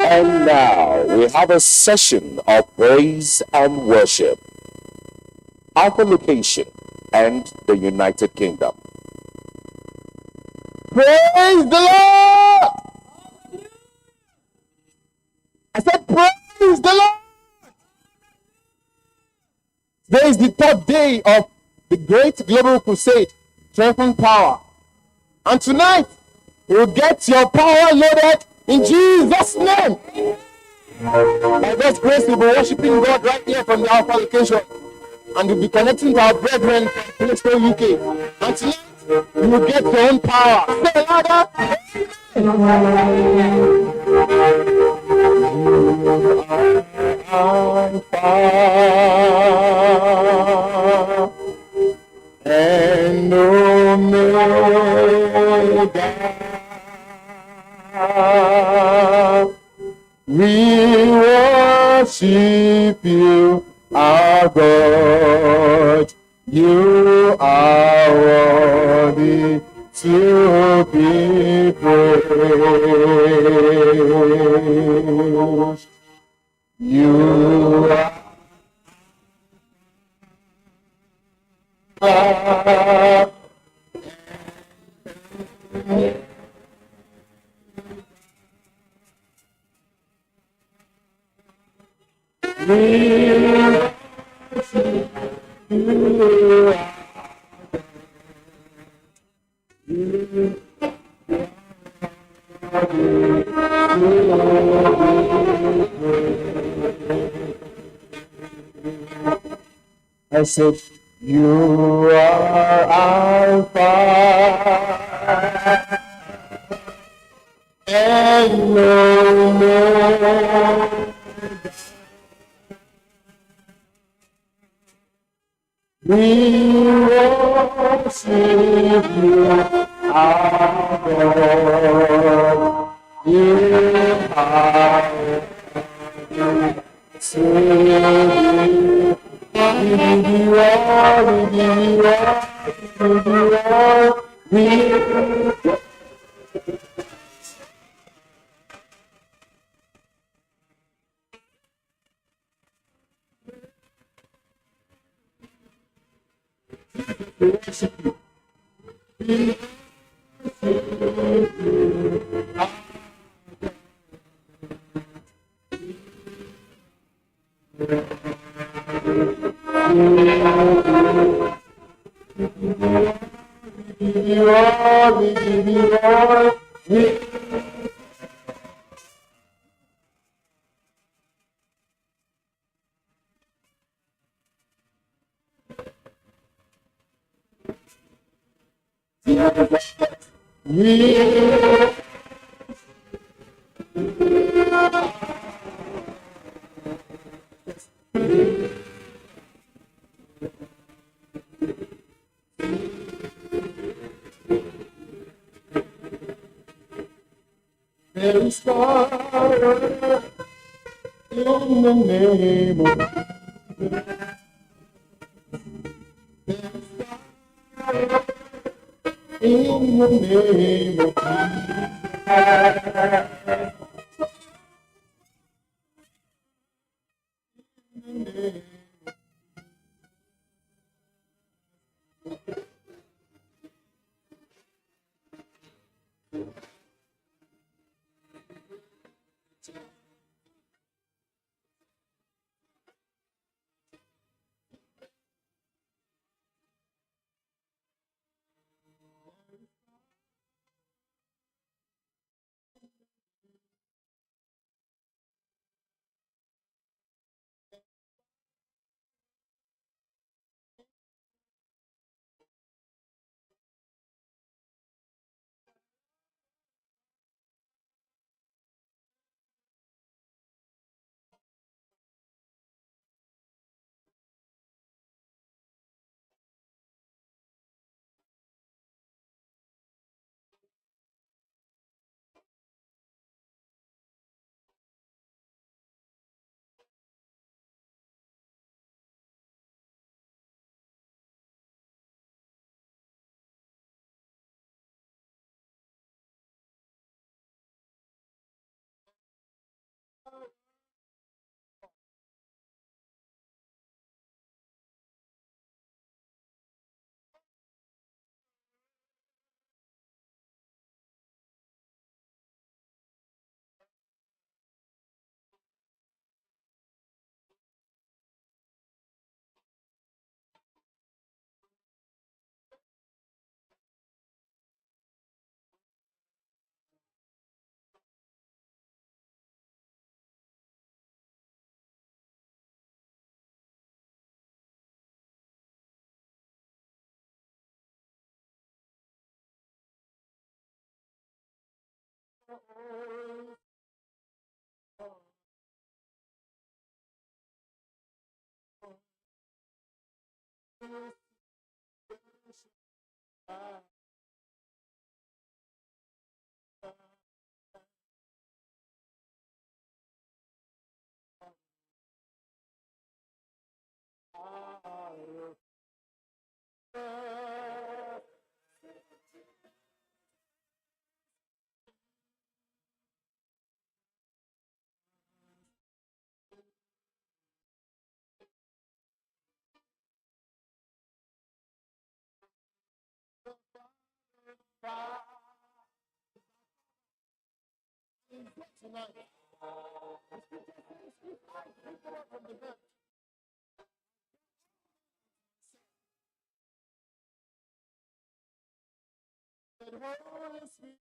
And now we have a session of praise and worship. Alpha location and the United Kingdom. Praise the Lord! I said, Praise the Lord! Today is the third day of the Great Global Crusade, Triumphant Power. And tonight, you will get your power loaded in Jesus' name. By God's grace, we'll be worshiping God right here from the Alpha location. And we'll be connecting to our brethren from Plaistow, UK. And tonight, you will get your own power. Say louder. Alpha and Omega. We worship you, our God. You are worthy to be praised. You are We worship you. I said, You are Alpha and Omega. We worship you, our God. You are to be. We give you all, we give you all, we give you all. We worship you. We worship you, our We give you all, we give you all. We we There is power in the name of Jesus. There is power in the name of Jesus. In the name. Tonight. The scripture says, if I pick up from the dead, the Holy Spirit.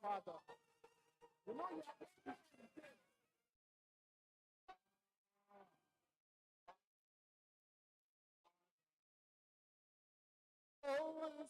Father. You know you are always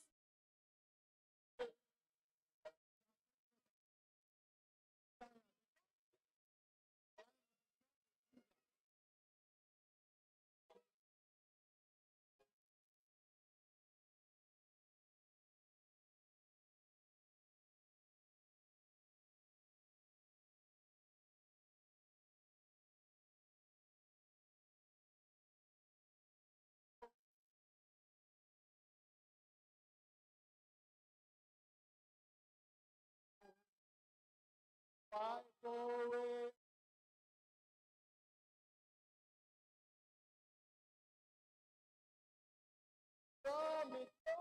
wipe away. From it to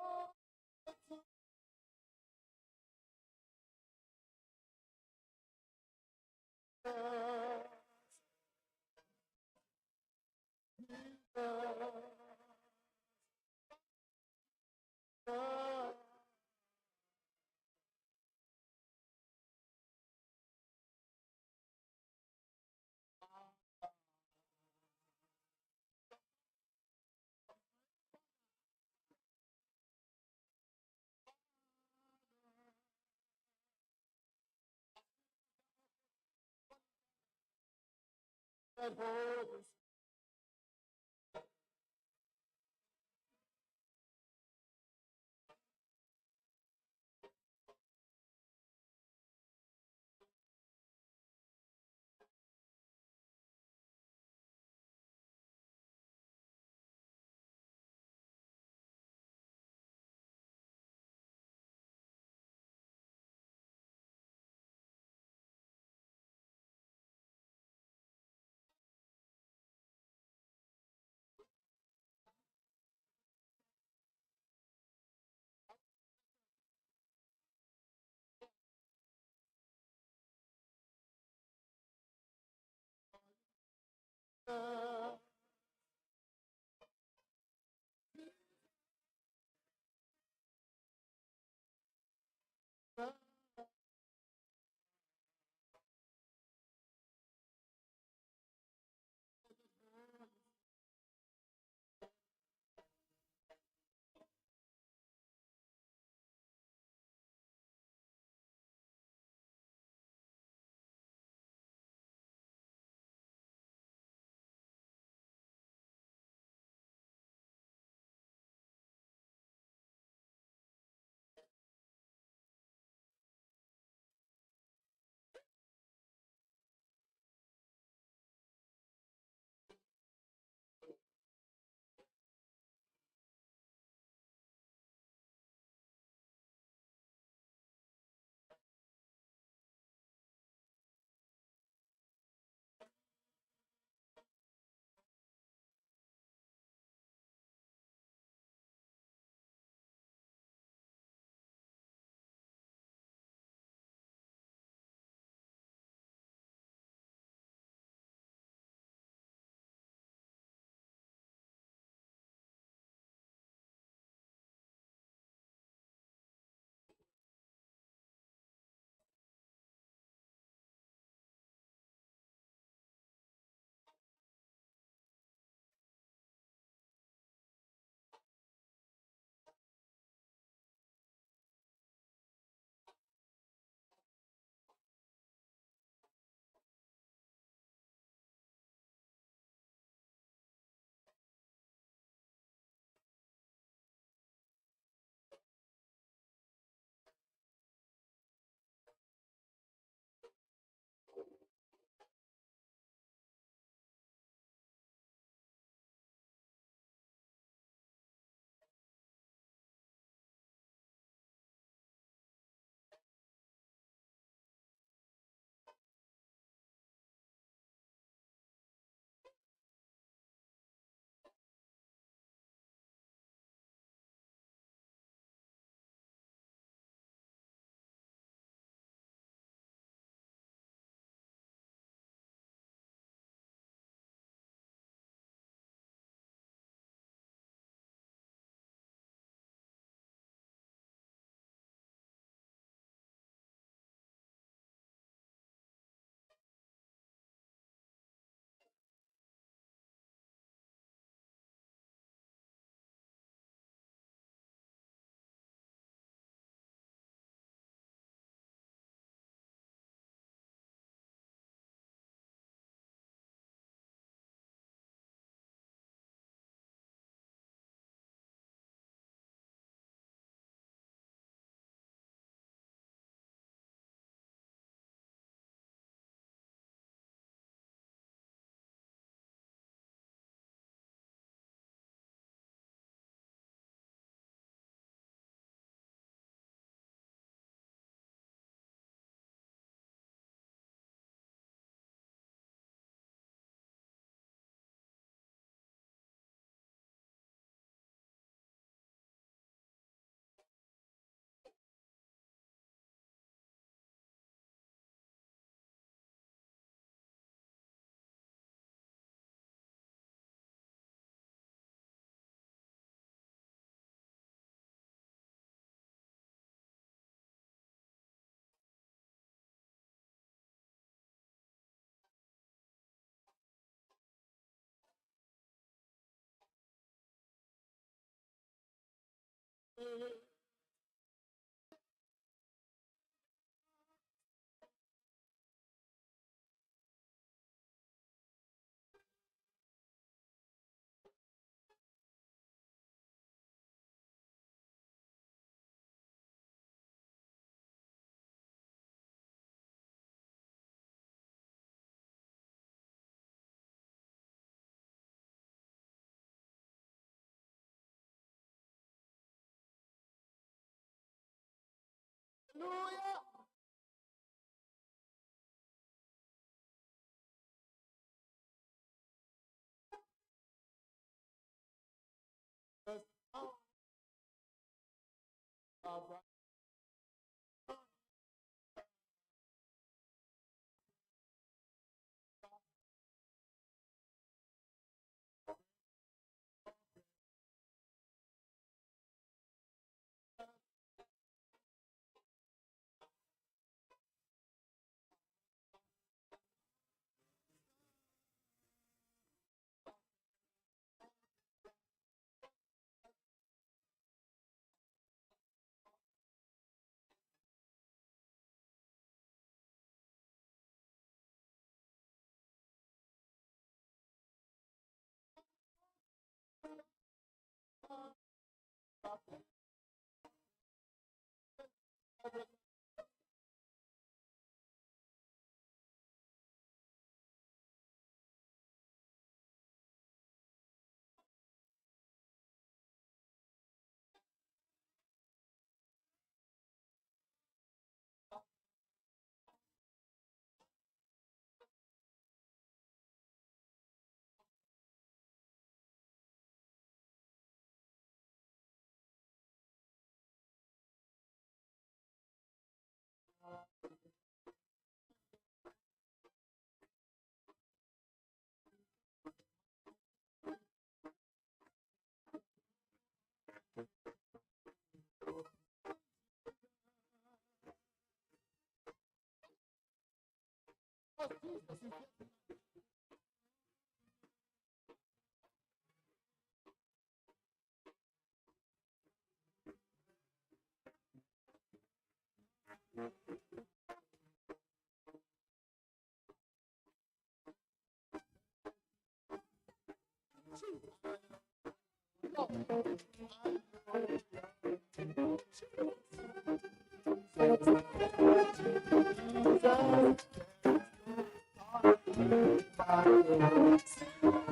That Holy Hallelujah.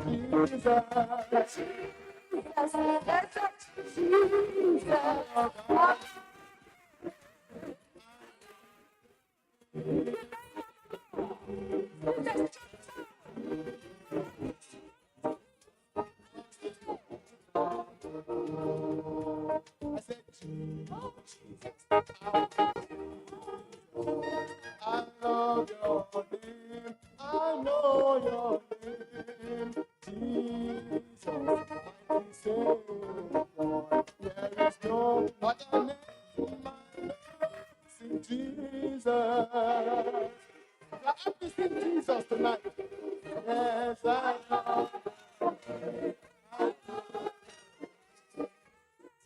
Jesus is here. I said, I love your name. I know your name. Jesus, my Savior. There is no other name I know. Sing Jesus. I have to sing Jesus tonight. Yes, I love.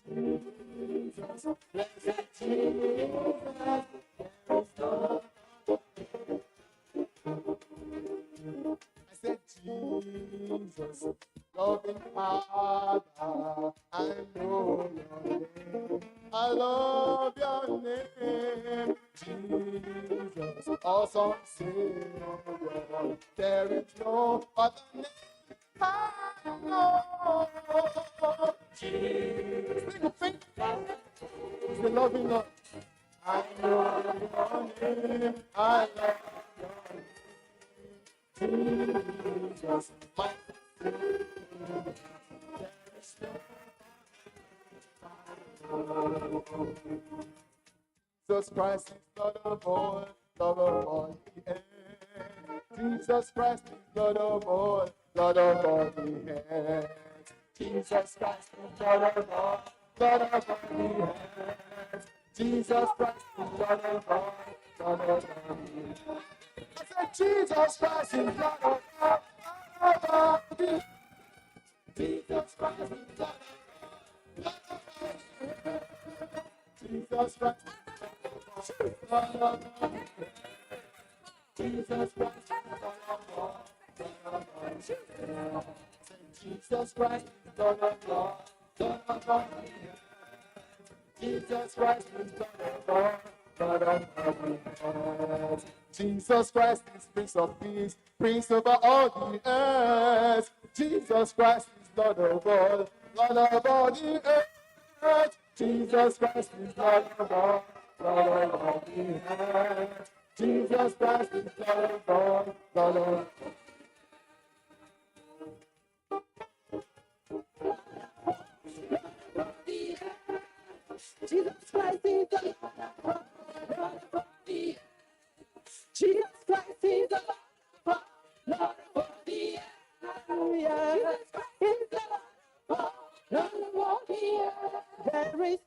Jesus. Blessed Jesus. There is no I said, Jesus, loving Father, I know your name. I love your name, Jesus, awesome Savior. There is no other name I know. Jesus, sing, sing. It's the loving Lord. I know your name. I love your name. Jesus, my Savior. There is no Jesus Christ is Lord of all, Lord of all the earth. Jesus Christ is Lord of all, Lord of all the earth. Jesus Christ is Lord of all, Lord of all the earth. Jesus Christ is Lord of all, Lord of all the earth. I said, Jesus Christ is Lord of all, Lord of all the earth. Jesus Christ is Lord of all, Lord of all the earth. Jesus Christ. Jesus Christ. Jesus Christ, Lord of all, Lord of all. Jesus Christ is Lord of all, Lord of all. Jesus Christ is Prince of Peace, Prince over all the earth. Jesus Christ is Lord of all, Lord of all the earth. Jesus Christ is Lord of all, Lord of all the earth. Jesus Christ is Lord of all, Lord of Jesus Christ is the Lord of all the earth. Jesus Christ is the Lord of all the earth. Hallelujah. Jesus Christ is the Lord of all the earth. There is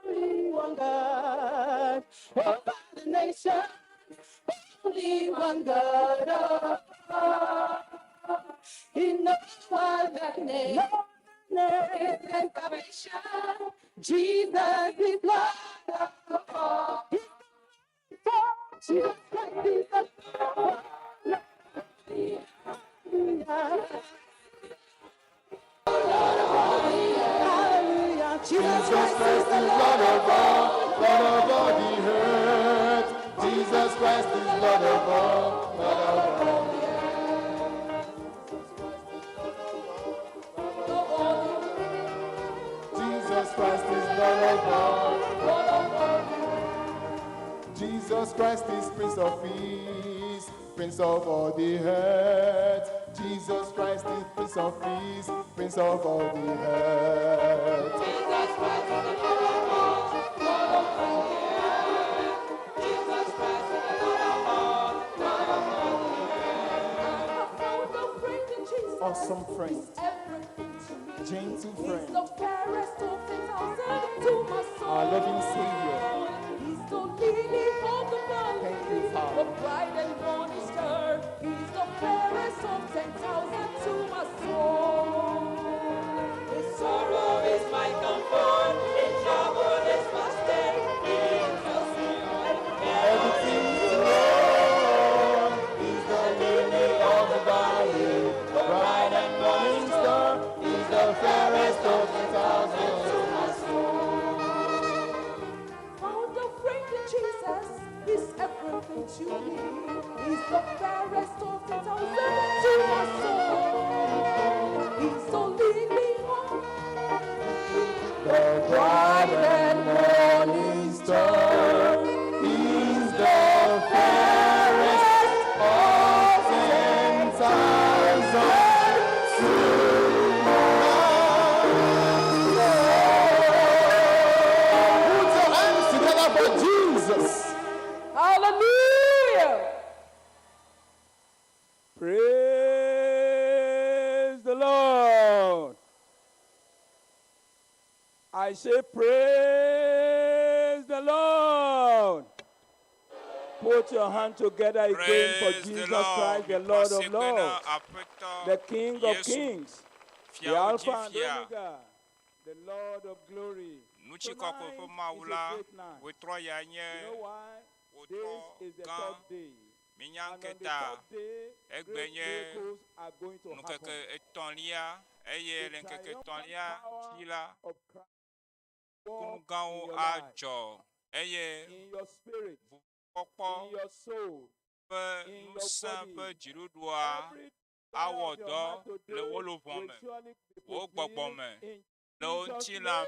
only one God over the nation. Only one God of all. In no other name. Name salvation. Jesus is Lord of all. Jesus Christ is the Lord. Hallelujah. Hallelujah. Jesus Jesus Christ is Christ the is Lord of all, Lord of all the earth. Jesus Christ is Lord of all, Lord of all the earth. Jesus Christ is Lord of all, Lord of all the earth. Jesus Christ is Prince of Peace, Prince of all the earth. Jesus Christ is Prince of Peace, Prince of all the earth. Jesus Christ is the Lord of all, Lord of all the earth. Jesus Christ is the Lord of all, Lord of all the earth. I found a friend in Jesus. Awesome friend. He's everything to me. Gentle He's friend. the fairest of 10,000 to my soul. Our loving Savior. He's the lily of the valley. Thank you, Father. The bright and morning star. He's the fairest of 10,000 to my soul. His sorrow is my comfort, in trouble is my stay. He tells me all Everything to Lord is the lily of the valley, the bright and morning star is the fairest of the thousand to my Found a friend in Jesus. He's everything to me. He's the fairest of 10,000 to my soul. He's the lily of The bright and morning star is the fairest of 10,000 to my soul. Put your hands together for Jesus. Hallelujah. Praise the Lord. I say, Praise the Lord. Put your hand together again for Praise the Jesus Lord. Christ, the Lord of Lords, Aƒetɔ the King of Yesu, Kings, the fiawo Alpha dzi and fia, Omega, the Lord of glory. nutsikɔkɔe ƒe Tonight Mawu is la, a great night. wòtrɔ ya nye You know why? wòtrɔ This is the gã. third day. Minya And on the ŋketa third day, egbe great nye miracles are going to happen. nukeke etɔ̃lia eye The le ŋkeke triumphant etɔ̃lia power dzi la, of Christ kunu walk in gãwo your life, adzɔ eye in your spirit, kpɔkpɔ in your soul, ƒe in your ŋusẽ body. ƒe dziɖuɖua Every desire awɔ of your dɔ heart le today wò luʋɔ will me, surely be wò gbɔgbɔ fulfilled me, in le wò Jesus' ŋutilã me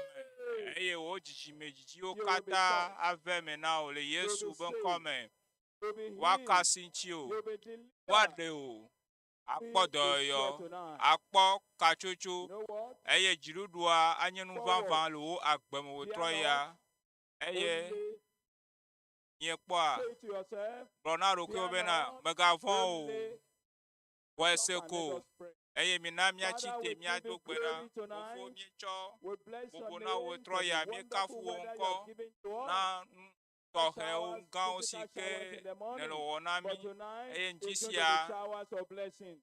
name. eye wò dzidzimedzidziwo You will be katã touched. ave eme na wò le You will Yesu be ƒe ŋkɔ saved. me. You'll be Woaka healed. asi ŋuti o, You'll be delivered. woaɖe o, akpɔ He is here dɔyɔyɔ, tonight. akpɔ katsotso You know what? eye dziɖuɖua anye nu Forward. vavã le wò agbe me wòtrɔ Fear ya not. eye Only miekpɔa say to yourself, gblɔ na ɖokuiwò fear bena not. mègavɔ̃ o, Only xɔe stop se and let ko us pray. eye mina míatsi Father, te we give míado you gbe ɖa. glory tonight. Fofo míetsɔ We bless your bubu na wò name trɔ for the ya míekafu wonderful wò weather you ŋkɔ have given to us. na nu The tɔxɛwo showers, gãwo si physical ke showers in the nèle morning, wɔwɔ na mí but tonight eye ŋdi is going to sia be showers of blessing.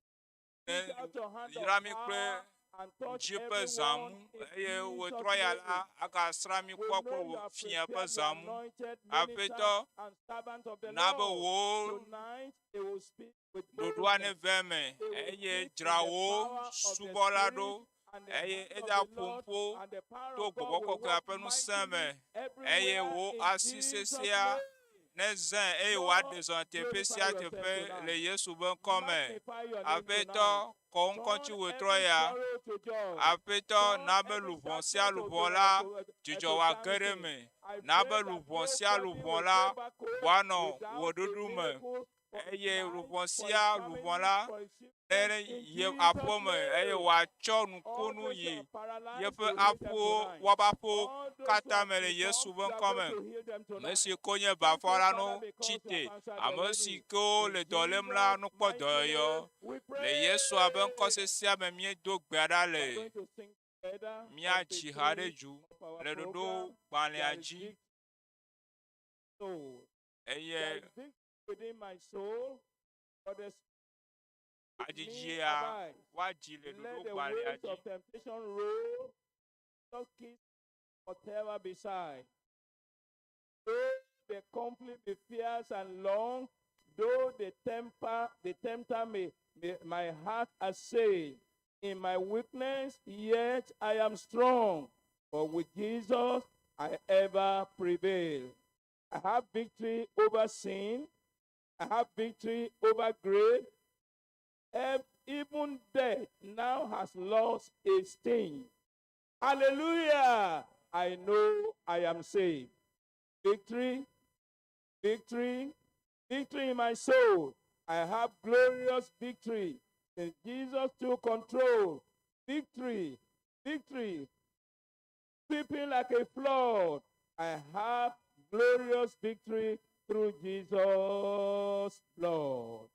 ne Reach out your hand of yra mí kple power and touch Dzi ƒe zãmu everyone in eye Jesus' wòtrɔ ya name. la, agasrã mí We kpɔ know kple you wò have fia ƒe prepared the zãmu. anointed Aƒetɔ, ministers and servants of the na be Lord. wò Tonight they will speak with ɖoɖoa boldness. neve eme They will eye speak in dzra the wò power of the subɔla Spirit ɖo and the eye hand of eda the ƒom Lord ƒo and the power to of God gbɔgbɔ will kɔkɔea work ƒe ŋusẽ me mightily eye everywhere wò in asi Jesus' sesẽa name. nezãe eye Lord, wòaɖe zɔ teƒe glorify sia yourself teƒe tonight. le Yesu ƒe ŋkɔ me. Magnify your name Aƒetɔ, tonight. kɔ ŋkɔ Turn tsi wòtrɔ every ya. sorrow to joy. Aƒetɔ, Turn na be every luʋɔ sia sadness to, luʋɔ to, la, to, to dzidzɔ wòage ɖe sanity. eme. I Na be pray that luʋɔ sia nobody luʋɔ will la go back home wòanɔ wò without a ɖoɖo me miracle for his eye life, luʋɔ for his sia luʋɔ family, la for his children, ne in ye Jesus' aƒeme eye name. wòatsɔ All nukunu those who yi are paralyzed, yeƒe you heal them aƒewo tonight. woaƒe aƒewo All those who katã are me le Yesu deformed, ƒe you are ŋkɔ going me. to heal them Ame si tonight. ke nye Thank you, bafa la Father, no because tsi you te. have answered Ame already. si kewo In le dɔ lém la Jesus' nokpɔ mighty dɔyɔyɔ. name, we Le Yesua ƒe ŋkɔ pray. sesẽa me míedo gbe ɖa We le. are going to sing together on Míadzi page ha ɖe 3 dzu of our le ɖoɖo program. gbalẽa There is dzi victory. Soul. There eye is victory within my soul, for the Spirit in me adzidzia abides. woadzi le Let ɖoɖo the gbalẽa waves dzi. of temptation roll, just kiss whatever beside. Though the conflict be fierce and long, though the temper, the tempter may my heart assail, in my weakness, yet I am strong. For with Jesus I ever prevail. I have victory over sin. I have victory over grave. Even death now has lost its sting. Hallelujah! I know I am saved. Victory, victory, victory in my soul. I have glorious victory. Since Jesus took control. Victory, victory, sweeping like a flood. I have glorious victory through Jesus' blood.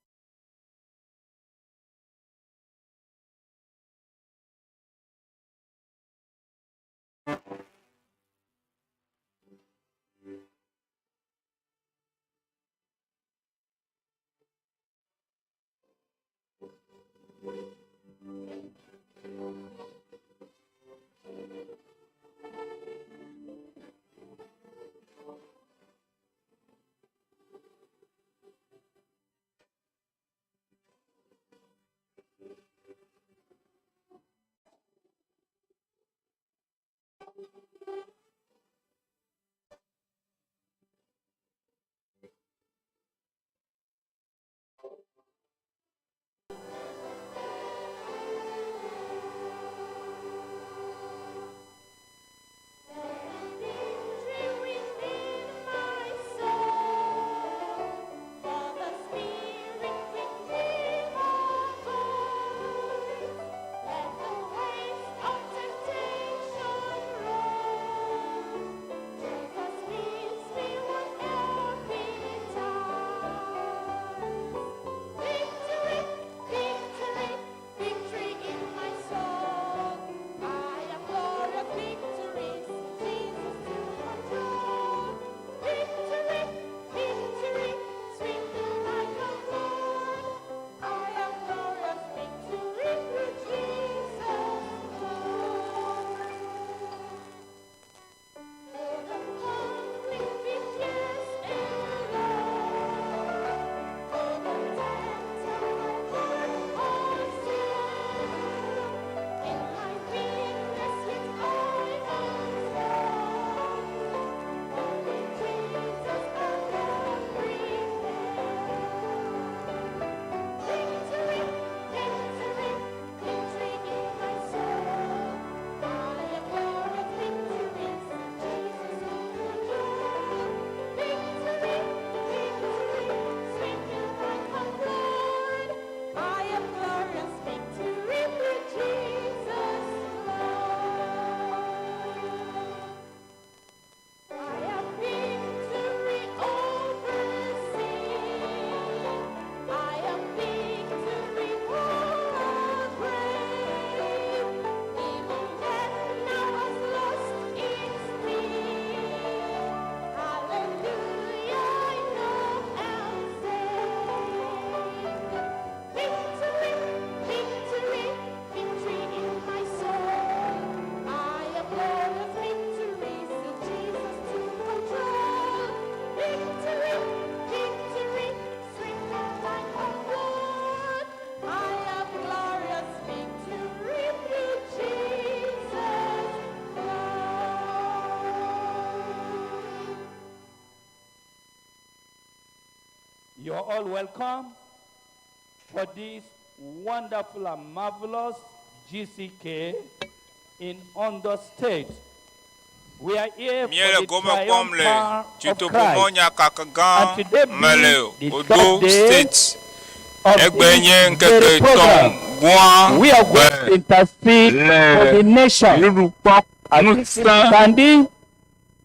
You're all welcome for this wonderful and marvelous GCK in Ondo State. We are here Míele for the gome kpɔm le triumphant of dutoƒomɔ Christ. nyakaka gã And today me le being the Odo third day State. of Egbe this nye ŋkeke very etɔ̃ program. gɔa We are going to gbe intercede le for the nation. nuɖukpɔ As this is ŋusẽ standing,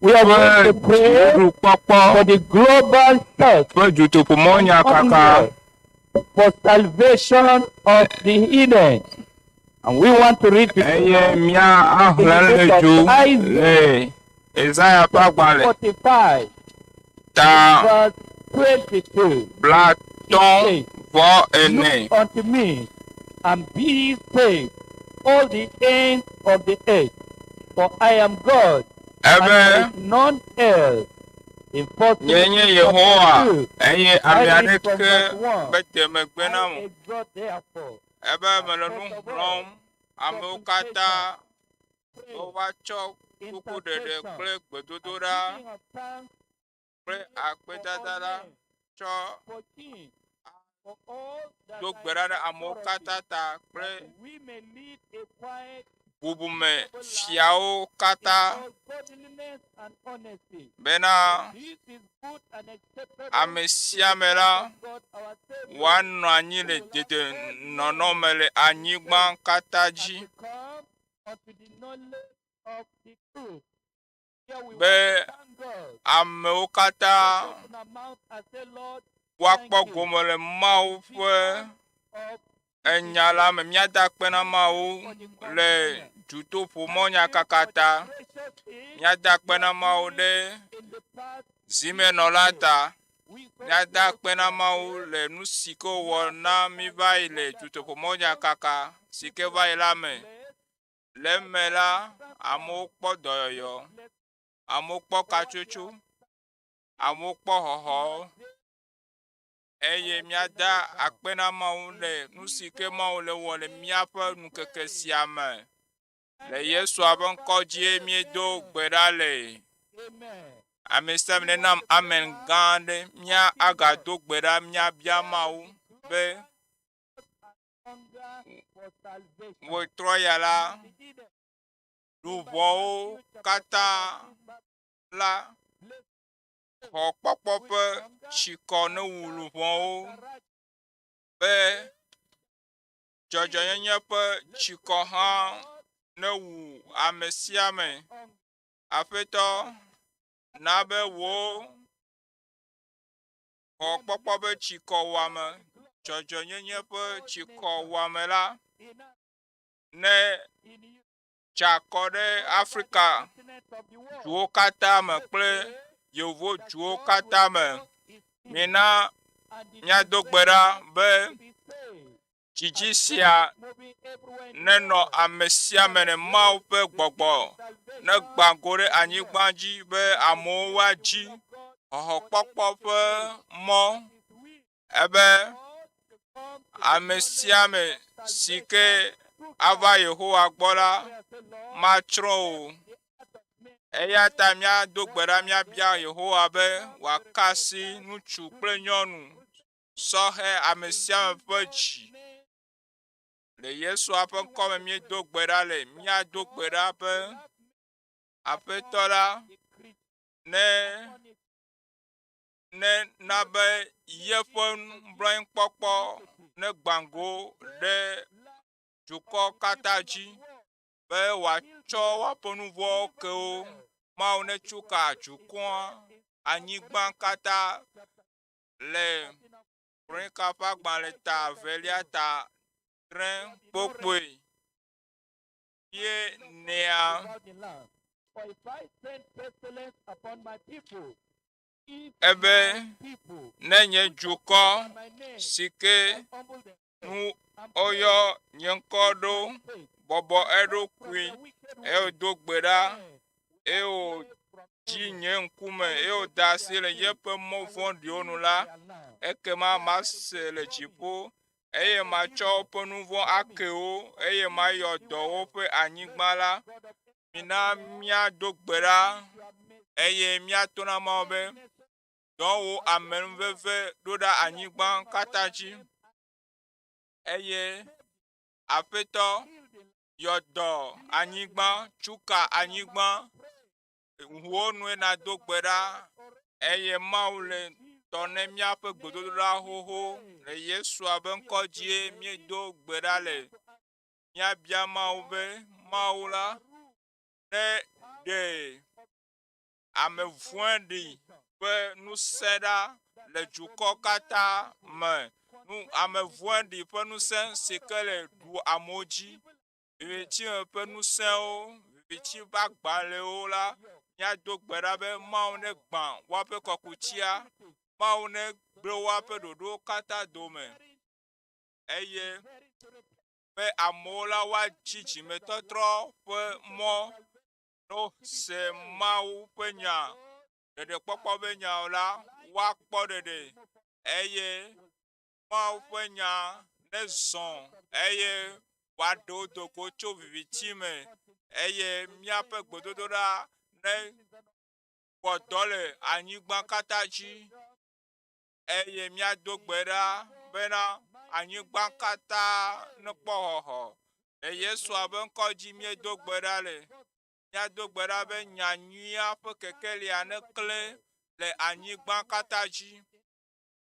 we are ƒe going to pray nuɖukpɔkpɔ for the global church ƒe dutoƒomɔ nyakaka. for salvation of the heathen. And we want to read Eye mía ahlẽ le dzo le Yesaya ƒe agbalẽ 45, ta verse 22. blatɔ̃ vɔ ene. Look unto me and be saved, all the ends of the earth, for I am God, and Ebe there is none else. In 1 nye nye Timothy Yehowa chapter 2, eye ame I read from aɖeke verse 1. mete megbe nam I o. exhort therefore, Ebe mele nu xlɔ̃m amewo katã be woatsɔ kukuɖeɖe kple gbedodoɖa and giving of thanks kple akpedada la for all men, tsɔ for kings, for all that do are gbe ɖa in ɖe amewo authority, katã ta kple that we may lead a quiet bubume fiawo in katã all godliness and honesty. bena This is good and acceptable ame in sia the ame sight la of God our Savior, woanɔ anyi le dedenɔnɔ me le anyigba katã and dzi to come unto the knowledge of the truth. Here we be want to thank God. amewo katã Let's open our mouth and say, Lord, woakpɔ thank you. gome le Mawu ƒe Of enya la me. Míada akpe na Mawu le dutoƒomɔ nyakaka ta. precious things Míada akpe na Mawu ɖe in the past zimenɔla ta. we so Míada akpe na Mawu le nu si ke wòwɔ na mí va yi le dutoƒomɔ nyakaka si ke va yi la me. Le eme la, amewo kpɔ dɔyɔyɔ, amewo kpɔ katsotso, amewo kpɔ xɔxɔ eye míada akpe na Mawu le nu si ke Mawu le wɔ le míaƒe ŋkeke sia me. Le Yesua ƒe ŋkɔ dzie míedo gbe ɖa le. Amen. Ame sia ame nenam amen gã aɖe. Mía agado gbe ɖa míabia Mawu be Hunger for salvation. wòtrɔ ya la, The heathen luʋɔwo katã la xɔ kpɔkpɔ ƒe tsikɔ ne wu luʋɔwo be dzɔdzɔnyenye ƒe tsikɔ hã ne wu ame sia ame. Aƒetɔ, na be wò xɔ kpɔkpɔ ƒe tsikɔ wɔame, dzɔdzɔnyenye ƒe tsikɔ wɔame la in us, ne in you, dze akɔ ɖe Afrika continent of the world. duwo katã me kple yevu duwo katã me. Mina míado gbe ɖa be dzidzi sia nenɔ ame sia ame ne Mawu ƒe gbɔgbɔ negbã go ɖe anyigba dzi be amewo woadzi xɔxɔkpɔkpɔ ƒe mɔ ebe ame sia ame si ke ava Yehowa gbɔ la matsrɔ̃ o. Eya ta míado gbe ɖa míabia Yehowa be wòaka asi ŋutsu kple nyɔnu, sɔhɛ ame sia ame ƒe dzi. Le Yesua ƒe ŋkɔme míedo gbe ɖa le míado gbe ɖa be Aƒetɔ la ne ne na be yeƒe nublanuikpɔkpɔ negbã go ɖe dukɔ katã dzi be wòatsɔ woaƒe nu vɔ̃wo ke wo. Mawu netso ka dukɔa, anyigba katã le Kronika ƒe agbalẽ ta evelia ta adre kpokpoe ye nea Without the land. For if I send pestilence upon my people, if ebe my people ne nye dukɔ my name si ke shall humble themselves nu and woyɔ nye ŋkɔ ɖo pray, bɔbɔ eɖokui from their wicked eye ways, wòdo gbe ɖa then eye wòdzi nye ŋkume eye wòda asi le yeƒe mɔ vɔ̃ɖiwo nu la, their land. ekema mase le dziƒo eye matsɔ woƒe nu vɔ̃ ake wo eye mayɔ dɔ woƒe anyigba la. Mina míado gbe ɖa eye míato na Mawu be Dɔ wò amenuveve ɖo ɖa anyigba katã dzi. Eye Aƒetɔ, yɔ dɔ anyigba, tsuka anyigba, ŋuwò nue nàdo gbe ɖa eye Mawu le tɔ ne míaƒe gbedodoɖa xoxo. Le Yesua ƒe ŋkɔ dzie míedo gbe ɖa le. Míabia Mawu be, Mawu la, ne ɖe ame vɔ̃ɖi ƒe ŋusẽ ɖa le dukɔ katã me. Nu ame vɔ̃ɖi ƒe ŋusẽ si ke le ɖu amewo dzi. Viviti me ƒe ŋusẽwo, viviti ƒe agbalẽwo la, míado gbe ɖa be Mawu negbã woaƒe kɔkutia, Mawu negblẽ woaƒe ɖoɖowo katã dome eye be amewo la woatsi dzimetɔtrɔ ƒe mɔ ne wose Mawu ƒe nya, ɖeɖekpɔkpɔ ƒe nya la, woakpɔ ɖeɖe eye Mawu ƒe nya nezɔ eye wòaɖe wo do go tso viviti me eye míaƒe gbedodoɖa newɔ dɔ le anyigba katã dzi eye míado gbe ɖa bena anyigba katã nekpɔ xɔxɔ. Le Yesua ƒe ŋkɔ dzi míedo gbe ɖa le. Míado gbe ɖa be nya nyuia ƒe kekelia neklẽ le anyigba katã dzi.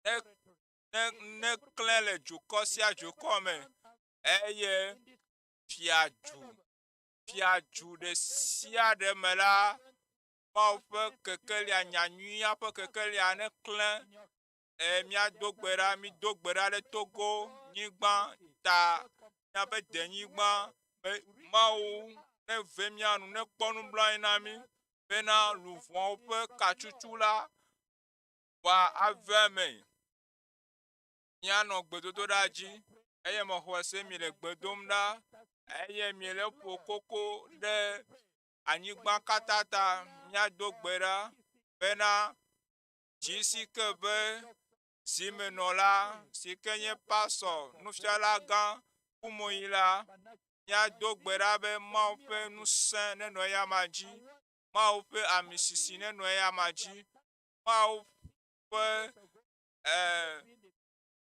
Ne, ne, neklẽ le dukɔ sia dukɔ me eye fiadu, fiadu ɖe sia ɖe me la, Mawu ƒe kekelia, nya nyuia ƒe kekelia neklẽ. E, míado gbe ɖa, mído gbe ɖa ɖe Togo nyigba ta, míaƒe denyigba be Mawu neve mía nu, nekpɔ nublanui na mí bena luʋɔwo ƒe katsutsu la wòave eme. Míanɔ gbedodoɖa dzi eye mexɔe se miele gbe dom ɖa eye miele ƒo koko ɖe anyigba katã ta. Míado gbe ɖa bena dzi si ke be zimenɔla si ke nye pasɔ nufiala gã Kumuyi la, míado gbe ɖa be Mawu ƒe ŋusẽ nenɔ eyama dzi, Mawu ƒe amisisi nenɔ eyama dzi, Mawu ƒe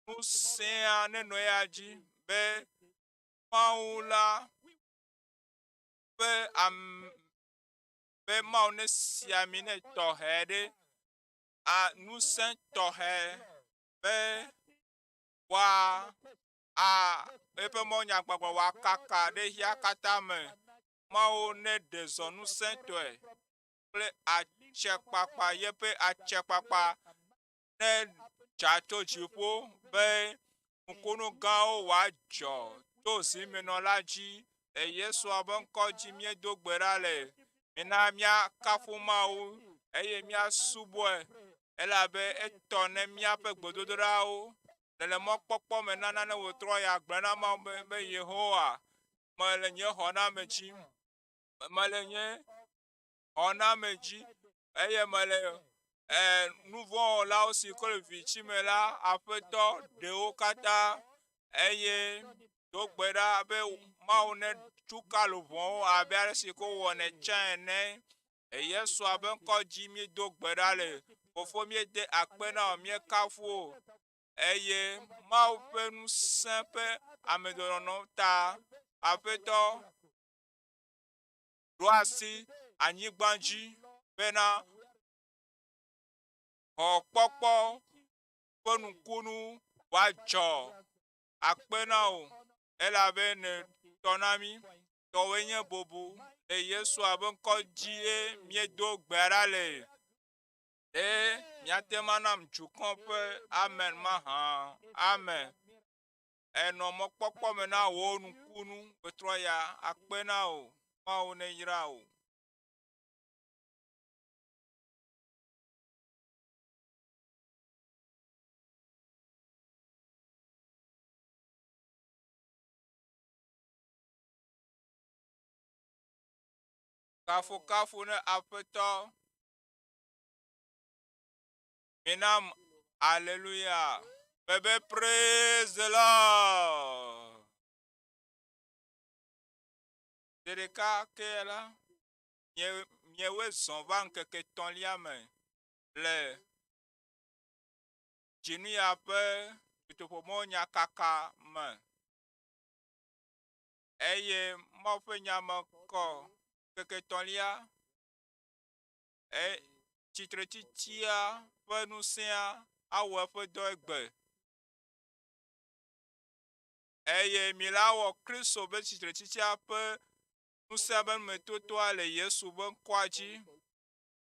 ŋusẽa nenɔ eya dzi be Mawu la ƒe am be Mawu nesi ami nɛ tɔxɛ ɖe a ŋusẽ tɔxɛ be woa a eƒe mɔnyagbagba wòakaka ɖe xexea katã me. Mawu neɖe zɔ ŋusẽtɔe kple atsekpakpa, yeƒe atsekpakpa ne dza tso dziƒo be nukunu gãwo wòadzɔ to zimenɔla dzi. Le Yesua ƒe ŋkɔ dzi míedo gbe ɖa le. Mina míakafu Mawu eye míasubɔe elabe etɔ ne míaƒe gbedodoɖawo. Le mɔkpɔkpɔ me na nane wòtrɔ ya gblɔ na Mawu be, be Yehowa, mele nye xɔname dzi. Mele nye xɔname dzi eye mele e, nuvɔ̃wɔlawo si ke le viviti me la, Aƒetɔ, ɖe wo katã eye do gbe ɖa be Mawu netu ka luʋɔwo abe ale si ko wòwɔnɛ tsã ene. Le Yesua ƒe ŋkɔ dzi míedo gbe ɖa le. Fofo, míede akpe na wò, míekafu wò eye Mawu ƒe ŋusẽ ƒe amedɔdɔnɔ ta, Aƒetɔ, ɖo asi anyigba dzi bena xɔkpɔkpɔ ƒe nukunu woadzɔ akpe na wò elabe nètɔ na mí. Tɔwòe nye bubu. Le Yesua ƒe ŋkɔ dzie míedo gbe ɖa le. Ɖe miate ŋu anam dukɔ ƒe amen mahã? Amen. Ènɔ mɔkpɔkpɔ me na wò nukunu ɣetrɔ ya. Akpe na wò. Mawu neyra wò. Kafukafu ne Aƒetɔ. Minam Aleluya. Bebe praise the Lord. Zi ɖeka ke la, miewoe zɔ va ŋkeke etɔ̃lia me le. dzinu ya ƒe dutoƒomɔ nyakaka me. Eye Mawu ƒe nya me kɔ ŋkeke etɔ̃lia, e tsitretsitsia ƒe ŋusẽa awɔ eƒe dɔ egbe. Eye mi la wɔ Kristo ƒe tsitretsitsia ƒe ŋusẽ ƒe numetotoa le Yesu ƒe ŋkɔa dzi.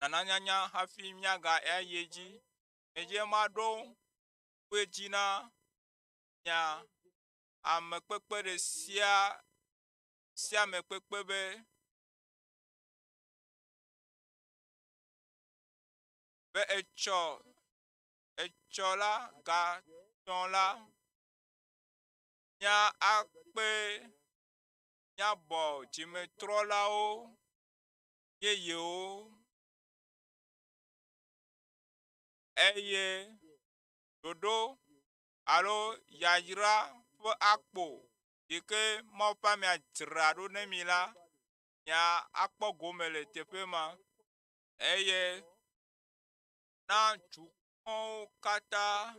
Nana nyanya hafi míaga ayi edzi. Medze maɖo ŋku edzi na mia ame kpekpe ɖe sia sia ame kpekpe be be etsɔ etsɔ la ga tɔ̃ la mía akpe míabɔ dzimetrɔlawo yeyewo eye ɖoɖo alo yayra ƒe akpo yi ke Mawu ƒe amea dzra ɖo ne mi la, mia akpɔ gome le teƒe ma. Eye na dukɔwo katã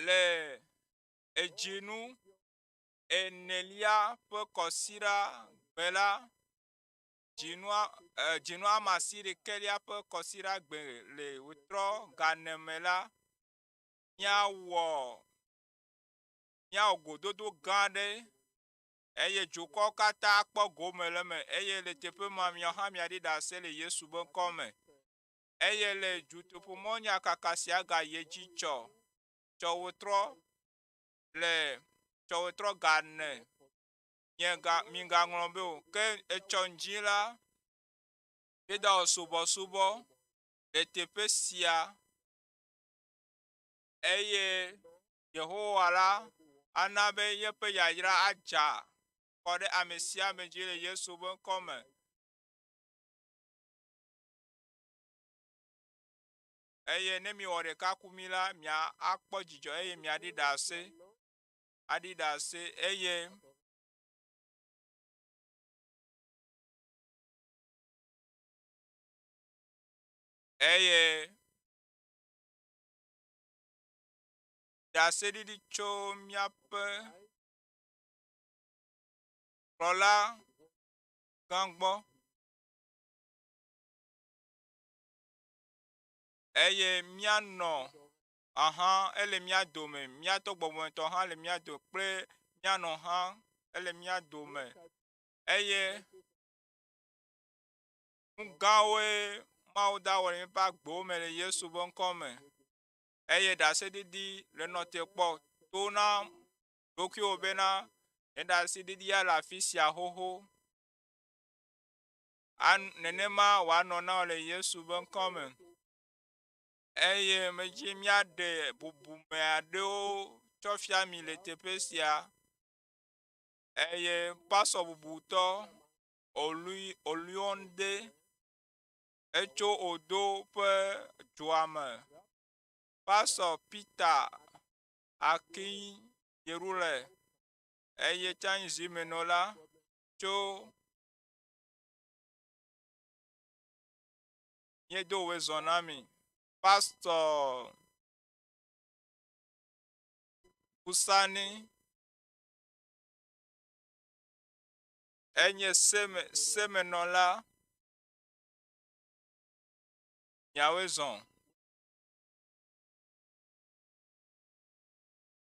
le edzinu enelia ƒe kɔsiɖa gbe la, dzinua, e, dzinua ame asiɖekɛlia ƒe kɔsiɖa gbe le wetrɔ ga ene me la, míawɔ, míawɔ gododo gã aɖe eye dukɔwo katã akpɔ gome le eme eye le teƒe ma miawo hã miaɖi ɖase le Yesu ƒe ŋkɔ me. Eye le dutoƒomɔnyakaka sia gayi edzi tsɔ, tsɔ wetrɔ le tsɔ wetrɔ ga ene. Nye ga migaŋlɔ be o. Ke etsɔ ŋdzi la, míedawɔ subɔsubɔ le teƒe sia eye Yehowa la ana be yeƒe yayra adza kɔ ɖe ame sia ame dzi le Yesu ƒe ŋkɔ me. Eye ne miwɔ ɖeka ku mí la, miakpɔ dzidzɔ eye miaɖi ɖase, aɖi ɖase eye eye ɖaseɖiɖi tso míaƒe kplɔla gã gbɔ. Eye míanɔ ahã ele mía dome, mía tɔ gbɔgbɔmetɔ hã le mía dome kple mía nɔ hã ele mía dome. Eye nu gãwoe Mawu da wɔ le míaƒe agbewo me le Yesu ƒe ŋkɔ me. Eye ɖaseɖiɖi le nɔ te kpɔ to na ɖokuiwò bena nye ɖaseɖiɖia le afi sia xoxo. An nenema wòanɔ na wò le Yesu ƒe ŋkɔ me. Eye medzi míaɖe bubume aɖewo tsɔ fia mi le teƒe sia. Eye pasɔ bubutɔ Olui Oluyonde etso Odo ƒe dua me. Pasɔ Peter Akinyelure eye tsa zimenɔla tso Míedo wòezɔ na mi. Pastor Kusani enye seme semenɔla. Miawoe zɔ.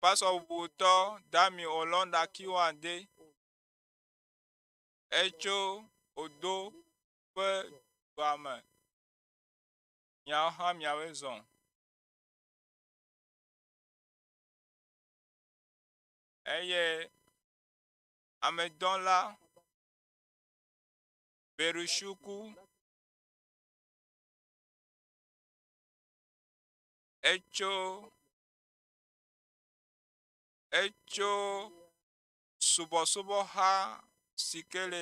Pastor bubutɔ Dami Olonda Kiwande etso Odo ƒe dua me. Miawo hã miawoe zɔ. Eye amedɔla Berushuku etso etso subɔsubɔha si ke le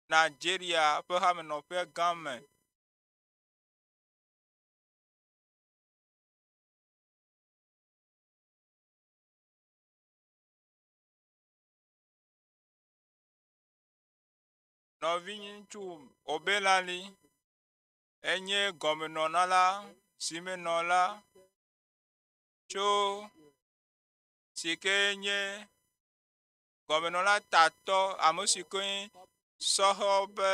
Nigeria ƒe hamenɔƒe gã me. Nɔviŋutsu Obelali. Enye gɔmenɔnala, zimenɔla tso si ke nye gɔmenɔla tatɔ, ame si ke sɔhɛwo be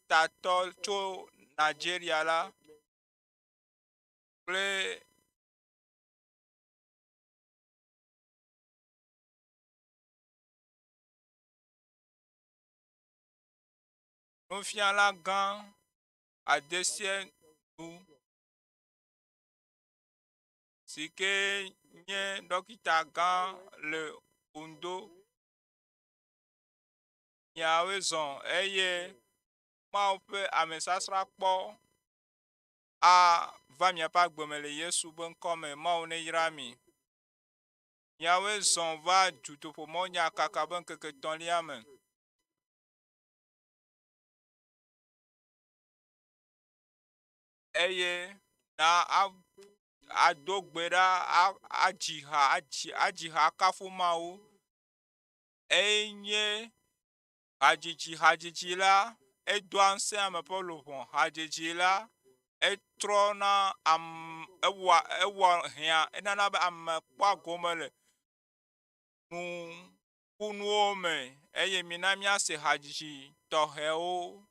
tatɔ tso Nigeria la kple nufiala gã Adesienu si ke nye ɖɔkita gã le Ondo. Miawoe zɔ eye Mawu ƒe amesasrakpɔ ava miaƒe agbe me le Yesu ƒe ŋkɔ me. Mawu neyra mi. Miawoe zɔ va dutoƒomɔ nyakaka ƒe ŋkeke etɔ̃lia me. Eye na ado gbe ɖa adzi ha adzi adzi ha akafu Mawu. Enye hadzidzi hadzidzi la edoa ŋusẽ ame ƒe luʋɔ. Hadzidzi la etrɔna am ewɔa ewɔ hea enana be ame kpɔa gome le nukunuwo me eye mina míase hadzidzi tɔxɛwo.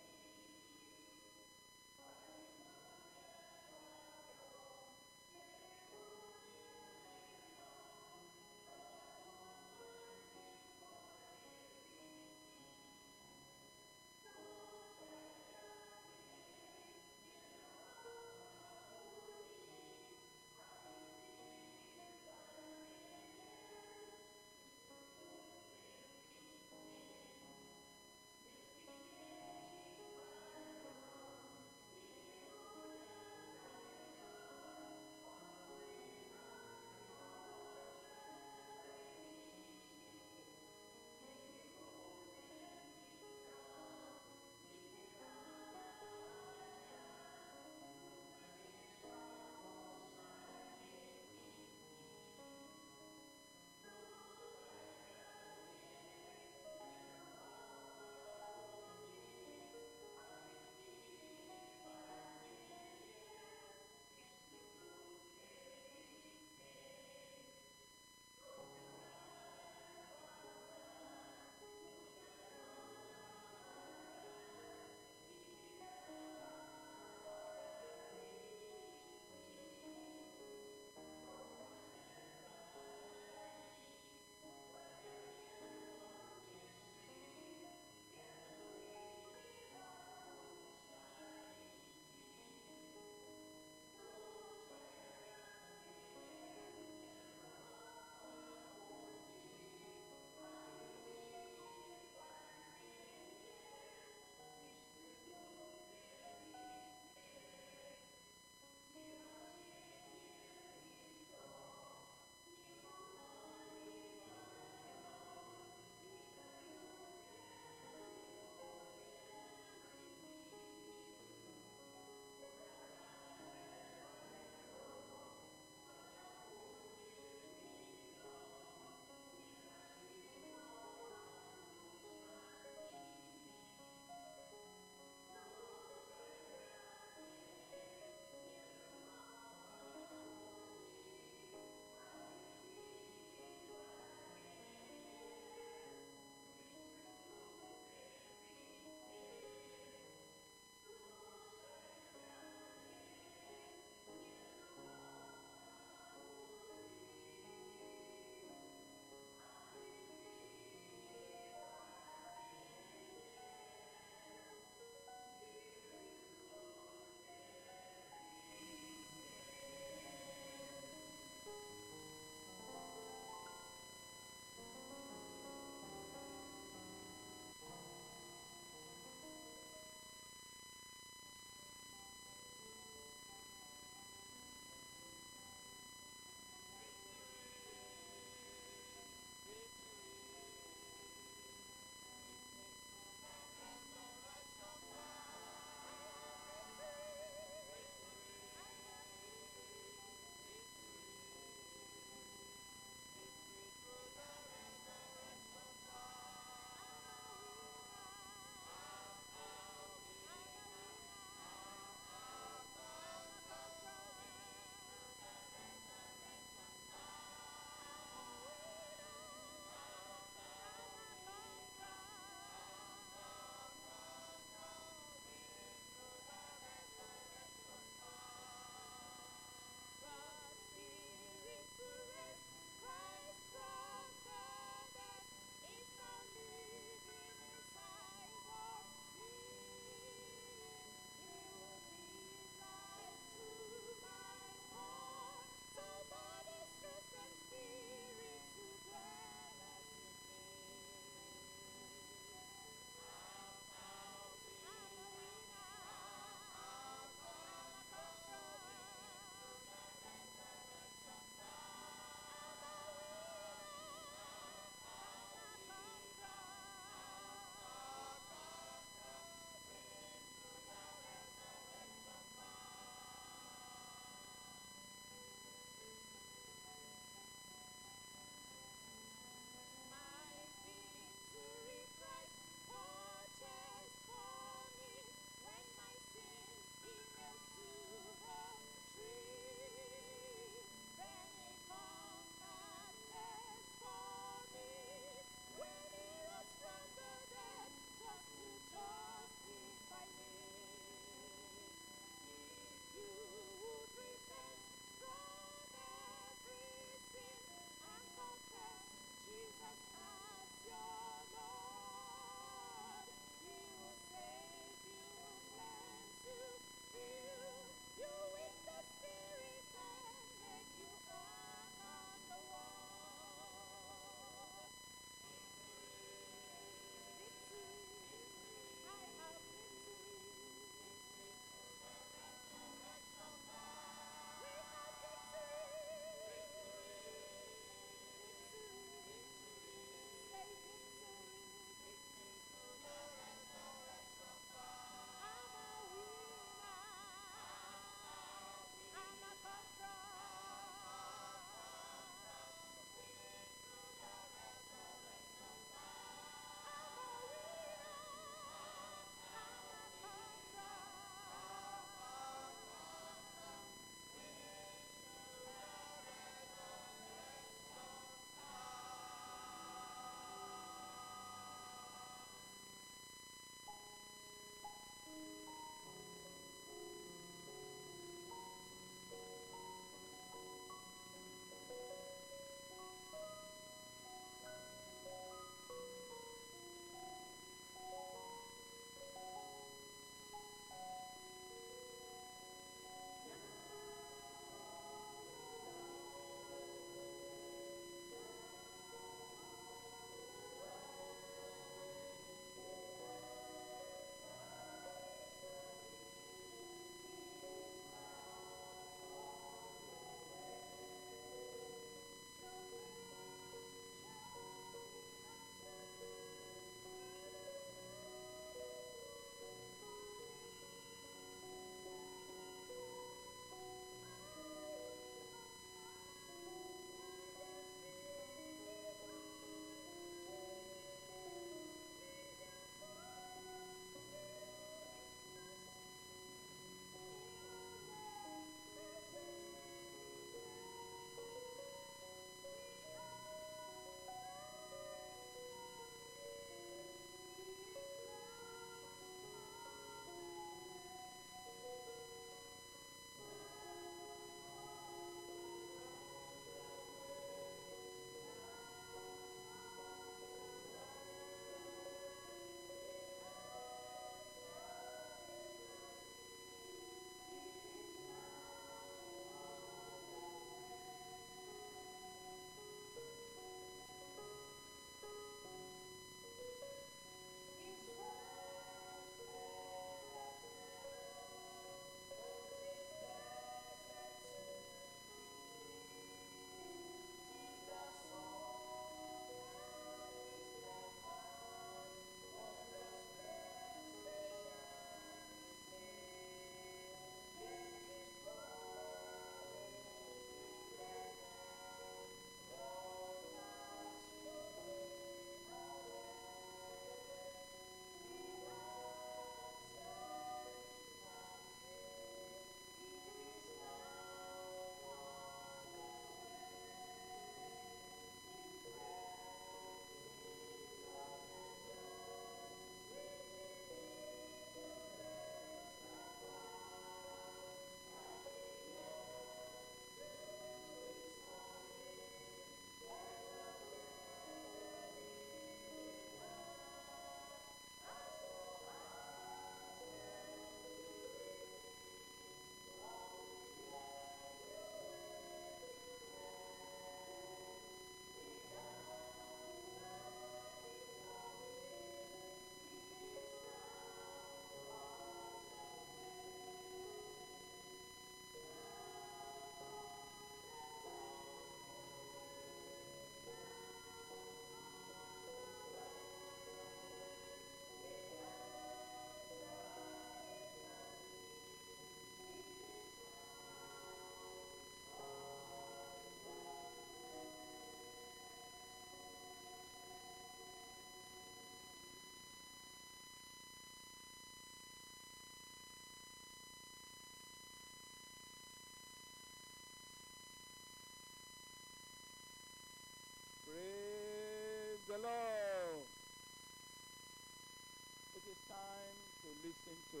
listen to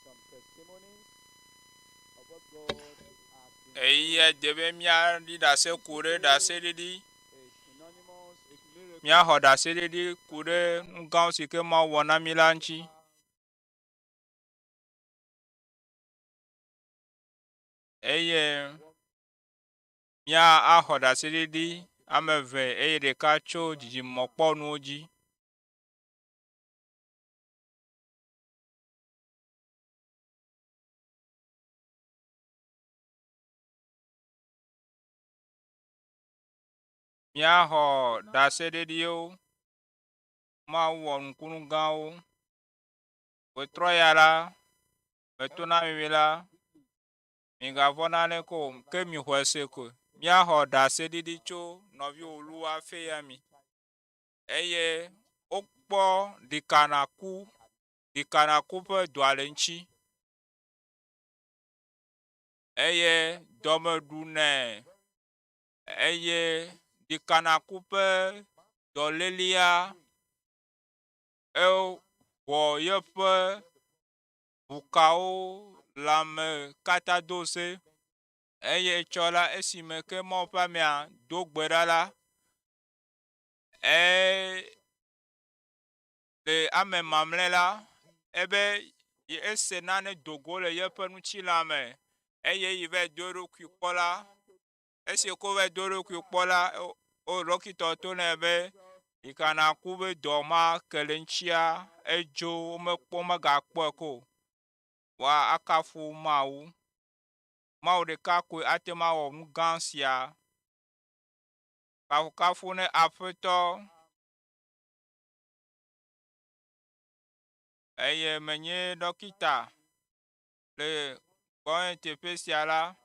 some testimonies of what God has been Eya de be míaɖi ɖase ku ɖe ɖaseɖiɖi. is synonymous with miracle. Míaxɔ ɖaseɖiɖi ku ɖe nu gãwo si ke Mawu wɔ na mí la ŋuti. Eye mía axɔ ɖaseɖiɖi ame eve eye ɖeka tso dzidzimɔkpɔnuwo dzi. Míaxɔ ɖaseɖiɖiwo. Mawu wɔ nukunu gãwo. Wetrɔ ya la, meto na mi la, migavɔ̃ naneke o, ke mixɔe se ko. Míaxɔ ɖaseɖiɖi tso nɔviwò Luwa Feyami. Eye wokpɔ ɖikanaku, ɖikanaku ƒe dɔa le eŋuti. Eye dɔme ɖunɛ eye ɖikanaku ƒe dɔlélia ewɔ yeƒe ʋukawo lãme katã do se. Eye tsɔ la esime ke Mawu ƒe amea do gbe ɖa la, e le ame mamlɛ la, ebe ese nane do go le yeƒe ŋutilã me eye yi va do eɖokui kpɔ la, esi ko va do eɖokui kpɔ la, wo ɖɔkitɔ to nɛ be yi ka naku be dɔ ma ke le ŋutia edzo womekpɔ womegakpɔe ko o. Wa akafu Mawu. Mawu ɖeka koe ate ŋu awɔ nu gã sia. Kafukafu ne Aƒetɔ. Eye menye ɖɔkita le gbɔnye teƒe sia la,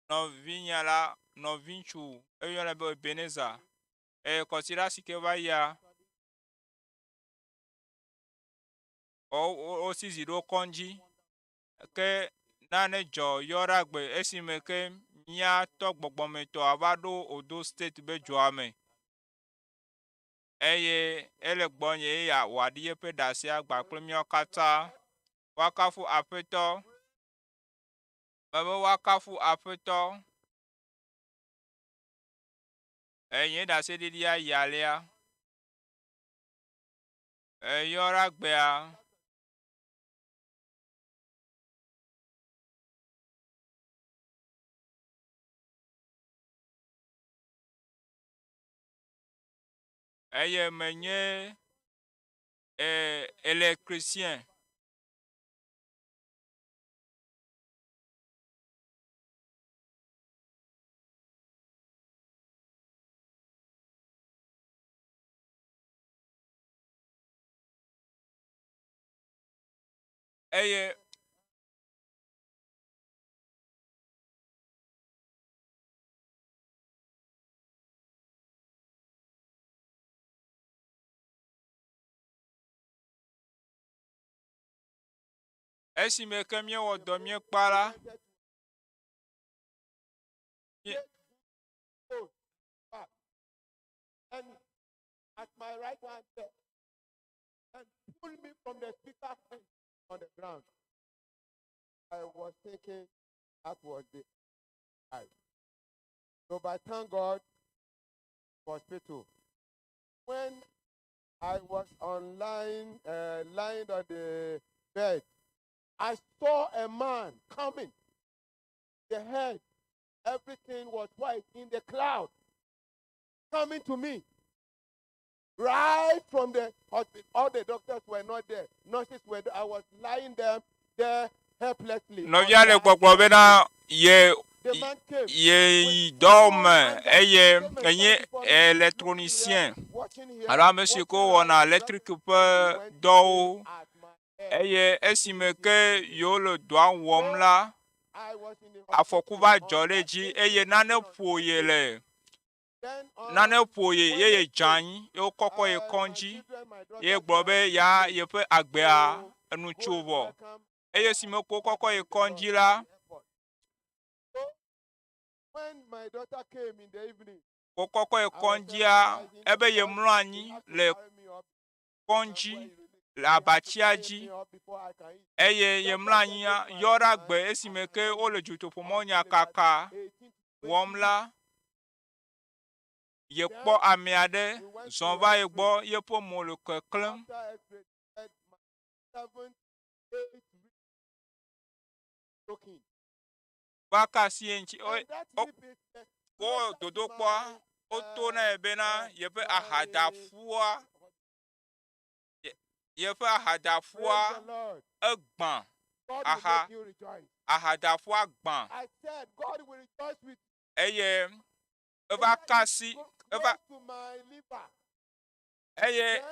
nɔvinye la, nɔviŋutsu eyɔnɛ be Ebenezer. Eye kɔsiɖa si ke va yia, wosi zi ɖo kɔdzi ke nane dzɔ yɔɖagbe esime ke mía tɔ gbɔgbɔmetɔa va ɖo Odo State be dua me. Eye ele gbɔnye eye wòaɖi eƒe ɖasea gba kple míawo katã. Woakafu Aƒetɔ. Mebe woakafu Aƒetɔ. Eye nye ɖaseɖiɖia yi alea. Eyɔɖagbea. Eye menye e, électricien. Eye Esime ke míewɔ dɔ míekpa la, And at my right hand there, and pull me from the speaker on the ground. I was thinking that was the eye. So, but thank God, hospital. When I was online, lying on the bed, I saw a man coming. The head, everything was white in the cloud, coming to me. Right from the hospital, all the doctors were not there. Nurses were there. I was lying there, there helplessly. Nɔvia le gbɔgblɔ bena ye The man came. ye yi dɔ me eye enye électronicien alo ame si ke wɔna electric ƒe dɔwo eye esime ke yewo le dɔa wɔm la, afɔku va dzɔ ɖe edzi eye nane ƒo ye le nane ƒo ye ye ye dze anyi ye wokɔkɔ ye kɔdzi ye gblɔ be ya yeƒe agbea enu tso vɔ eye esime ke wokɔkɔ ye kɔdzi la, wokɔkɔ ye kɔdzia ebe yemlɔ anyi le kɔdzi. le abatsia dzi eye yemlɔ anyia yɔ ɖe agbe esime ke wole dutoƒomɔnya kaka wɔm la, yekpɔ ame aɖe zɔ va ye gbɔ yeƒe mo le keklẽm. Va ka asi ye ŋuti. Wo dodokpɔa woto nɛ bena yeƒe ahadaƒua yeƒe ahadaƒua egbã aha ahadaƒua gbã eye eva ka asi eva eye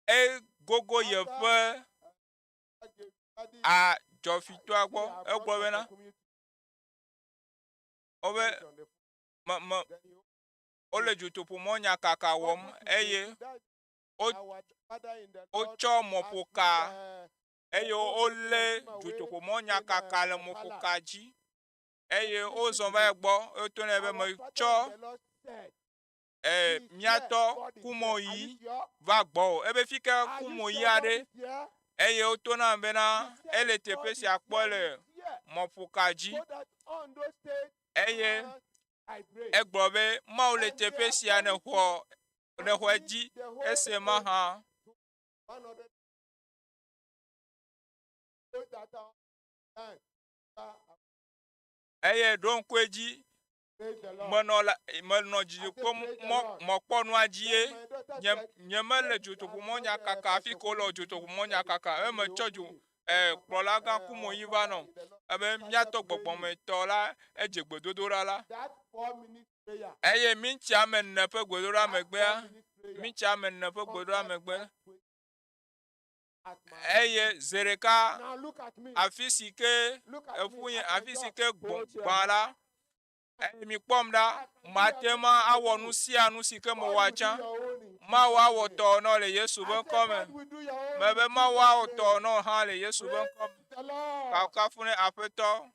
egogo yeƒe adzɔfitɔa gbɔ egblɔ bena wobe me me wole dutoƒomɔnya kaka wɔm eye wotsɔ mɔƒoka eye wolé dutoƒomɔnya kaka le mɔƒoka dzi eye wozɔ va egbɔ woto nɛ be metsɔ e míatɔ kumɔyi va gbɔwò ebe fi ke kumɔyi aɖe eye woto nam bena ele teƒe sia kpɔ le mɔƒoka dzi eye egblɔ be Mawu le teƒe sia nexɔ nexɔ edzi ese mahã. Eye ɖo ŋku edzi menɔ la menɔ dzidzɔkpɔ mɔ mɔkpɔnua dzie nye nye mele dzotoƒomɔ nya kaka hafi ko le dzotoƒomɔ nya kaka eme tsɔ dzo e kplɔla gã kumo yi va nɔ ebe míatɔ gbɔgbɔmetɔ la edze gbedodoɖa la eye mintsi ame ene ƒe gbedodoɖa megbea mintsi ame ene ƒe gbedodoɖa megbe eye zi ɖeka afi si ke eƒu nye afi si ke gbã la eye mikpɔm ɖa mate ŋu awɔ nu sia nu si ke mewɔa tsã Mawu awɔ tɔ nɔ le Yesu ƒe ŋkɔ me mebe Mawu awɔ tɔ nɔ hã le Yesu ƒe ŋkɔ me kafukafu ne Aƒetɔ.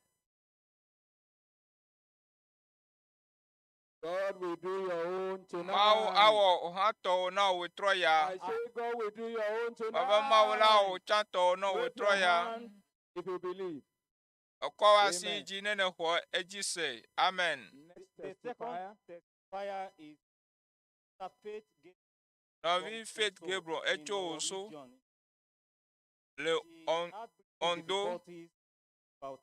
God will do your own tonight. Mawu awɔ hã tɔwò na wò trɔ ya. I say God will do your own tonight. Mebe Mawu la wò tsã tɔwò na wò Wave trɔ your ya. hand if you believe. Ekɔ wò asi Amen. dzi ne nèxɔ edzi se. Amen. Next The second testifier. testifier is Mr. Faith Gabriel. Nɔvi Faith from Gabriel Oso in etso Owo Oso region. le She On had breathing Ondo. difficulties about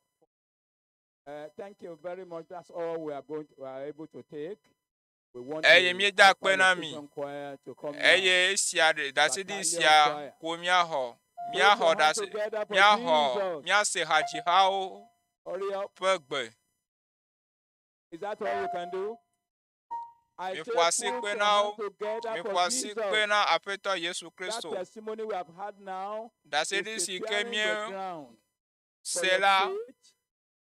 Thank you very much. That's all we are going to, we are able to take. We want Eye the míeda Alpha akpe na mi. Location Choir to come now. Eye esia ɖe ɖaseɖi Battalion sia choir. ko míaxɔ. Put Míaxɔ your hands ɖase together for míaxɔ Jesus. míase hadzihawo Hurry up. ƒe gbe. Is that all you can do? I say Miƒo asi put kpe your na wo. hands together for Miƒo asi Jesus. kpe na Aƒetɔ Yesu That Kristo. testimony we have had now is Ɖaseɖi si ke preparing the míese ground for your la faith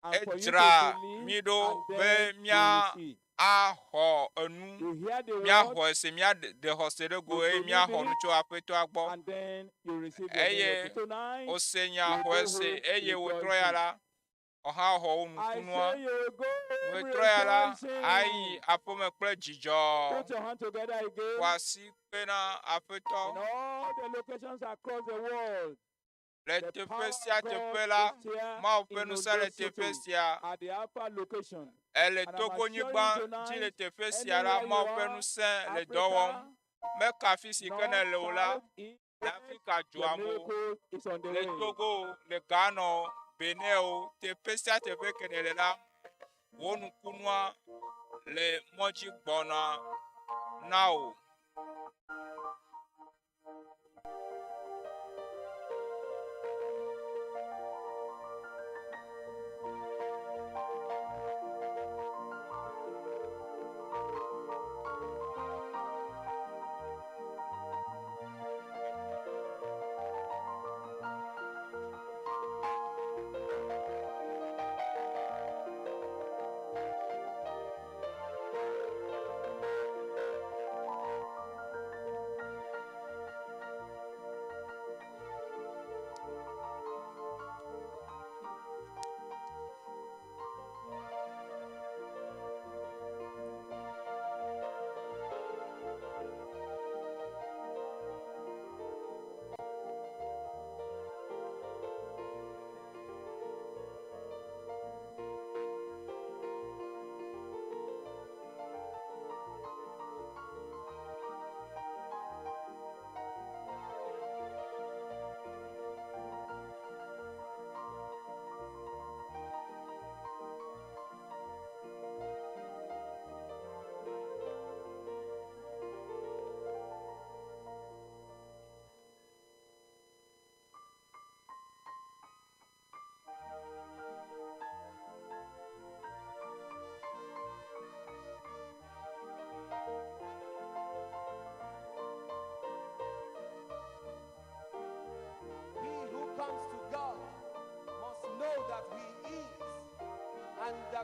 and for you to edzra believe mí ɖo and be then you mía receive. axɔ enu. You hear the word Míaxɔ se míaɖe xɔse ɖe go You eye believe míaxɔ it, nu tso Aƒetɔa gbɔ. and then you receive your Eye miracle. Tonight, wose nya you xɔe go se home eye wòtrɔ ya rejoicing. la, ɔhã xɔ wo I nukunua. say you will go home Wòtrɔ ya la, ayi rejoicing. aƒeme kple dzidzɔ. Put your hand together again. Ƒo asi kpe na Aƒetɔ. In all the locations across the world, Le the teƒe power sia of God teƒe la, is here Mawu ƒe in ŋusẽ Ondo le teƒe City sia. at the Alpha location. Ele And I'm Togonyigba assuring dzi le tonight, teƒe sia la, anywhere you Mawu ƒe are, ŋusẽ le dɔ wɔm. Africa, Meka afi si ke North, nèle o la, South, East, le West, Afrika your dzoa me o, miracle is on the le way. Togo o, le Ghana o, Benin o, teƒe sia teƒe ke nèle la, wò nukunua le mɔ dzi gbɔna na wò.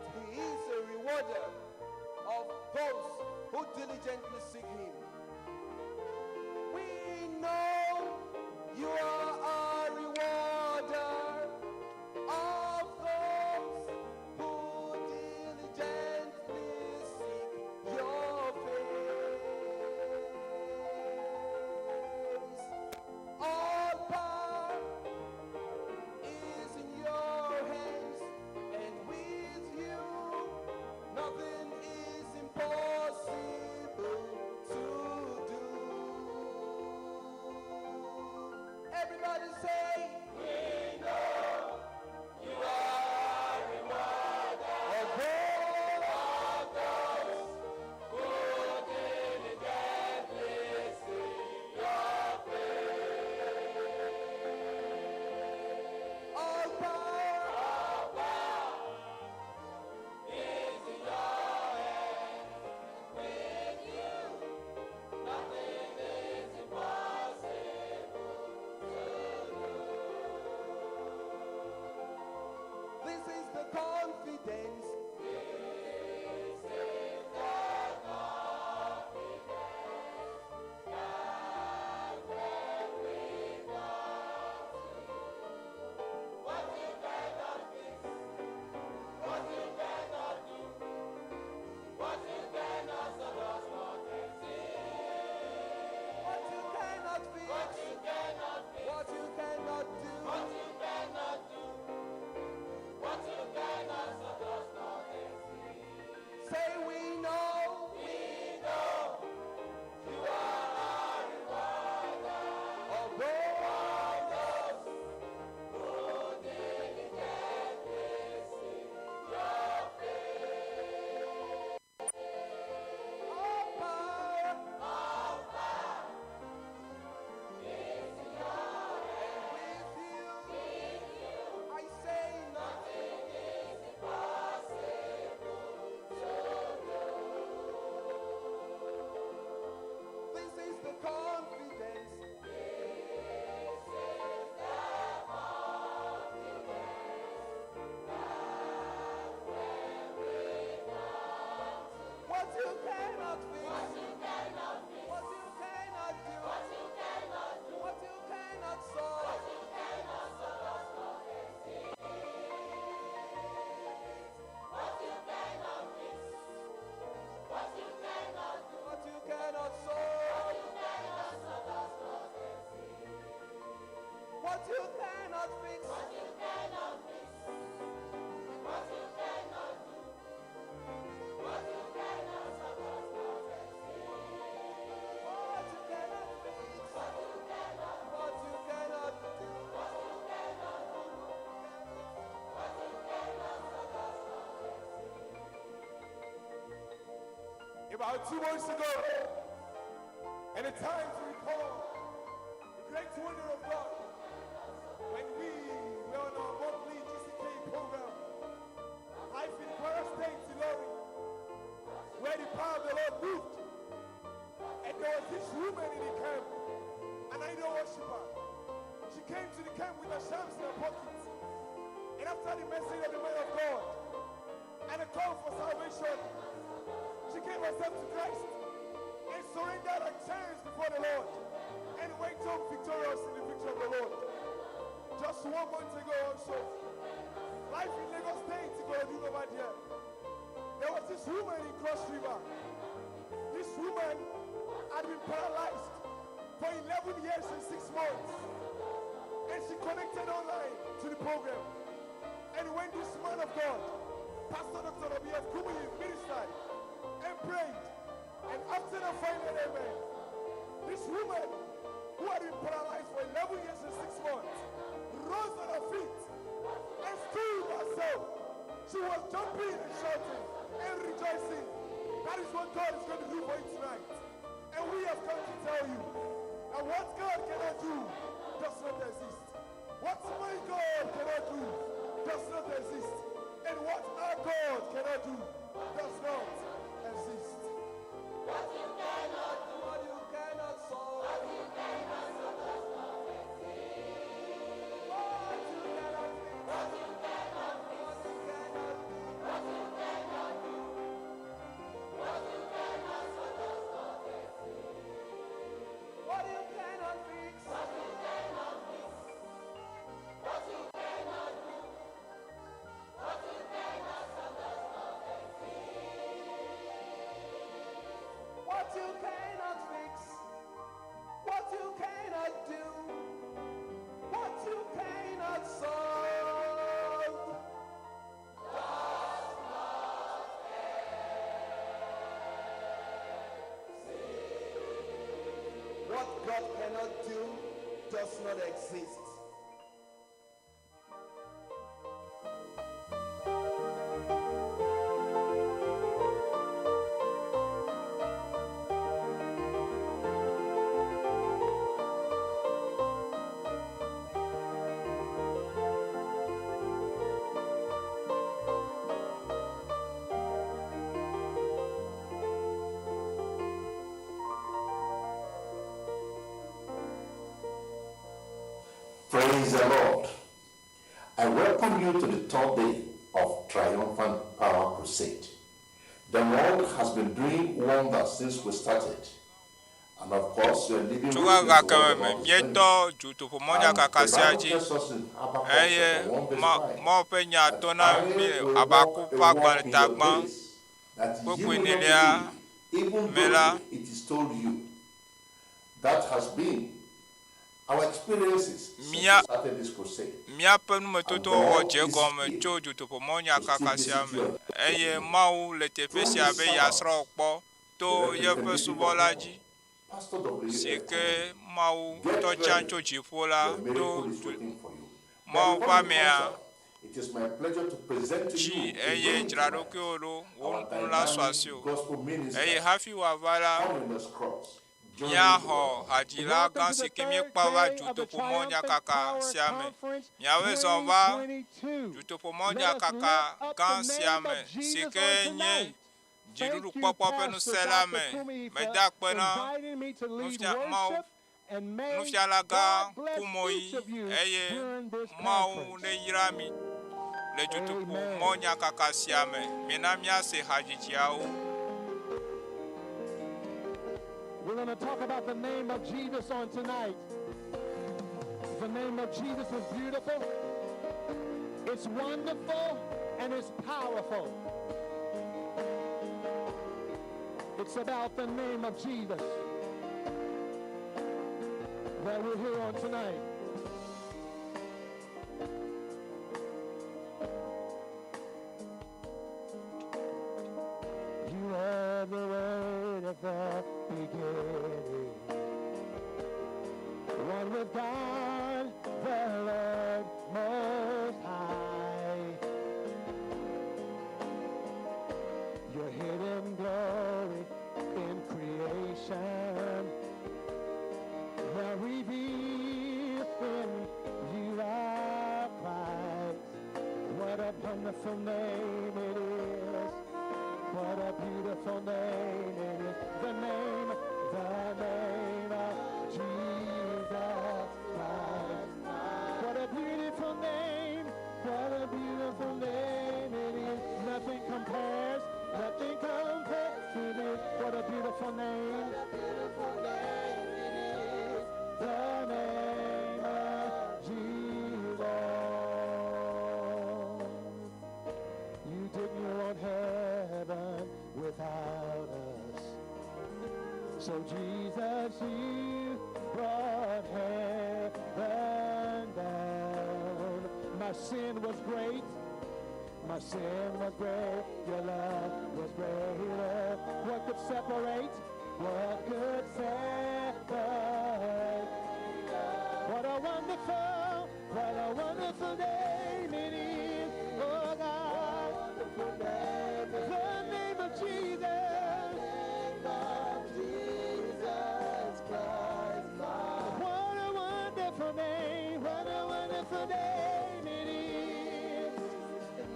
that he is a rewarder of those who diligently seek him. We know you are a rewarder of those who diligently seek your face. All power is in your hands, and with you, nothing is impossible to do. Everybody say, We know you are rewarder of those who diligently seek your face. All power, is in your hands. With you, nothing is impossible to do. This is the confidence. This is the confidence that when we come to you, what you cannot fix, what you cannot do, what you cannot solve does not exist. What you cannot fix, what you cannot fix, what you cannot do, what you cannot do, what you cannot solve does not exist. Say we know you are a rewarder of those who diligently seek your face. All power, all power is in your hands. And with you, I say nothing is impossible to do. This is the confidence. This is the confidence that when we come to what you cannot fix, what you cannot fix, what you cannot do, what you cannot do, what you cannot solve, what you cannot solve does not exist. What you cannot fix, what you cannot do, what you cannot solve, what you cannot solve does not exist. What you cannot fix, what you cannot fix, what you cannot do, what you cannot solve does not exist. What you cannot fix, what you cannot, what you cannot do, what you cannot do, what you cannot solve does not exist. About 2 months ago, and a time to recall the great wonder of God when we were on our monthly GCK program, Life in Kwara State, Ilorin, where the power of the Lord moved. And there was this woman in the camp, an idol worshiper. She came to the camp with her shams in her pocket. And after the message of the man of God and a call for salvation, she gave herself to Christ and surrendered her chains before the Lord and went home victorious in the victory of the Lord. Just one month ago also, life in Lagos State, Ikorodu over there, there was this woman in Cross River. This woman had been paralyzed for 11 years and 6 months. And she connected online to the program. And when this man of God, Pastor Dr. W.F. Kumuyi, ministered and prayed, and after the final amen, this woman who had been paralyzed for 11 years and 6 months rose on her feet and stood herself. She was jumping and shouting and rejoicing. That is what God is going to do for you tonight. And we have come to tell you that what God cannot do does not exist. What my God cannot do does not exist. And what our God cannot do does not exist. What you cannot do, what you cannot solve, what you cannot solve does not exist. What you cannot fix, what you cannot fix, what you cannot do, what you God cannot do does not exist. Praise the Lord. I welcome you to the third day of Triumphant Power Crusade. The Lord has been doing wonders since we started. And of course, you are living Tso witness gaga to what keme the me Lord is doing. míetɔ dutoƒomɔnyakaka And the sia Bible dzi tells us in Habakkuk eye chapter 1 verse Ma 9 Mawu ƒe nya that to na I mí le will Habaku walk a ƒe walk agbalẽ in ta your gbã days, that ye kpukpui will not enelia believe, even me la, though it is told you. That has been our experiences since we mía started this crusade. míaƒe And numetotowo wɔ God dze is gɔme here tso to still dutoƒomɔnyakaka sia visit me you and eye Mawu le teƒe through sia his be yeasrɔ̃ servant, kpɔ the to yeƒe representative of subɔla God, dzi Pastor si W.F. ke Kumuyi. Mawu Get tɔ tsã ready. tso dziƒo la Your to miracle is du waiting for you. But Mawu before ƒe he comes amea up, it is my pleasure to present to dzi you eye again dzra tonight ɖokuiwò ɖo wò our ŋku la su dynamic asiwò gospel eye minister, hafi wòava la Cornelius Cross. Join me to míaxɔ welcome. hadzila Welcome gã to si the ke third míekpa va day of the dutoƒomɔ Triumphant nyakaka Power sia me. Conference Míawoe zɔ va 2022. Let us dutoƒomɔnyakaka lift up gã the sia name me of si Jesus ke on nye tonight. Thank you, dziɖuɖukpɔkpɔ ƒe Pastor ŋusẽ la Dr. me. Kumi, for Meda akpe na inviting me to lead nufia Mawu worship, and may nufiala gã God bless Kumoyi each of you eye during this Mawu conference. neyra mi le Amen. dutoƒomɔnyakaka sia me. Mina míase hadzidziawo. We're going to talk about the name of Jesus on tonight. The name of Jesus is beautiful, it's wonderful, and it's powerful. It's about the name of Jesus that we're here on tonight. You are the word at the beginning, one with God, the Lord Most High. Your hidden glory in creation, now revealed in you are Christ. What a wonderful name it is. What a beautiful name it is. The name of Jesus Christ. What a beautiful name. What a beautiful name it is. Nothing compares. Nothing compares to this. What a beautiful name. What a beautiful name it is. The name of Jesus. You didn't want heaven without us. So Jesus, you brought heaven down. My sin was great. My sin was great. Your love was greater. What could separate? What could separate? What a wonderful, what a wonderful name it is. Oh God, the name of Jesus. What a wonderful name, what a wonderful name it is.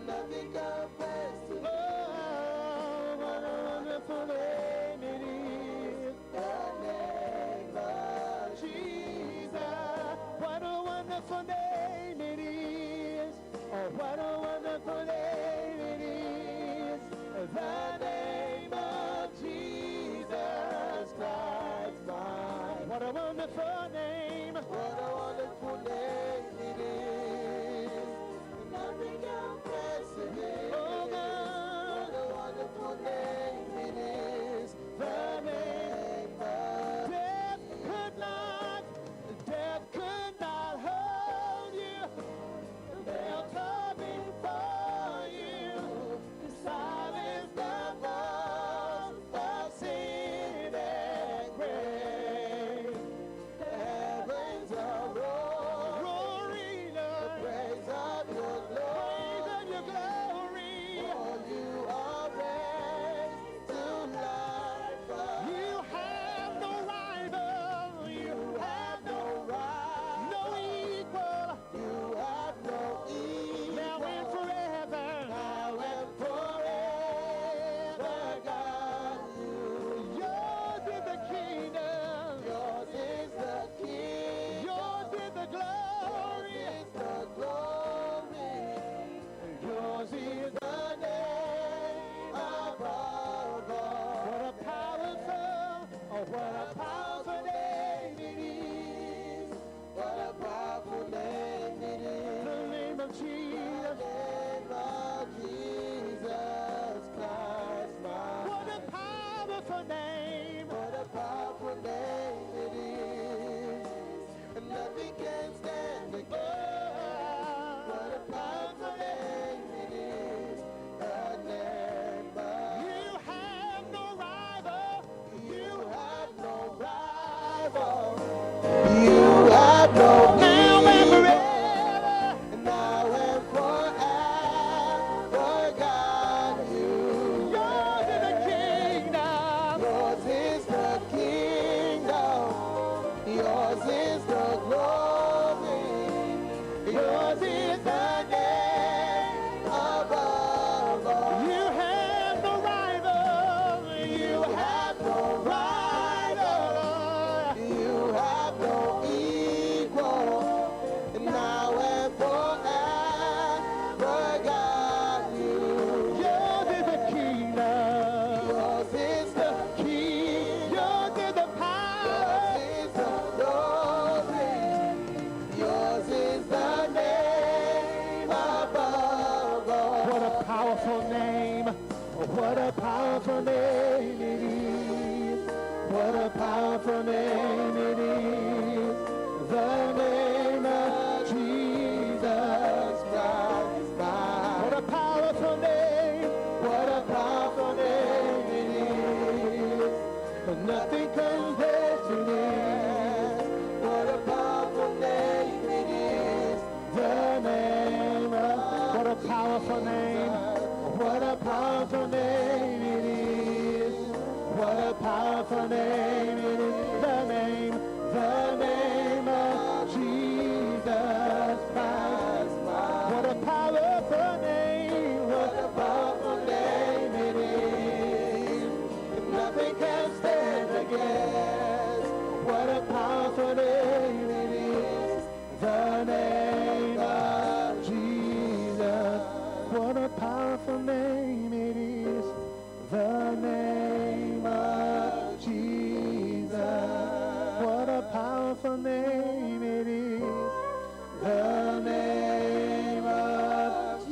Nothing compares to Oh, what a wonderful name it is. The name of Jesus. What a wonderful name it is. Oh, what a wonderful name it is. The name of Jesus Christ, my. What a wonderful name. What a wonderful name it is. Nothing compares to this. Oh, God. What a wonderful name it is. The name of Death could not, death could not hold you. They'll come before you. Silence the voice of sin and grave. Yours is the name above all. You have no rival. You have no rival. You have no equal. Now and forever, God, you. Yours is the kingdom. Yours is the King. Yours is the power. Yours is the glory. Yours is the name above all. What a powerful name. What a powerful name it is. What a powerful name it is. The name of Jesus Christ, my What a powerful name. What a powerful name it is. But nothing compares to this. What a powerful name it is. The name of, what a powerful name. What a powerful name it is. What a powerful name it is. The name of Jesus Christ. What a powerful name. What a powerful name it is. Nothing can stand against. What a powerful name it is. The name of Jesus. What a powerful name it is. The name of Jesus. What a powerful name it is. The name of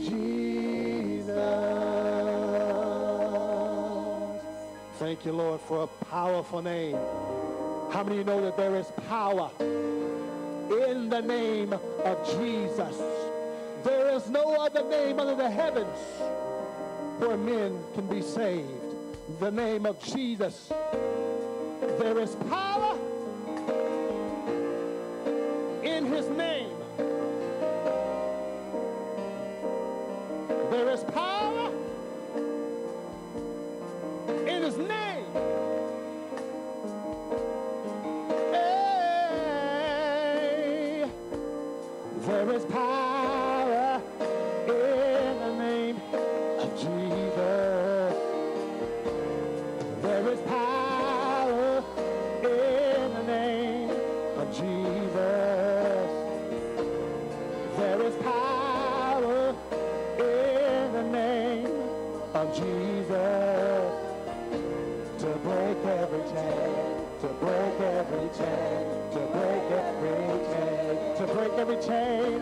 Jesus. Thank you, Lord, for a powerful name. How many of you know that there is power in the name of Jesus? There is no other name under the heavens where men can be saved. The name of Jesus. There is power in his name. There is power in his name. Hey, there is power in the name of Jesus. There is power in the name of Jesus. There is power in the name of Jesus to break every chain, to break every chain, to break every chain, to break every chain,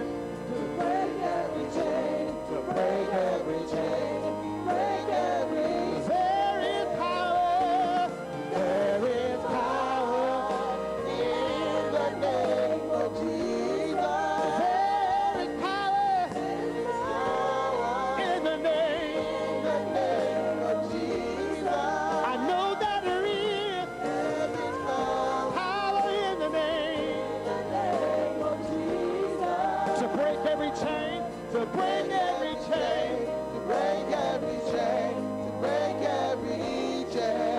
To break every chain, to break every chain. break every There is power, there is power in the name of Jesus. There is power in the name. In the name of Jesus. I know that there is There is power power in the name in the name of Jesus. to break every chain, to break every chain, To break every chain, to break every chain.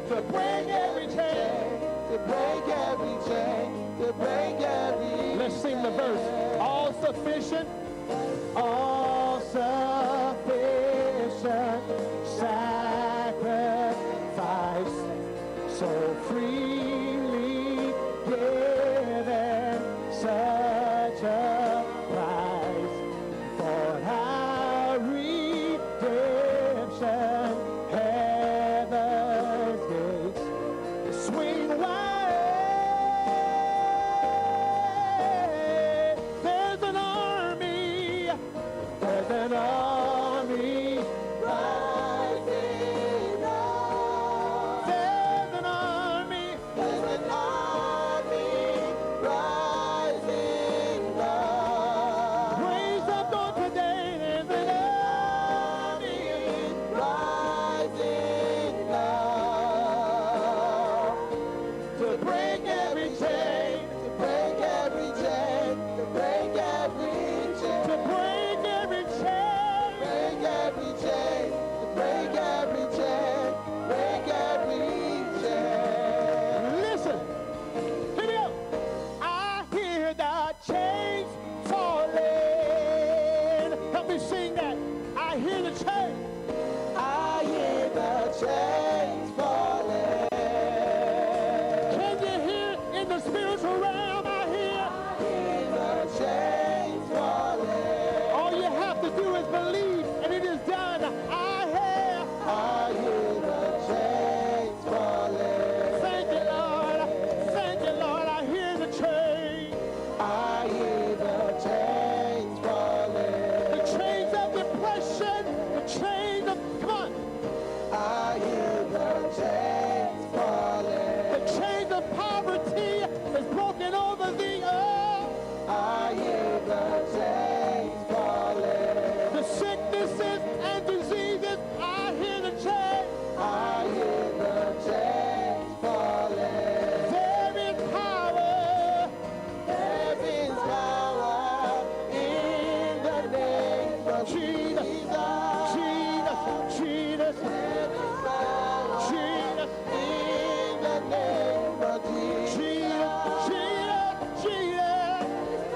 to break every chain. To break every chain, to break every Let's sing the verse. All sufficient, all sufficient sacrifice, so freely given, such a price for our redemption. Heaven's gates swing wide. There's an army. There's an army. Rising up. There's an army. hear the chains. I hear the chains falling. Can you hear in the spiritual realm? I hear. I hear the chains falling. All you have to do is believe, and it is done. I hear. I hear the chains falling. Thank you, Lord. Thank you, Lord. I hear the chains. I hear the chains falling. The chains of depression. The chains of, come on. I hear the chains falling. The chains of poverty is broken over the earth. I hear the chains falling. The sicknesses and diseases, I hear the chains. I hear the chains falling. There is power. There is power in the name of Jesus. Jesus. Jesus, Jesus, There is power Jesus, in the name of Jesus. Jesus, Jesus, Jesus.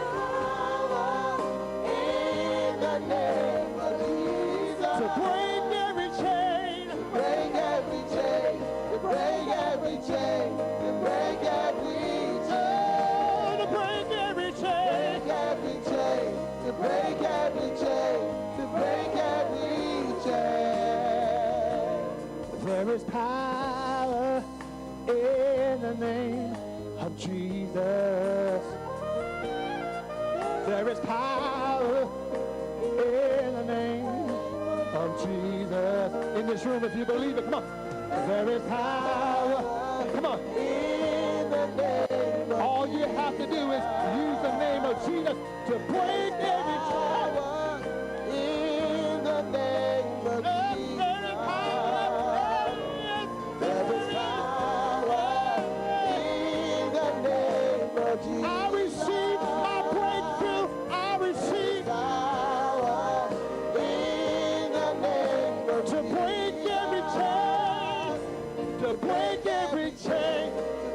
Power in the name of Jesus. To break every chain. Break every chain, to break every chain, to break every chain. Oh, to break every chain. Break every chain, to break every chain, to break every chain. There is power in the name of Jesus. There is power in the name of Jesus. In this room, if you believe it, come on. There is power. Come on. In the name of All you have to do is use the name of Jesus to break every chain. power, in the name of There is power. Jesus. There is power in the name of Jesus. I receive my breakthrough. I receive Power in the name of to break every chain. To break every chain. To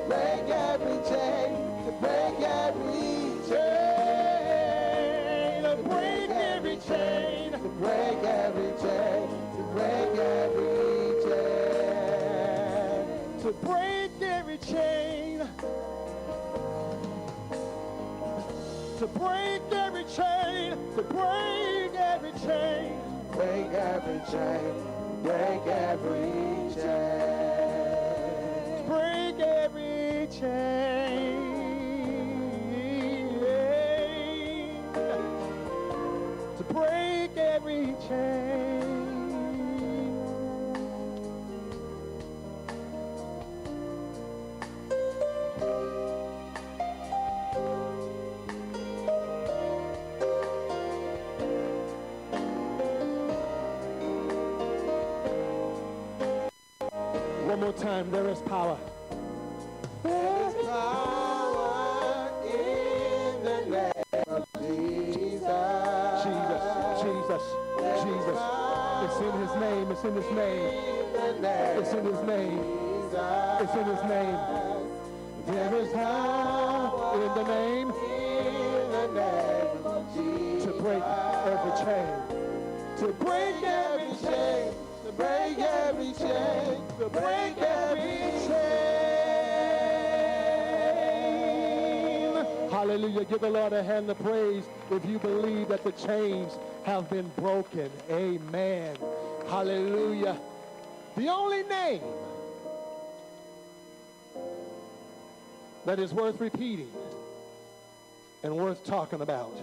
break every chain, to break every chain, To break every chain. to break every chain, to break every chain. To break every chain. To break every chain. To break every chain. Break every chain, break every chain. Break every chain. To break every chain. One more time, there is power. There is power in the name of Jesus. Jesus, Jesus, Jesus. It's in his name, it's in his name. In the name It's in his name. of It's in his name. There is power in the name In the name of Jesus. to break every chain. To break every chain, to break every chain, to break every chain. Hallelujah. Give the Lord a hand of praise if you believe that the chains have been broken. Amen. Hallelujah. The only name that is worth repeating and worth talking about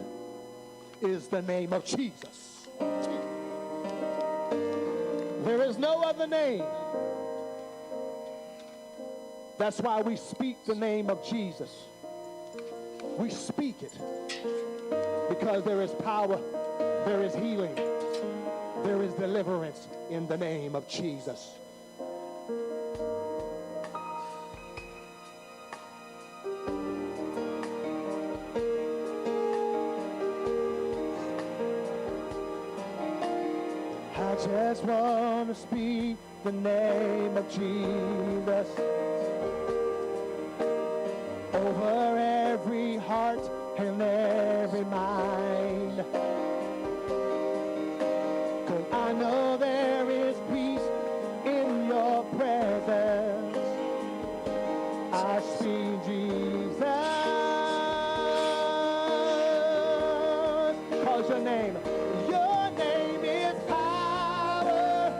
is the name of Jesus. There is no other name. That's why we speak the name of Jesus. We speak it because there is power, there is healing, there is deliverance in the name of Jesus. I just want to speak the name of Jesus over every heart and every mind. 'Cause I Because your name, your name is power.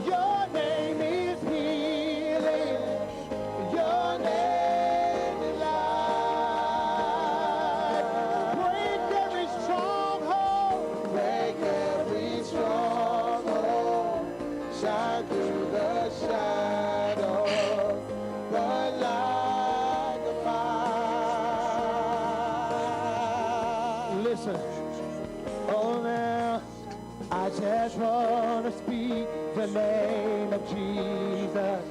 Your name is healing. Your name is life. Break every stronghold. Break every stronghold. Shine through the shadows. Burn like a fire. Listen. Oh, now I just want to speak the name of Jesus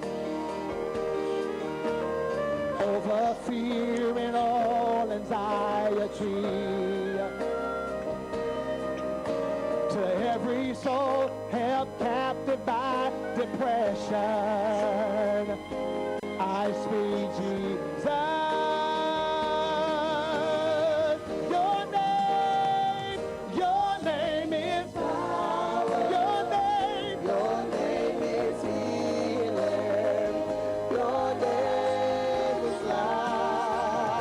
over fear and all anxiety. To every soul held captive by depression, I speak Jesus. Your name, your name is power. Your name, your name is healing. Your name is life.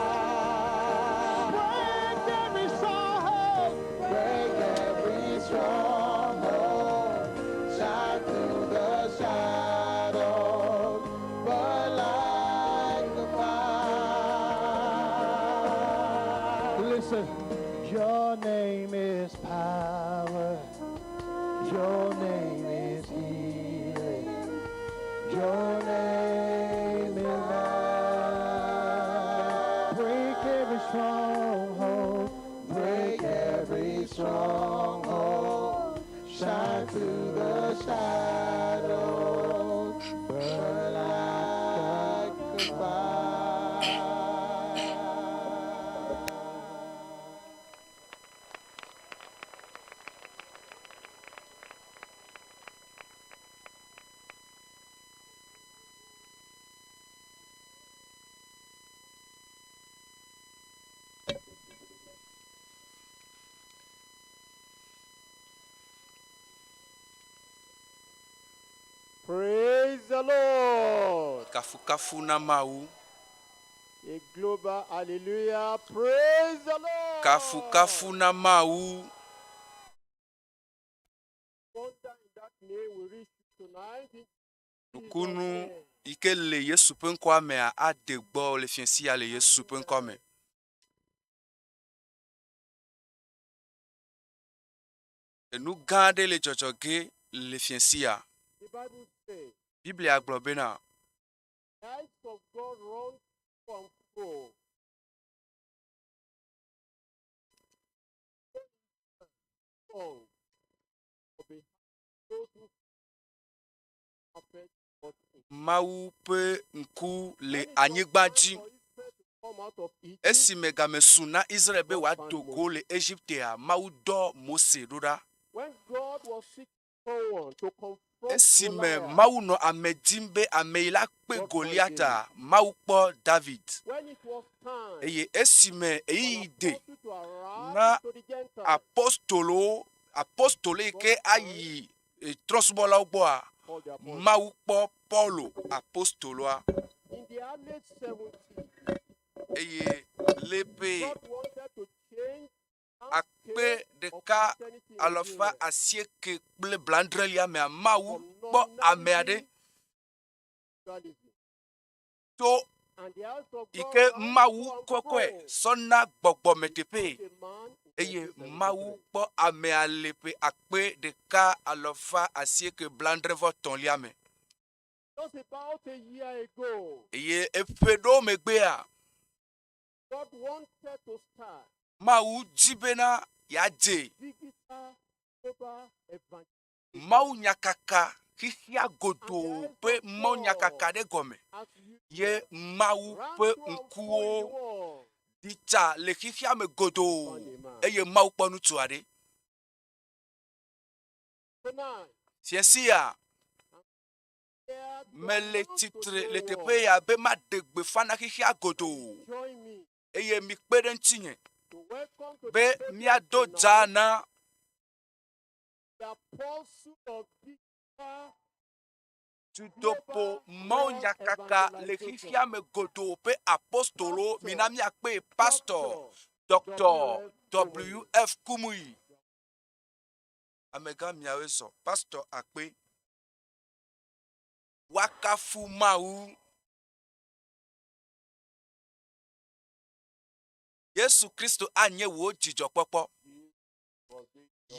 Break every stronghold. Break every stronghold. Shine through the shadows. Burn like a fire. Listen, your name is power. Your name is healing. Your name is life. Break every stronghold. Break every stronghold. Shine through the shadows. Burn like a fire. Praise the Lord. Kafukafu na Mawu. A global hallelujah. Praise the Lord. Kafukafu na Mawu. Wonder in that name will reach you tonight. in Nukunu yi ke le Yesu ƒe ŋkɔa mea ade gbɔ le fiẽ sia le Yesu ƒe ŋkɔ me. Enu gã aɖe le dzɔdzɔ ge le fiẽ sia. The Bible says, Biblia gblɔ bena the eyes of God run to and fro. Song of the those who perfect God in. Mawu ƒe ŋku le anyigba dzi. For Israel to come out of Egypt, Esime game su na Israel be wòado go le Egiptea, Mawu dɔ Mose ɖo ɖa. when God was seeking someone to confront Esime Goliath, Mawu nɔ ame dim be ame yi la kpe Goliata, Mawu kpɔ David. when it was time Eye esime for ɣeyiɣi de apostle to arise na to the Gentiles, apostolowo, apostolo yi ke ayi eh, trɔ̃subɔlawo gbɔa, called the apostles. Mawu kpɔ Paulo apostoloa In the early 70s, eye le ƒe God wanted to change akpe ɖeka alafa asieke kple blaadrelia mea, Mawu kpɔ ame aɖe Judaism. to And the house of yi God ke ran Mawu to and kɔkɔe fro. sɔ na gbɔgbɔmeteƒe. A man in Eye 1973. Mawu kpɔ amea le ƒe akpe ɖeka alafa asieke blaadre vɔ etɔ̃lia me. Just about a year ago, Eye eƒe ɖewo megbea, God wanted to start Mawu dzi bena yeadze digital global evangelism. Mawu nyakaka xixia godoo ƒe Mawu nyakaka ɖe gɔme. As you Ye Mawu ran ƒe to and fro in the ŋkuwo world. ɖi tsa le xixia me godoo eye Mawu kpɔ ŋutsu aɖe. Tonight, Fiẽ sia, here to mele announce to tsitre the le world, teƒe ya be maɖe gbeƒã na xixia godoo Join me eye mikpe ɖe ŋutinye to welcome to be the podium míado tonight dza na the apostle of digital Dutoƒo Mawu nyakaka le xixia me godoo ƒe apostolo mina míakpe pastor Dr. W.F. Kumuyi. Amegã miawoe zɔ. Pastor akpe. Woakafu Mawu. Yesu Kristo anye wò dzidzɔkpɔkpɔ.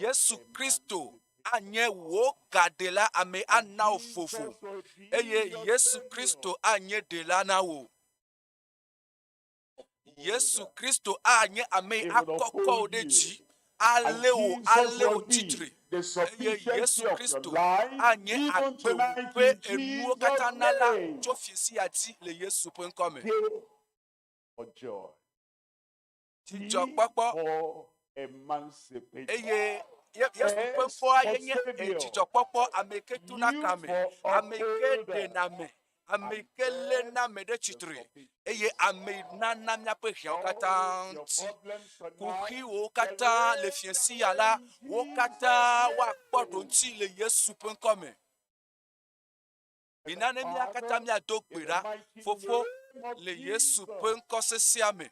Yesu Kristo anye wò gaɖela, ame ana wò vovo eye Yesu Kristo anye ɖela na wò. Yesu Kristo anye ame yi akɔkɔ wò ɖe dzi, alé wò, alé wò tsitre. Eye Yesu Kristo anye agbewu ƒe enuwo katã nala tso fiẽsi ya dzi le Yesu ƒe ŋkɔ me. Dzidzɔkpɔkpɔ eye Yesu ƒe ŋkɔa ye nye dzidzɔkpɔkpɔ, ame ke tuna kame, ame ke ɖena ame, ame ke léna ame ɖe tsitre eye ame nana míaƒe hiãwo katã ŋuti. Kuxiwo katã le fiẽsi ya la, wo katã woakpɔ ɖoŋuti le Yesu ƒe ŋkɔ me. Mina ne mía katã míado gbe ɖa, Fofo, le Yesu ƒe ŋkɔ sesẽa me.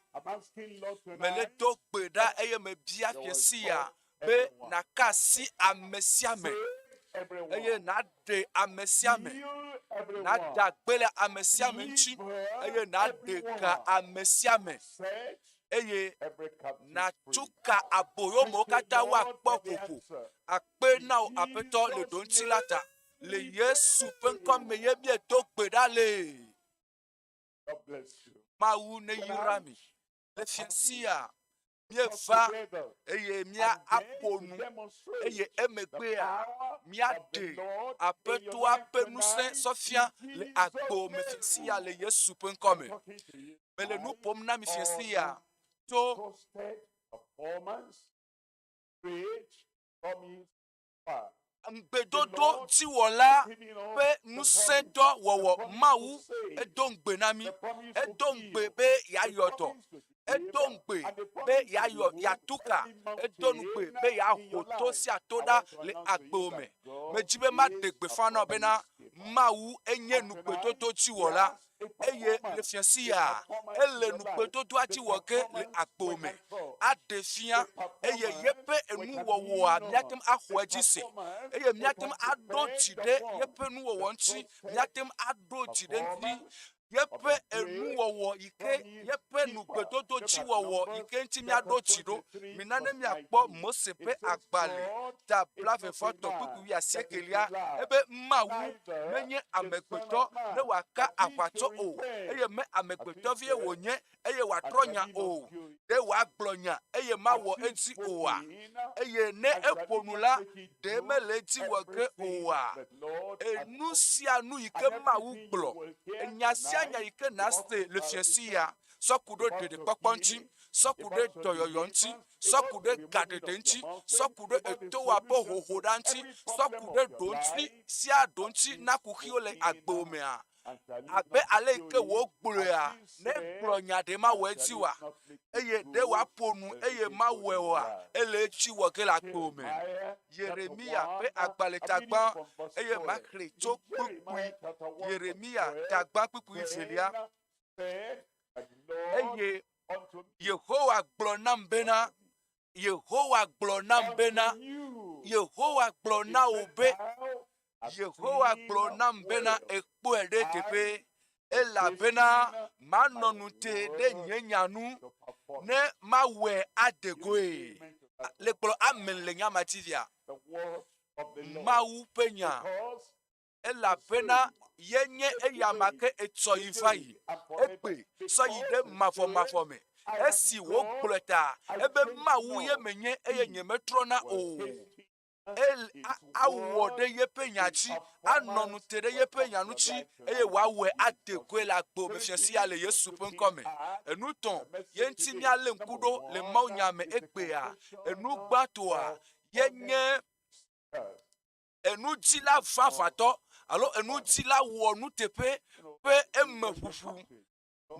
Mele do gbe ɖa eye mebia fiẽsi ya be nàka asi ame sia ame eye nàɖe ame sia ame, nàda gbe le ame sia ame ŋuti eye nàɖe ga ame sia ame eye nàtso ka aboyomewo katã woakpɔ ƒoƒo. Akpe na wò Aƒetɔ le ɖoŋuti la ta. Le Yesu ƒe ŋkɔ me ye míedo gbe ɖa le. Mawu neyra mi. Le fiasia, míeva eye mía aƒo nu eye emegbea míaɖe Aƒetɔa ƒe ŋusẽ sɔ fia le agbo me fiasia le Yesu ƒe ŋkɔ me. Mele nu ƒom na mi fiasia tso Ŋugbedodo dziwɔla ƒe ŋusẽdɔ wɔwɔ. Mawu edo ŋugbe na mí. Edo ŋugbe be yeayɔ dɔ. Edo ŋugbe be yeayɔ yeatu ka. Edo ŋugbe be yeaho to sia to ɖa le agbewò me. Medi be maɖe gbeƒã na wò bena Mawu enye ŋugbedodo dziwɔla. Eye le fiasi ya, ele nugbedodoa dzi wɔ ge le agbo me, aɖe fia, eye yeƒe enuwɔwɔa míate ŋu axɔ edzi se, eye míate ŋu aɖo dzi ɖe yeƒe nuwɔwɔ ŋuti, míate ŋu aɖo dzi ɖe ŋuti yeƒe enuwɔwɔ yi ke yeƒe nugbedodo dzi wɔwɔ yi ke ŋuti míaɖo dzi ɖo. Mina ne míakpɔ Mose ƒe agbalẽ ta blaeve-vɔ-etɔ̃ kpukpui wuiasiekelia ebe Mawu menye amegbetɔ ne wòaka aʋatso o, eye me amegbetɔvie wònye eye wòatrɔ nya o. Ɖe wòagblɔ nya eye mawɔ edzi oa? Eye ne eƒo nu la, ɖe mele edzi wɔ ge oa? Enu sia nu yi ke Mawu gblɔ, enya sia nya yi ke nàse le fiẽsi ya, sɔ ku ɖe ɖeɖekpɔkpɔ ŋuti, sɔ ku ɖe dɔyɔyɔ ŋuti, sɔ ku ɖe gaɖeɖe ŋuti, sɔ ku ɖe etowa ƒe hoho ɖa ŋuti, sɔ ku ɖe ɖoŋuti sia ɖoŋuti na kuxiwo le agbewò mea? Abe ale yi ke wògblɔea, ne egblɔ nya ɖe mawɔ edzi oa? Eye ɖe wòaƒo nu eye mawɔe oa? Ele edzi wɔ ge le agbewò me. Yeremiya ƒe agbalẽ tagbã eye maxlẽe tso kpukpui Yeremiya tagbã kpukpui evelia. Eye Yehowa gblɔ nam bena, Yehowa gblɔ nam bena, Yehowa gblɔ na wò be, Yehowa gblɔ nam bena, èkpɔe ɖe teƒe, elabena manɔ ŋute ɖe nye nya nu, ne mawɔe ade goe. Le gblɔ amen le nya ma dzi via. Mawu ƒe nya. elabena yenye eyama ke etsɔ yi va yi, egbe sɔ yi ɖe mavɔmavɔ me. Esi wògblɔe ta, ebe Mawu ye menye eye nyemetrɔna o. El, a, awɔ ɖe yeƒe nya dzi, anɔ nu te ɖe yeƒe nya ŋuti eye wòawɔe ade goe le agbo me fiẽ sia le Yesu ƒe ŋkɔ me. Enu tɔ̃ ye ŋuti míalé ŋku ɖo le mawunya me egbea. Enu gbãtɔa ye nye Enudzila vavãtɔ alo enudzila wɔnuteƒe ƒe emeʋuʋu.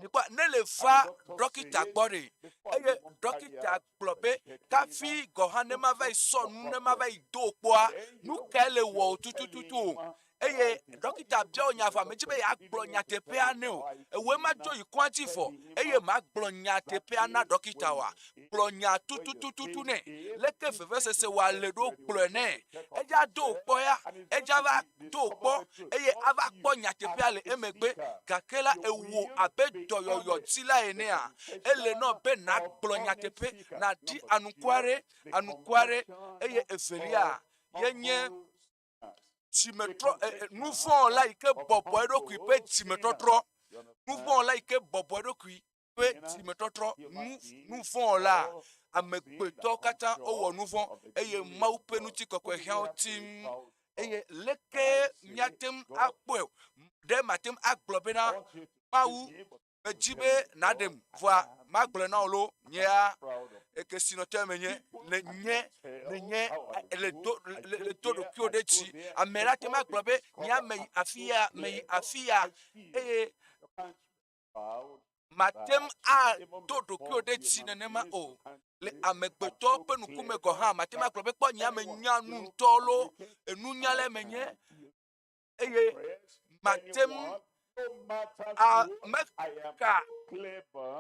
Mikpɔ, ne le va ɖɔkita gbɔ ɖe, eye ɖɔkita gblɔ be kafi gɔ̃ hã ne mava yi sɔ nu, ne mava yi do kpɔa, nu kae le wɔ wò tutututu o? Eye ɖɔkita bia wò nya vɔ medzi be yeagblɔ nyateƒea nɛ o. Ewòe madzo yi kɔa dzi vɔ eye magblɔ nyateƒea na ɖɔkita oa? Gblɔ nya tututututu nɛ. Leke vevesese wòa le ɖo gblɔe nɛ. Edza do wò kpɔ ya, edza va do wò kpɔ eye ava kpɔ nyateƒea le emegbe. Gake la ewò abe dɔyɔyɔtila enea, ele nɔ be nàgblɔ nyateƒe, nàɖi anukware, anukware. Eye evelia ye nye dzimetrɔ e, e, nuvɔ̃wɔla yi ke bɔbɔ eɖokui ƒe dzimetɔtrɔ. Nuvɔ̃wɔla yi ke bɔbɔ eɖokui ƒe dzimetɔtrɔ. Nu nuvɔ̃wɔla amegbetɔwo katã wowɔ nuvɔ̃ eye Mawu ƒe ŋutikɔkɔe hiã wo tim. Eye leke míate ŋu akpɔe? Ɖe mate ŋu agblɔ bena Mawu Medzi be nàɖem, vɔa magblɔe na wò loo, nyea kesinɔtɔe menye, le nye, le nye, le do, le, le do ɖokuiwò ɖe dzi. Ame la te magblɔ be, nyea meyi afi ya, meyi afi ya, eye mate ŋu ado ɖokuiwò ɖe dzi nenema o. Le amegbetɔ ƒe ŋkume gɔ̃ hã, mate ŋu agblɔ be, kpɔ nyea menya nu ŋutɔ loo, enunyalae menye. eye mate ŋu ameka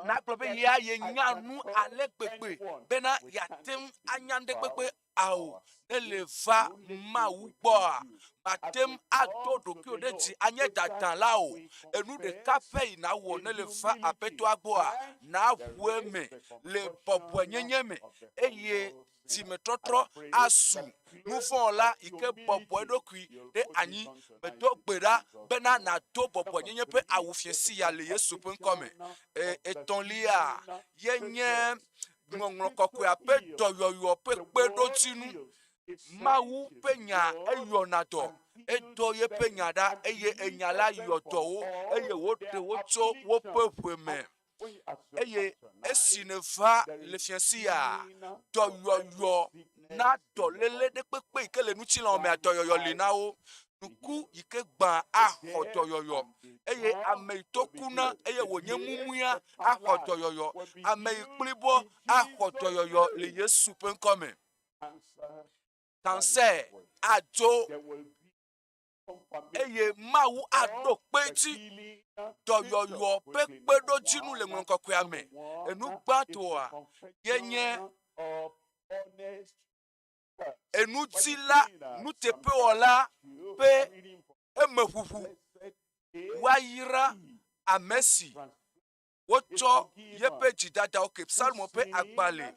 nagblɔ be ya yenya nu ale gbegbe bena yeate ŋu anya nuɖe kpekpe ao ne le va Mawu gbɔa, mate ŋu ado ɖokuiwò ɖe dzi anye dadala o. Enu ɖeka pɛ yi nàwɔ ne le va Aƒetɔa gbɔa, nàʋu eme le bɔbɔenyenye me eye dzimetɔtrɔ asu nuvɔ̃wɔla yi ke bɔbɔ eɖokui ɖe anyi. Medo gbe ɖa bena nàdo bɔbɔenyenye ƒe awu fiẽsi ya le Yesu ƒe ŋkɔ me. E, etɔ̃lia ye nye Ŋɔŋlɔ Kɔkɔea ƒe dɔyɔyɔ ƒe kpeɖodzinu. Mawu ƒe nya eyɔna dɔ. Edɔ yeƒe nya ɖa eye enya la yɔ dɔ wo eye wòɖe wo tso woƒe ʋe me. Eye esi nèva le fiase ya, dɔyɔyɔ na dɔléle ɖe kpekpe yi ke le ŋutilã mea, dɔyɔyɔ li na wo. Ŋku yi ke gbã axɔ dɔyɔyɔ eye ame yi to kuna eye wònye mumuia axɔ dɔyɔyɔ. Ame yi kplibɔ axɔ dɔyɔyɔ le Yesu ƒe ŋkɔ me. Cancer adzo eye Mawu aɖo kpe edzi dɔyɔyɔ ƒe kpeɖodzinu le Ŋɔŋlɔ Kɔkɔea me. Enu gbãtɔa ye nye enudila nuteƒewɔla ƒe emeʋuʋu. Woayra ame si wotsɔ yeƒe dzidadawo ke. Psalmo ƒe agbalẽ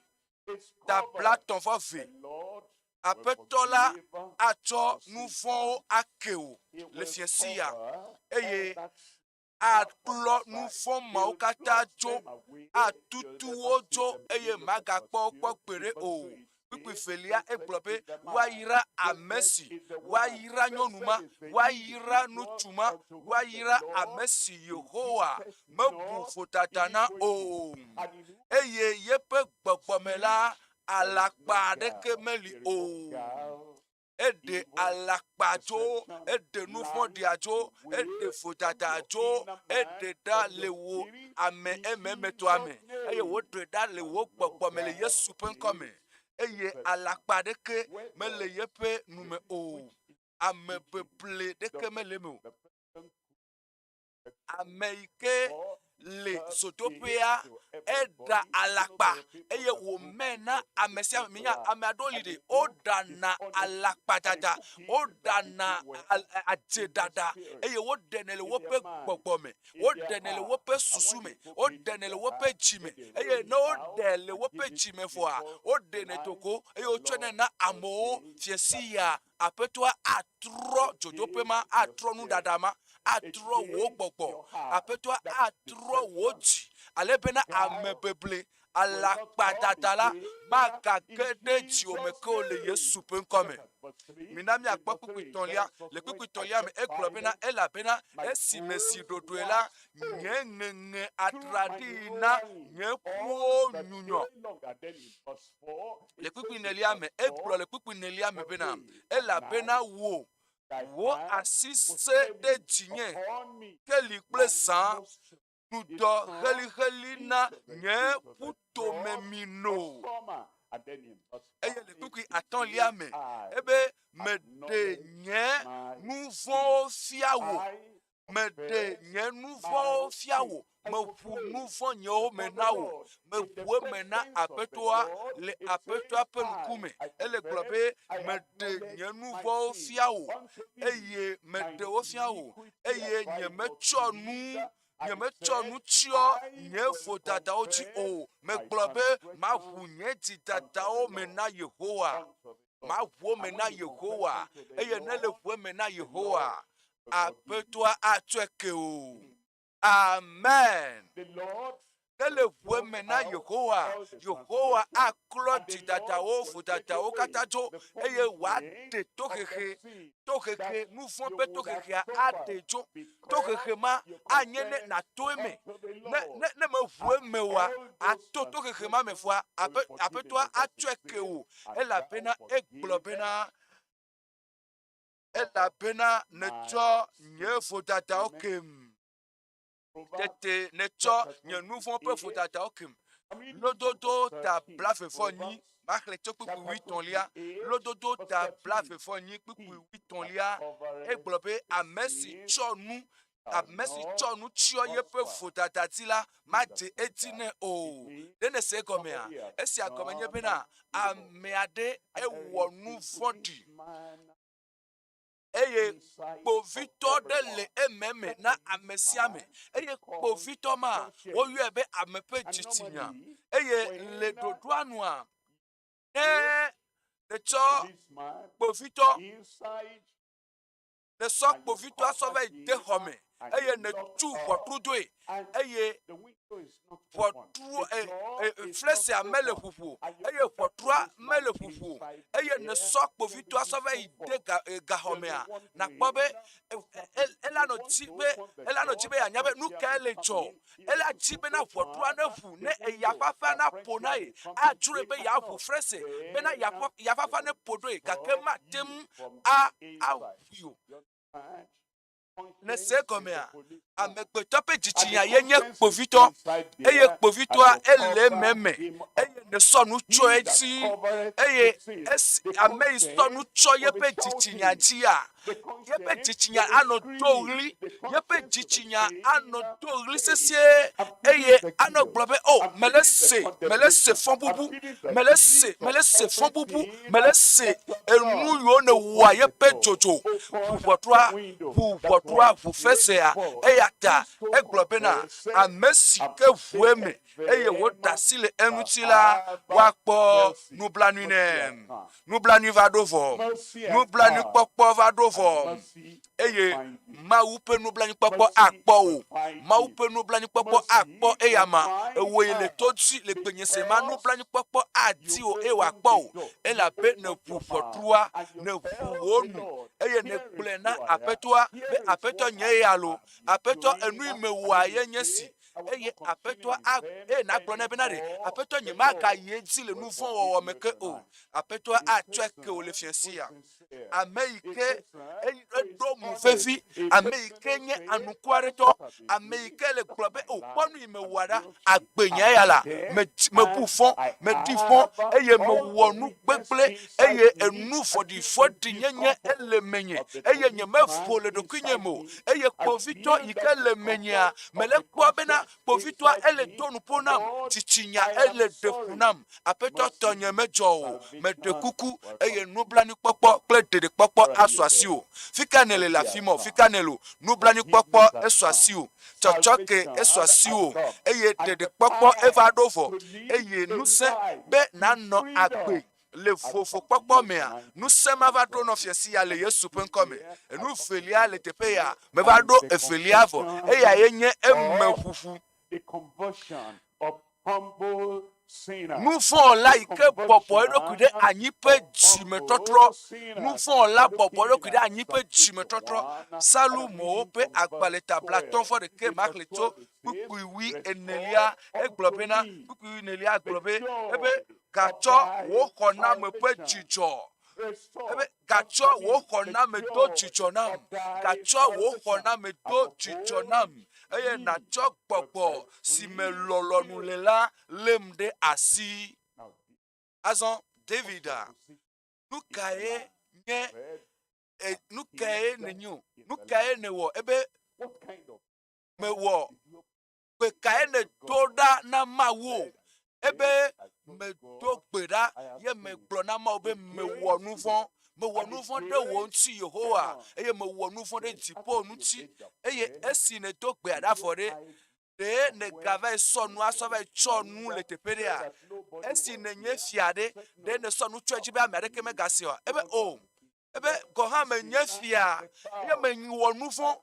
ta blaetɔ̃ vɔ eve. Aƒetɔ la atsɔ nu vɔ̃wo ake wò le fiẽsi ya, eye aklɔ nu vɔ̃ mawo katã dzo, atutu wo dzo, eye màgakpɔ wo kpɔ gbeɖe o. Kpukpui velia egblɔ be woayra ame si, woayra nyɔnu ma, woayra ŋutsu ma, woayra ame si Yehowa mebu vodada na o, eye yeƒe gbɔgbɔ me la, alakpa aɖeke meli o. Eɖe alakpa dzo, eɖe nu vɔ̃ɖia dzo, eɖe vodada dzo, eɖe ɖa le wò ame ememetɔa me, eye wòɖe ɖa le wò gbɔgbɔ me le Yesu ƒe ŋkɔ me. Eye alakpa ɖeke mele yeƒe nu me o. Amebeble ɖeke mele eme o. Ame yi ke le zodoƒea eɖa alakpa eye wòmɛ na ame sia ame. Minya ame aɖewo li ɖe woɖana alakpadada, woɖana adzeɖaɖa eye woɖenɛ le woƒe gbɔgbɔ me, woɖenɛ le woƒe susu me, woɖenɛ le woƒe dzi me eye ne woɖe le woƒe dzi me vɔa, woɖenɛ do go eye wotsɔnɛ na amewo. Fiasi ya Aƒetɔa atrɔ dzodoƒe ma, atrɔ nuɖaɖa ma, atrɔ wò gbɔgbɔ. Aƒetɔa atrɔ wò dzi ale bena amebeble, alakpadada la magage ɖe dziwò me ke o le Yesu ƒe ŋkɔ me. Mina míakpɔ kpukpui tɔ̃lia. Le kpukpui tɔ̃lia me egblɔ bena, Elabena esi mesi ɖoɖoe la, nye ŋeŋe atraɖii na nye ƒuwo nyunyɔ. Le kpukpui nelia me, egblɔ le kpukpui nelia me bena, Elabena wò, wò asi sẽ ɖe dzinye keli kple zã, ŋdɔ xelixeli na nye ƒutomemi no. Eye le kpukpui atɔ̃lia me, ebe, Meɖe nye nu vɔ̃wo fia wò. Meɖe nye nu vɔ̃wo fia wò. Meʋu nu vɔ̃ nyewo me na wò. Meʋu eme na Aƒetɔa le Aƒetɔa ƒe ŋkume. Ele gblɔ be, Meɖe nye nu vɔ̃wo fia wò, eye meɖe wo fia wò, eye nyemetsɔ nu nyemetsɔ nu tsyɔ nye vodadawo dzi o. Megblɔ be, Maʋu nye dzidadawo me na Yehowa. Maʋu wo me na Yehowa. Eye ne le ʋu eme na Yehowa, Aƒetɔa atsɔe ke o. Amen. Ne le ʋu eme na Yehowa, Yehowa aklɔ dzidadawo, vodadawo katã dzo eye wòaɖe tohehe, tohehe, nu vɔ̃ ƒe tohehea aɖe dzo. Tohehe ma anye ne nàto eme. Ne, ne, ne meʋu eme oa, àto tohehe ma me vɔa, aƒe, Aƒetɔa atsɔe ke wò elabena egblɔ bena, Elabena nètsɔ nye vodadawo kem. Tete nètsɔ nye nu vɔ̃ ƒe vodadawo kem. Lododo ta blaeve-vɔ-enyi, maxlẽ tso kpukpui wuietɔ̃lia. Lododo ta blaeve-vɔ-enyi kpukpui wuietɔ̃lia, egblɔ be ame si tsɔ nu ame si tsɔ nu tsyɔ yeƒe vodada dzi la, madze edzi nɛ o. Ɖe nèse egɔmea? Esia gɔme nye bena ame aɖe ewɔ nu vɔ̃ɖi eye kpovitɔ ɖe le ememe na ame sia ame eye kpovitɔ ma woyɔe be ame ƒe dzitsinya eye le ɖoɖoa nua ne nètsɔ kpovitɔ nèsɔ kpovitɔa sɔ va yi de xɔ me eye nètu ʋɔtru doe eye ʋɔtru e, e, flesea mele ʋuʋu o eye ʋɔtrua mele ʋuʋu o eye nèsɔ kpovitɔa sɔ va yi de ga, e, gaxɔ mea nàkpɔ be e, e, ela nɔ dzi be ela nɔ dzi be yeanya be nu kae le dzɔ ela dzi bena ʋɔtrua ne ʋu ne eya ƒaƒã naƒo na ye adzroe be yeaʋu frese bena ya ƒaƒã ne ƒo ɖoe gake mate ŋu a aʋui o. Nèse egɔmea? Amegbetɔ ƒe dzitsinya ye nye kpovitɔ, eye kpovitɔa ele ememe, eye nèsɔ nu tsɔ edzi, eye esi ame yi sɔ nu tsɔ yeƒe dzitsinya dzia, yeƒe dzitsinya anɔ do ɣli, yeƒe dzitsinya anɔ do ɣli sesĩe, eye anɔ gblɔ be, O, mele se, mele se fɔbubu, mele se, mele se fɔbubu, mele se enu yiwo nèwɔa yeƒe dzodzo, ʋu ʋɔtrua, ʋu ʋɔtrua, ʋu fesea. Eya ta egblɔ bena, Ame si ke ʋu eme eye wòɖe asi le eŋuti la, woakpɔ nublanui nɛ. Nublanui va ɖo vɔ. Nublanuikpɔkpɔ va ɖo vɔ. Eye Mawu ƒe nublanuikpɔkpɔ akpɔ wò. Mawu ƒe nublanuikpɔkpɔ akpɔ eyama. Ewòe le to dzi le gbenye se ma, nublanuikpɔkpɔ adi wò eye wòakpɔ wò. Elabe nèʋu ʋɔtrua, nèʋu wò nu eye nègblɔe na Aƒetɔa be, Aƒetɔ, nye ya loo. Aƒetɔ, enu yi mewɔa ye nye esi. Eye Aƒetɔa a, eye nàgblɔ nɛ bena ɖe, Aƒetɔ, nyemagayi edzi le nu vɔ̃ wɔwɔ me ke o. Aƒetɔa atsɔe ke wò le fiẽ sia. Ame yi ke eɖo mo vevi, ame yi ke nye anukuaretɔ, ame yi ke le gblɔ be, o, kpɔ nu yi mewɔa ɖa, agbe nye ya la, mebu fɔ, meɖi fɔ, eye mewɔ nu gbegblẽ, eye enu vɔ̃ɖivɔ̃ɖi nyenye ele menye, eye nyemevo le ɖokuinye me o, eye kpovitɔ yi ke le menyea, mele kpɔ bena kpovitɔa ele do nuƒo nam, dzitsinya ele ɖe fu nam. Aƒetɔ tɔnye medzɔ o, meɖe kuku, eye nublanuikpɔkpɔ kple ɖeɖekpɔkpɔ asu asiwò. Fika nèle le afi ma o, fika nèle o, nublanuikpɔkpɔ esu asiwò, tsɔtsɔke esu asiwò, eye ɖeɖekpɔkpɔ eva ɖo vɔ, eye ŋusẽ be nànɔ agbe Le vovokpɔkpɔ mea, ŋusẽ mava ɖo nɔ fiasi ya le Yesu ƒe ŋkɔ me. Enu velia le teƒe ya, meva ɖo evelia vɔ, eya ye nye emeʋuʋu. Nuvɔ̃wɔla yi ke bɔbɔ eɖokui ɖe anyi ƒe dzimetɔtrɔ. Nuvɔ̃wɔla bɔbɔ eɖokui ɖe anyi ƒe dzimetɔtrɔ. Salomowo ƒe agbalẽ ta blatɔ̃ vɔ ɖekɛ maxlẽ tso kpukpui wui enelia. Egblɔ bena, kpukpui wui enelia gblɔ be, ebe Gatsɔ wò xɔname ƒe dzidzɔ. Ebe gatsɔ wò xɔname do dzidzɔ nam. Gatsɔ wò xɔname do dzidzɔ nam. Eye nàtsɔ gbɔgbɔ si me lɔlɔ̃nu le la lém ɖe asi. Azɔ David, nu kae Nye e, nu kae nènyo? Nu kae nèwɔ? Ebe mewɔ gbe kae nèdo ɖa na Mawu o? Ebe medo gbe ɖa ye megblɔ na Mawu be mewɔ nu vɔ̃. Mewɔ nu vɔ̃ ɖe wò ŋuti Yehowa eye mewɔ nu vɔ̃ ɖe dziƒo ŋuti. Eye esi nèdo gbea ɖa vɔ ɖe, ɖe nègavae sɔ nua sɔ vae tsɔ nu le teƒe ɖea? Esi nènye fia ɖe, ɖe nèsɔ nu tsɔ edzi be ame aɖeke megase oa? Ebe o. Ebe gɔ̃ hã menye fia eye mewɔ nu vɔ̃,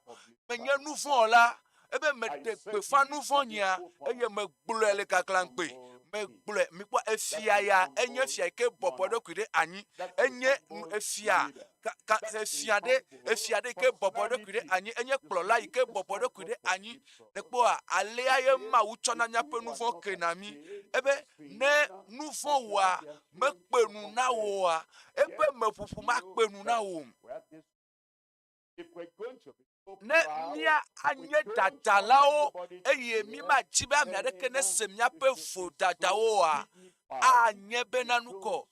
menye nu vɔ̃ la, ebe meɖe gbeƒã nu vɔ̃ nyea eye megblɔe le gaglãgbe. Megblɔe, mikpɔ efia ya enye fia yi ke bɔbɔ eɖokui ɖe anyi. Enye efia ka, ka, efia ɖe, efia ɖe yi ke bɔbɔ eɖokui ɖe anyi. Enye kplɔla yi ke bɔbɔ eɖokui ɖe anyi. Èkpɔa, alea ye Mawu tsɔna míaƒe nu vɔ̃ kena mí. Ebe ne nu vɔ̃ wɔa mekpe nu na wò oa, eƒe meʋuʋu makpe nu na wò o. Ne mía anye dadalawo eye mímadzi be ame aɖeke nese míaƒe vodadawo oa, anye bena nukɔ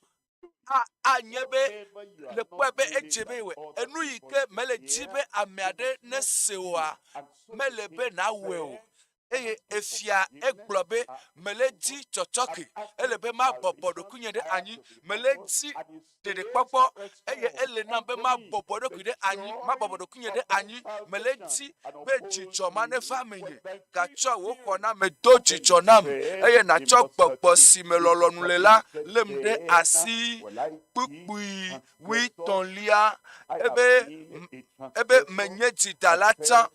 a anye be le kpɔe be edze be yewɔe. Enu yi ke mele dzi be ame aɖe nese oa, mele be nawɔe o. Eye efia egblɔ be, Mele dzi tsɔtsɔke, ele be mabɔbɔ ɖokuinye ɖe anyi. Mele dzi ɖeɖekpɔkpɔ, eye ele nam be mabɔbɔ ɖokui ɖe anyi, mabɔbɔ ɖokuinye ɖe anyi. Mele dzi be dzidzɔ ma neva menye. Gatsɔ wò xɔname do dzidzɔ nam, eye nàtsɔ gbɔgbɔ si me lɔlɔ̃nu le la lém ɖe asi. Kpukpui wuietɔ̃lia, ebe, ebe menye dzidala tsã.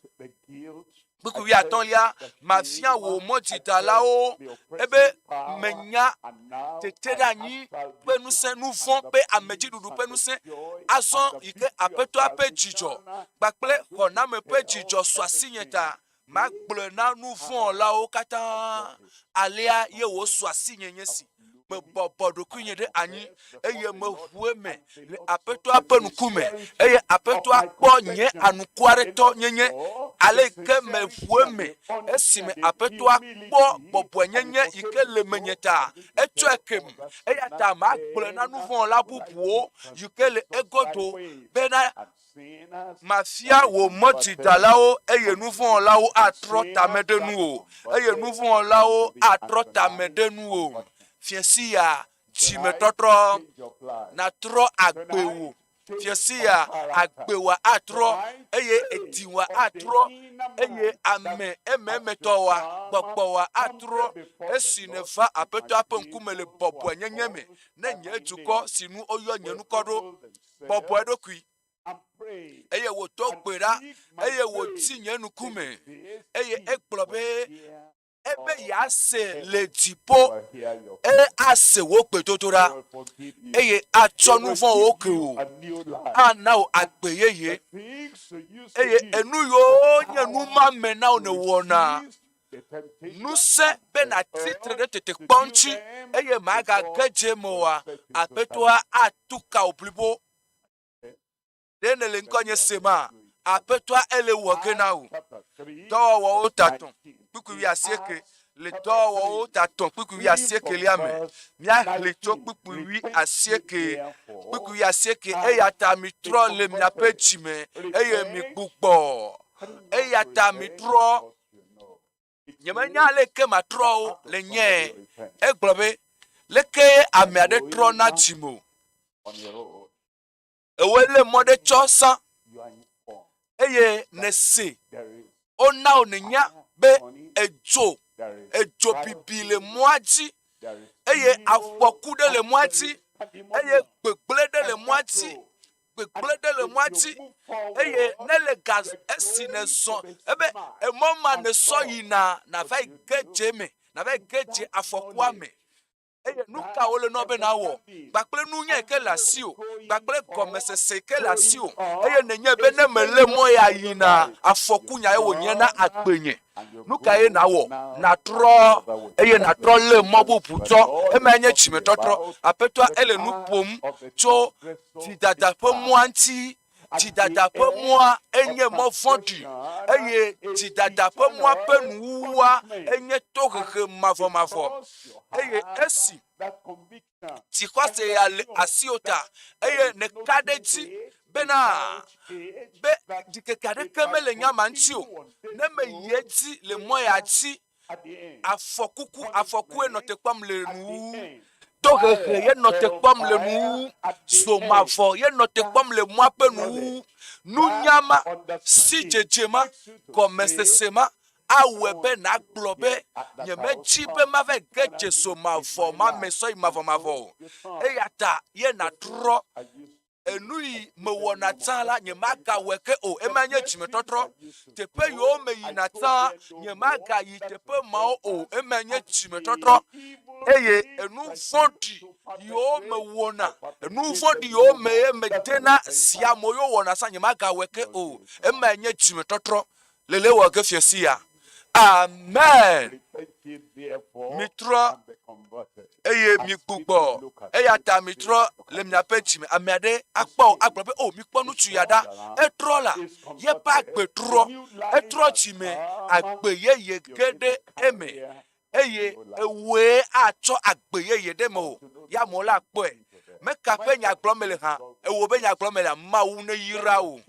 Kpukpui wuiatɔ̃lia, mafia wò mɔ dzidalawo ebe menya teteɖeanyi ƒe ŋusẽ, nu vɔ̃ ƒe amedziɖuɖu ƒe ŋusẽ. Azɔ yi ke Aƒetɔa ƒe dzidzɔ kpakple xɔname ƒe dzidzɔ su asinye ta, magblɔe na nu vɔ̃ wɔlawo katã. Alea ye wòsu asinye nye esi. Mebɔbɔ ɖokuinye ɖe anyi, eye meʋu eme le Aƒetɔa ƒe ŋkume, eye Aƒetɔa kpɔ nye anukwaretɔnyenye, ale yi ke meʋu eme esime Aƒetɔa kpɔ bɔbɔenyenye yi ke le menye ta, etsɔe kem. Eya ta magblɔe na nuvɔ̃wɔla bubuwo yi ke le egodo bena, Mafia wò mɔdzidalawo, eye nuvɔ̃wɔlawo atrɔ tame ɖe nuwò, eye nuvɔ̃wɔlawo atrɔ tame ɖe nuwò. Fiẽ sia, dzimetɔtrɔ natrɔ agbe wò. Fiẽ sia, agbe wòa atrɔ, eye edzi wòa atrɔ, eye ame emeemetɔ wòa, gbɔgbɔ wòa atrɔ, esi nèva Aƒetɔa ƒe ŋkume le bɔbɔenyenye me. Ne nye dukɔ, si nu woyɔ nye ŋkɔ ɖo, bɔbɔ eɖokui, eye wòdo gbe ɖa, eye wòdi nye ŋkume, eye egblɔ be ebe yease le dziƒo, eye ase wò gbedodoɖa, eye atsɔ nu vɔ̃wo ke wò, ana wò agbe yeye, eye enu yiwo nye numame na wò nèwɔna ŋusẽ be nàtsi tre ɖe tetekpɔ ŋuti eye màgage dze eme oa, Aƒetɔa atu ka wò blibo. Ɖe nèle ŋkɔnye sema? Aƒetɔa ele wɔ ge na wò. Dɔwɔwɔwo ta tɔ̃ kpukpui wuiasieke le dɔwɔwɔwo ta tɔ̃ kpukpui wuiasiekelia me. Míaxlẽ tso kpukpui wuiasieke kpukpui wuiasieke eya ta mitrɔ le miaƒe dzi me eye migbugbɔ. Eya ta mitrɔ Nyemenya aleke matrɔ wo le nye. Egblɔ be, Leke ame aɖe trɔ na dzime o? Ewɔe lé mɔ ɖe tsɔ sã eye nèse wona wò nènya be edzo, edzo bibi le mɔa dzi eye afɔku ɖe le mɔa dzi eye gbegblẽ ɖe le mɔa dzi gbegblẽ ɖe le mɔa dzi eye ne le ga esi nèzɔ ebe emɔ ma nèsɔ yina nàva yi ge dze eme nàva yi ge dze afɔkua me eye nu ka wole nɔ be nawɔ kpakple nunya yi ke le asiwò kpakple gɔmesese yi ke le asiwò eye nènye be ne mele mɔ ya yina afɔku nya ye wònye na agbenye Nu kae nàwɔ? Nàtrɔ eye nàtrɔ lé mɔ bubu tsɔ. Emae nye dzimetɔtrɔ. Aƒetɔa, ele nu ƒom tso dzidada ƒe mɔa ŋuti. Dzidada ƒe mɔa enye mɔ vɔ̃ɖi eye dzidada ƒe mɔa ƒe nuwuwua enye tohehe mavɔmavɔ. Eye esi dzixɔse ya le asiwò ta eye nèka ɖe edzi bena be ɖikeke aɖeke mele nya ma ŋuti o, ne meyi edzi le mɔ ya dzi Afɔkuku, afɔkue nɔ te kpɔm le nuwuwu. Tohehe ye nɔ te kpɔm le nuwuwu. Zomavɔ ye nɔ te kpɔm le mɔa ƒe nuwuwu. Nunya ma, sidzedze ma, gɔmesese ma awɔe be nàgblɔ be, Nyemedi be mava ge dze zomavɔ ma me sɔyi mavɔmavɔ o. Eya ta ye nàtrɔ Enu yi mewɔna tsã la, nyemagawɔe ke o. Ema nye dzimetɔtrɔ. Teƒe yiwo meyina tsã, nyemagayi teƒe mawo o. Ema nye dzimetɔtrɔ. Eye enu vɔ̃ɖi yiwo mewɔna, enu vɔ̃ɖi yiwo me ye medena si amewo yiwo wɔna tsã, nyemagawɔe ke o. Ema nye dzimetɔtrɔ. Lele wɔ ge fiẽ sia. Amen. Mitrɔ eye migbugbɔ. Eya ta mitrɔ le miaƒe dzi me. Ame aɖe akpɔ wò agblɔ be, O, mikpɔ ŋutsu ya ɖa. Etrɔ la, yeƒe agbe trɔ. Etrɔ dzi me, agbe yeye ge ɖe eme. Eye ewòe atsɔ agbe yeye ɖe mewò. Ya amewo la kpɔe. Meka ƒe nya gblɔm mele hã? Ewò be nya gblɔm melea? Mawu neyra wò.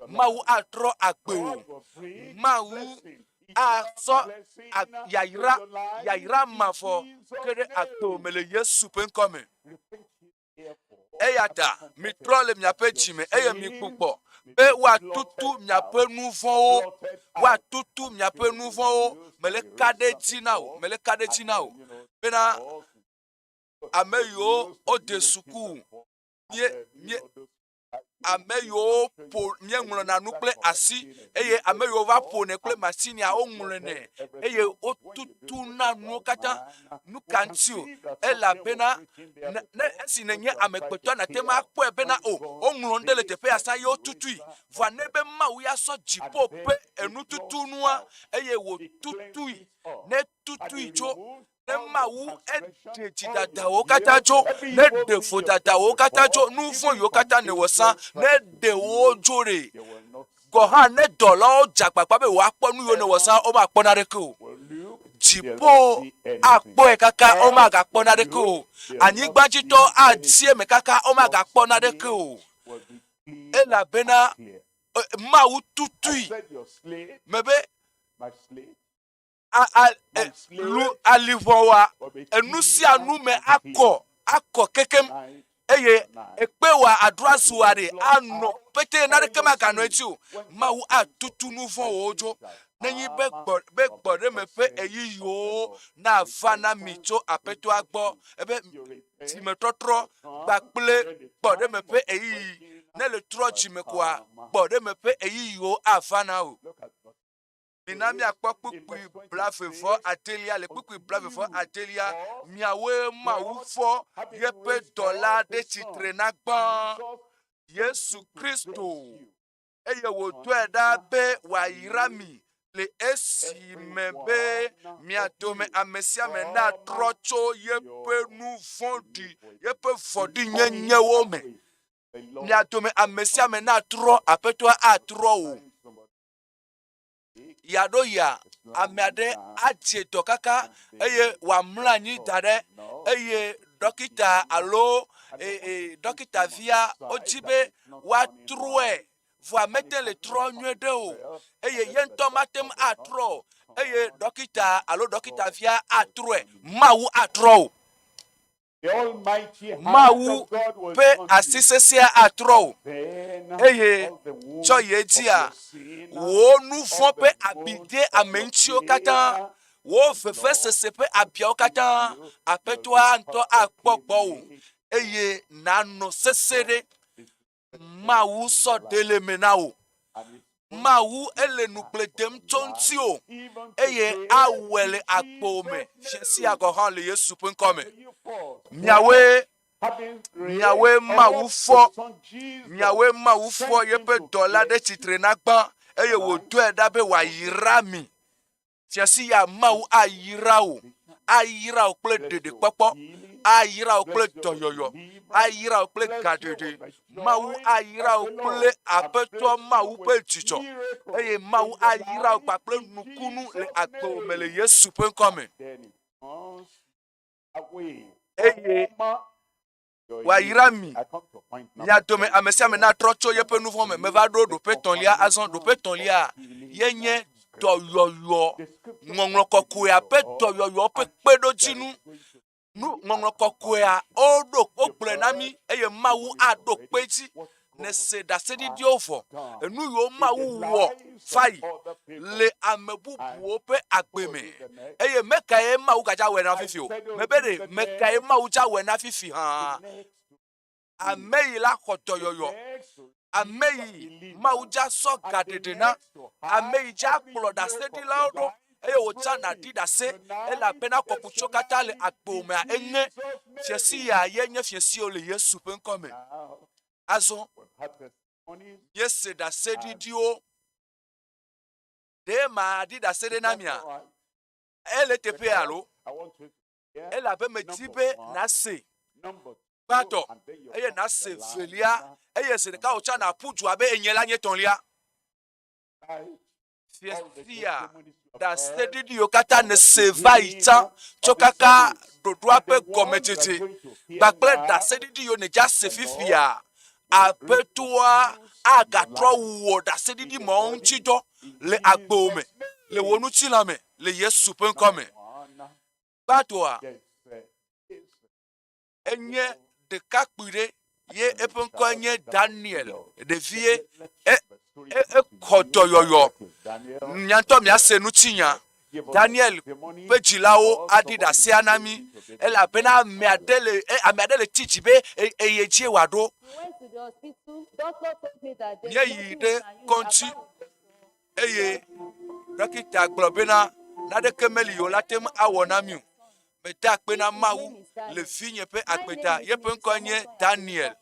Mawu atrɔ agbe wò. Mawu asɔ yayra, yayra mavɔ ke ɖe agbewò me le Yesu ƒe ŋkɔ me. Eya ta mitrɔ le miaƒe dzi me eye migbugbɔ be woatutu miaƒe nu vɔ̃wo, woatutu miaƒe nu vɔ̃wo. Mele ka ɖe edzi na wò, mele ka ɖe edzi na wò bena ame yiwo wode suku mie mie ame yiwo ƒo míeŋlɔna nu kple asi eye ame yiwo va ƒonɛ kple masinia woŋlɔnɛ eye wotutuna nuwo katã. Nu ka ŋuti o? Elabena ne, ne esi nènye amegbetɔ nàte ŋu akpɔe bena o, woŋlɔ nu ɖe le teƒe ya sa ye wotutui. Vɔa ne be Mawu ya sɔ dziƒo ƒe enututunua eye wòtutui, ne tutui tso Ne Mawu eɖe dzidadawo katã tso, ne ɖe vodadawo katã tso, nu vɔ̃ yiwo katã nèwɔ sã, ne ɖe wo tso ɖe, gɔ hã ne dɔlawo dze agbagba be yewoakpɔ nu yiwo nèwɔ sã, womakpɔ naneke o. Dziƒo akpɔe kaka, womagakpɔ naneke o. Anyigbadzitɔ adi eme kaka, womagakpɔ naneke o. Elabena Mawu tutui mebe a, a, e, lu aliʋɔwa enu sia nu me akɔ akɔ kekem eye ekpe wa aɖo azu wa ɖe anɔ pete naneke maganɔ edzi o. Mawu atutu nu vɔ̃wo dzo nenyi be gbɔ be gbɔɖeme ƒe ɣeyiɣiwo nava na mi tso Aƒetɔa gbɔ ebe dzimetɔtrɔ kpakple gbɔɖeme ƒe ɣeyiɣi. Ne le trɔ dzime koa, gbɔɖeme ƒe ɣeyiɣiwo ava na wò. Mina míakpɔ kpukpui blave vɔ adelia. Le kpukpui blave vɔ adelia, miawoe Mawu fɔ yeƒe dɔla ɖe tsitre na gbã, Yesu Kristo, eye wòdɔe ɖa be wòayra mi le esime be mia dome ame sia ame natrɔ tso yeƒe nu vɔ̃ɖi, yeƒe vɔ̃ɖinyenyewo me. Mia dome ame sia ame natrɔ, Aƒetɔa atrɔ wò. Yeaɖo ya ame aɖe adze dɔ kaka eye wòamlɔ anyi da ɖe eye ɖɔkita alo e, e, ɖɔkita via wodi be woatrɔe vɔa mete le trɔ nyuie ɖe o eye ye ŋutɔ mate ŋu atrɔ o eye ɖɔkita alo ɖɔkita via atrɔe. Mawu atrɔ o. Mawu ƒe asi sesẽa atrɔ wò, eye tsɔ yi edzia, wò nu vɔ̃ ƒe abideameŋutiwo katã, wò vevesese ƒe abiawo katã, Aƒetɔa ŋutɔ akpɔ gbɔwò, eye nànɔ sesẽ ɖe. Mawu sɔ ɖe le eme na wò. Mawu ele nugble dem tso ŋutiwò eye awɔe le agbo me fiẽ sia gɔ̃ hã le Yesu ƒe ŋkɔ me. Miawoe miawoe Mawu fɔ miawoe Mawu fɔ yeƒe dɔla ɖe tsitre na gbã eye wòdɔe ɖa be wòayra mi. Fia si ya Mawu ayra wò, ayra wò kple ɖeɖekpɔkpɔ, ayra wò kple dɔyɔyɔ. ayra wò kple gaɖeɖe. Mawu ayra wò kple Aƒetɔ Mawu ƒe dzidzɔ eye Mawu ayra wò kpakple nukunu le agbewò me le Yesu ƒe ŋkɔ me. Eye wòayra mi. Mia dome ame sia ame natrɔ tso yeƒe nu vɔ̃ me. Meva ɖo ɖoƒe etɔ̃lia azɔ. Ɖoƒe etɔ̃lia ye nye dɔyɔyɔ, ŋɔŋlɔ kɔkɔea ƒe dɔyɔyɔ ƒe kpeɖodzinu. Nu ŋɔŋlɔ kɔkɔea woɖo wogblɔe na mí eye Mawu aɖo kpe edzi. Nèse ɖaseɖiɖiwo vɔ. Enu yiwo Mawu wɔ va yi le ame bubuwo ƒe agbe me. Eye mekae Mawu gadza wɔe na fifi o? Mebe ɖe mekae Mawu dza wɔe na fifi hã? Ame yi la xɔ dɔyɔyɔ. Ame yi Mawu dza sɔ gaɖeɖe na. Ame yi dza kplɔ ɖaseɖilawo ɖo eye wòtsa nàɖi ɖase elabena kɔkutsiwo katã le agbewò mea eŋe. Fiasi ya ye nye fiasiwo le Yesu ƒe ŋkɔ me. Azɔ míese ɖaseɖiɖiwo. Ɖe maɖi ɖase ɖe na mia? Ele teƒea alo? Elabe medi be nàse gbãtɔ eye nàse velia eye zi ɖeka wòtsã nàƒu du abe enye la nye etɔ̃lia. Fifia, ɖaseɖiɖi yiwo katã nèse va yi tsã tso kaka ɖoɖoa ƒe gɔmedzedze kpakple ɖaseɖiɖi yiwo nèdza se fifia, Aƒetɔa agatrɔ wɔ ɖaseɖiɖi mawo ŋuti dɔ le agbewò me, le wò ŋutilã me, le Yesu ƒe ŋkɔ me. Gbãtɔa, enye ɖekakpui ɖe ye eƒe ŋkɔe nye Daniel. Ɖevie e, e, exɔ dɔyɔyɔ. Mia ŋutɔ miase ŋutinya. Daniel ƒe dzilawo aɖi ɖasea na mí elabena ame aɖe le e, ame aɖe le tsi dzi be eye dzie wòaɖo. Míeyi ɖe kɔdzi eye ɖɔkita gblɔ bena naneke meli yewo la te ŋu awɔ na mí o. Meda akpe na Mawu le vinye ƒe agbe ta. Yeƒe ŋkɔe nye Daniel.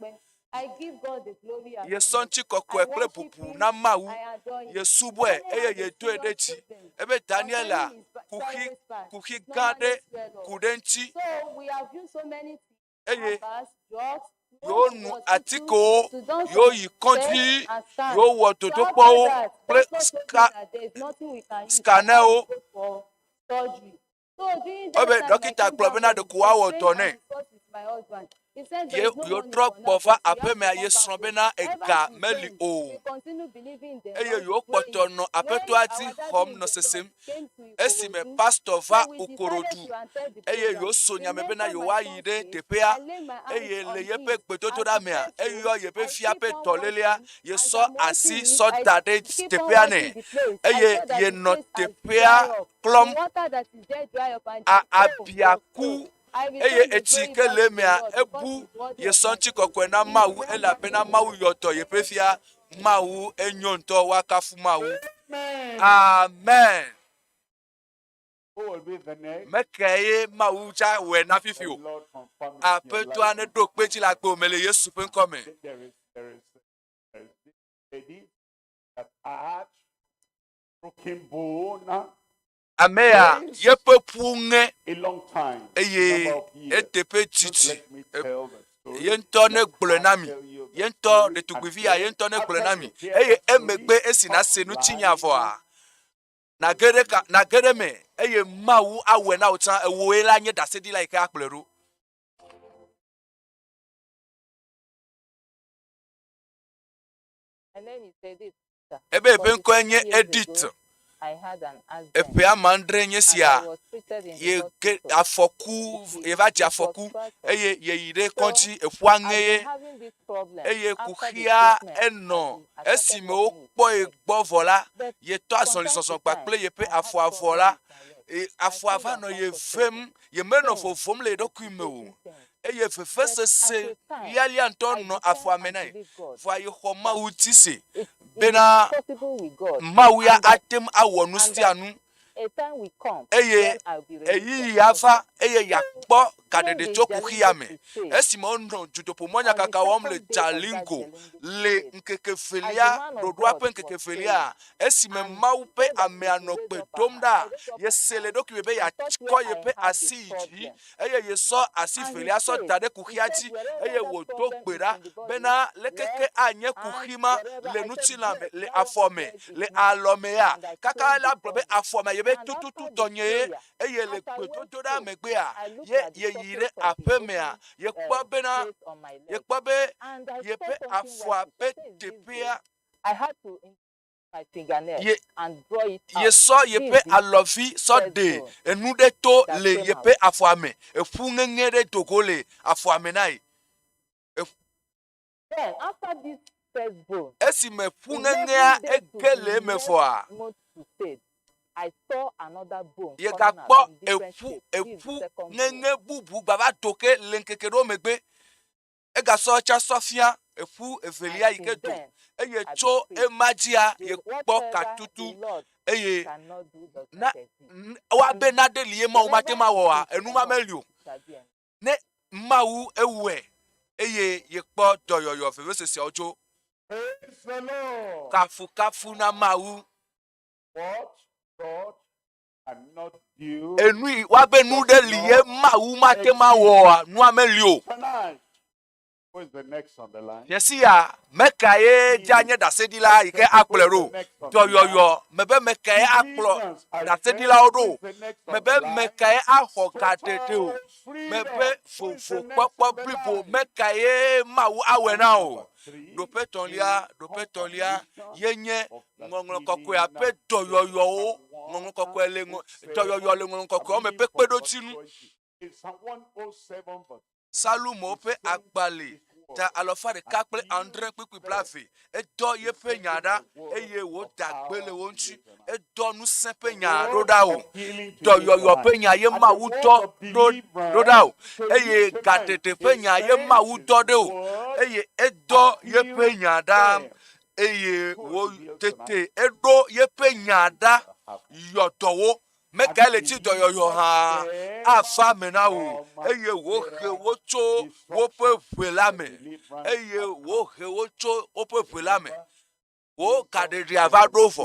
Yesɔ ŋutikɔkɔe kple bubu na Mawu. Yesubɔe eye yedoe ɖe dzi. Ebe Daniela kuxi kuxi gã aɖe ku ɖe eŋuti eye yewonu atikewo, yewoyi kɔdzi, yewowɔ dodokpɔwo kple ska scanɛwo. Ebe ɖɔkita gblɔ bena ɖeko woawɔ dɔ nɛ. Ye yewotrɔ gbɔ va aƒemea, ye srɔ̃ bena ega meli o. Eye yewokpɔtɔ nɔ aƒetɔa dzi xɔm nɔ sesem. Esime pastɔ va Okorodu eye yewoso nya me bena yewoayi ɖe teƒea eye le yeƒe gbedodoɖa mea, eyɔ yeƒe fia ƒe dɔlélea, yesɔ asi sɔ da ɖe teƒea nɛ eye yenɔ teƒea klɔm a abia ku eye etsi ke le emea ebu yesɔ ŋutikɔkɔe na Mawu elabena Mawu yɔ dɔ yeƒe fia. Mawu enyo ŋutɔ woakafu Mawu. Amen. Mekae Mawu dza wɔe na fifi o. Aƒetɔa neɖo kpe dzi le agbe me le Yesu ƒe ŋkɔ me. Ame ya yeƒe ƒu ŋe eye eteƒe didi. Ye ŋutɔ negblɔe na mi. Ye ŋutɔ ɖetugbivi ya ye ŋutɔ negblɔe na mi. Eye emegbe esi nàse ŋutinya vɔa, nàge ɖe ka nàge ɖe eme eye Mawu awɔe na wò tsã. Ewòe la nye ɖaseɖila yi ke akplɔe ɖo. Ebe eƒe ŋkɔe nye Edith. Eƒe ame adre nye sia ye ge afɔku yeva dze afɔku eye yeyi ɖe kɔdzi eƒu aŋe ye eye kuxia enɔ esime wokpɔe gbɔ vɔ la yetɔ azɔlizɔzɔ kpakple yeƒe afɔa vɔ la afɔa va nɔ ye vem yemenɔ vovom le eɖokui me o eye vevesese lialia ŋutɔ nɔ afɔa me nɛ. Vɔa yexɔ Mawu dzi se bena Mawu ya ate ŋu awɔ nu sia nu. Eye ɣeyiɣi ava eye yeakpɔ gaɖeɖe tso kuxia me. Esime wonɔ dutoƒomɔnyakaka wɔm le Jalingo le ŋkeke evelia, ɖoɖoa ƒe ŋkeke evelia, esime Mawu ƒe amea nɔ gbe dom ɖa, yese le eɖokui me be yeakɔ yeƒe asi yi dzi eye yesɔ asi velia sɔ da ɖe kuxia dzi eye wòdo gbe ɖa bena lekeke anye kuxi ma le ŋutilã me, le afɔ me, le alɔ me ya. Kaka la gblɔ be afɔ me yebe tututu tɔnye ye eye le gbedodoɖa megbea ye yeyi ɖe aƒe mea yekpɔ bena yekpɔ be yeƒe afɔa ƒe teƒea Ye, yesɔ yeƒe alɔvi sɔ ɖe enu ɖe to le yeƒe afɔa me. Eƒu ŋeŋe ɖe do go le afɔa me na ye. Esime ƒu ŋeŋea ege le eme vɔa, yegakpɔ eƒu, eƒu ŋeŋe bubu gbava do ke le ŋkeke ɖewo megbe. Egasɔ etsa sɔ fia eƒu evelia yi ke do, eye tso ema dzia yekpɔ katutu eye na woabe naɖe li ye Mawu mate ŋu awɔ oa, enu ma meli o. Ne Mawu ewɔe eye yekpɔ dɔyɔyɔ veveseseawo tso. Praise the Lord. Kafukafu na Mawu. What God Enu yi woabe nu ɖe li ye Mawu mate ŋu awɔa, nua meli o. Fiasia, meka ye dze anye ɖaseɖila yi ke akplɔe ɖo? Dɔyɔyɔ, mebe mekae akplɔ ɖaseɖilawo ɖo? Mebe mekae axɔ gaɖeɖe o? Mebe vovokpɔkpɔ blibo mekae Mawu awɔe na o? Ɖoƒe tɔ̃lia, ɖoƒe tɔ̃lia ye nye Ŋɔŋlɔ Kɔkɔea ƒe dɔyɔyɔwo, Ŋɔŋlɔ Kɔkɔe le ŋɔ, dɔyɔyɔ le Ŋɔŋlɔ Kɔkɔeawo me ƒe kpeɖodzinu. Salomo ƒe agbalẽ ta alafa ɖeka kple adre kpukpui blaeve. Edɔ yeƒe nya ɖa eye wòda gbe le wo ŋuti. Edɔ ŋusẽ ƒe nya ɖo ɖa wò. Dɔyɔyɔ ƒe nya ye Mawu dɔ ɖo ɖo ɖa wò. Eye gaɖeɖe ƒe nya ye Mawu dɔ ɖe wò. Eye edɔ yeƒe nya ɖa eye wo tete eɖo yeƒe nya ɖa yɔ dɔ wo. Mekae le tsi dɔyɔyɔ hã afa me na wò eye wòhe wo tso woƒe ʋe la me eye wòhe wo tso woƒe ʋe la me. Wò gaɖeɖea va ɖo vɔ.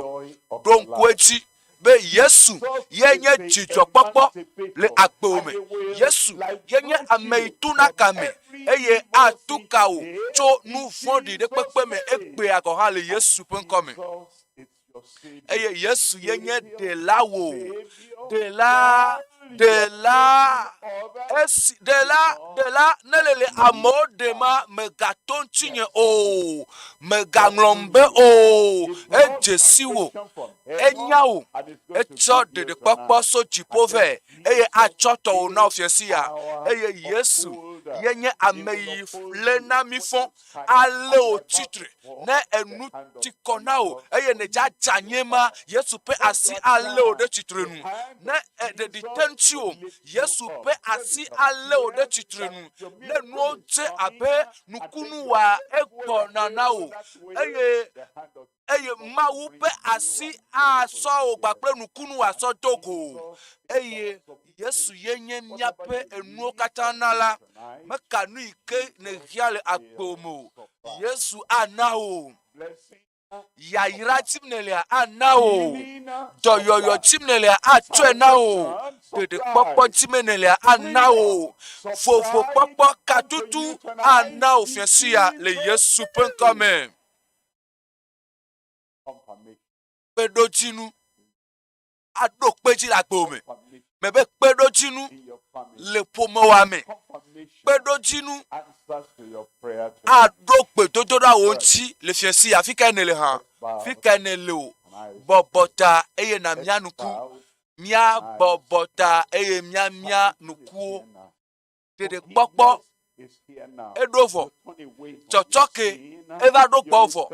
Ɖo ŋku edzi be Yesu ye nye dzidzɔkpɔkpɔ le agbewò me. Yesu ye nye ame yi tuna ka me eye atu ka wò tso nu vɔ̃ɖi ɖe kpekpe me egbea gɔ̃ hã le Yesu ƒe ŋkɔ me. Eye Yesu ye nye ɖela wò. Ɖela, ɖela, esi, ɖela, ɖela, ne le le amewo ɖema, mègato ŋutinye o, mègaŋlɔm be o, edze si wò. Enya wò, etsɔ ɖeɖekpɔkpɔ so dziƒo vɛ, eye atsɔ tɔwò na wò fiasia. Eye Yesu ye nye ame yi lé na mí fɔ, alé wò tsitre ne enu ti kɔ na wò eye nèdze adze anyi ma, Yesu ƒe asi alé wò ɖe tsitre nu. Ne ɖeɖi te ŋutiwò, Yesu ƒe asi alé wò ɖe tsitre nu. Ne nuwo dze abe nukunu wɔa egbɔna na wò eye eye Mawu ƒe asi asɔ wò kpakple nukunu wòasɔ do go. Eye Yesu ye nye míaƒe enuwo katã nala. Meka nu yi ke nèhiã le agbewò me o, Yesu ana wò. Yayra dim nèlea, ana wò. Dɔyɔyɔ dim nèlea, atsɔe na wò. Ɖeɖekpɔkpɔ dim nèlea, ana wò. Vovokpɔkpɔ katutu ana wò fiasia le Yesu ƒe ŋkɔ me. Kpeɖodzinu aɖo kpe dzi le agbewò me. Mebe kpeɖodzinu le ƒomewòa me. Kpeɖodzinu aɖo gbedodoɖa wò ŋuti le fiẽsi. Afi kae nèle hã? Fi kae nèle o? Bɔbɔ ta eye nàmia nuku. Míabɔbɔ ta eye míamia nukuwo. Ɖeɖekpɔkpɔ eɖo vɔ. Tsɔtsɔke eva ɖo gbɔ vɔ.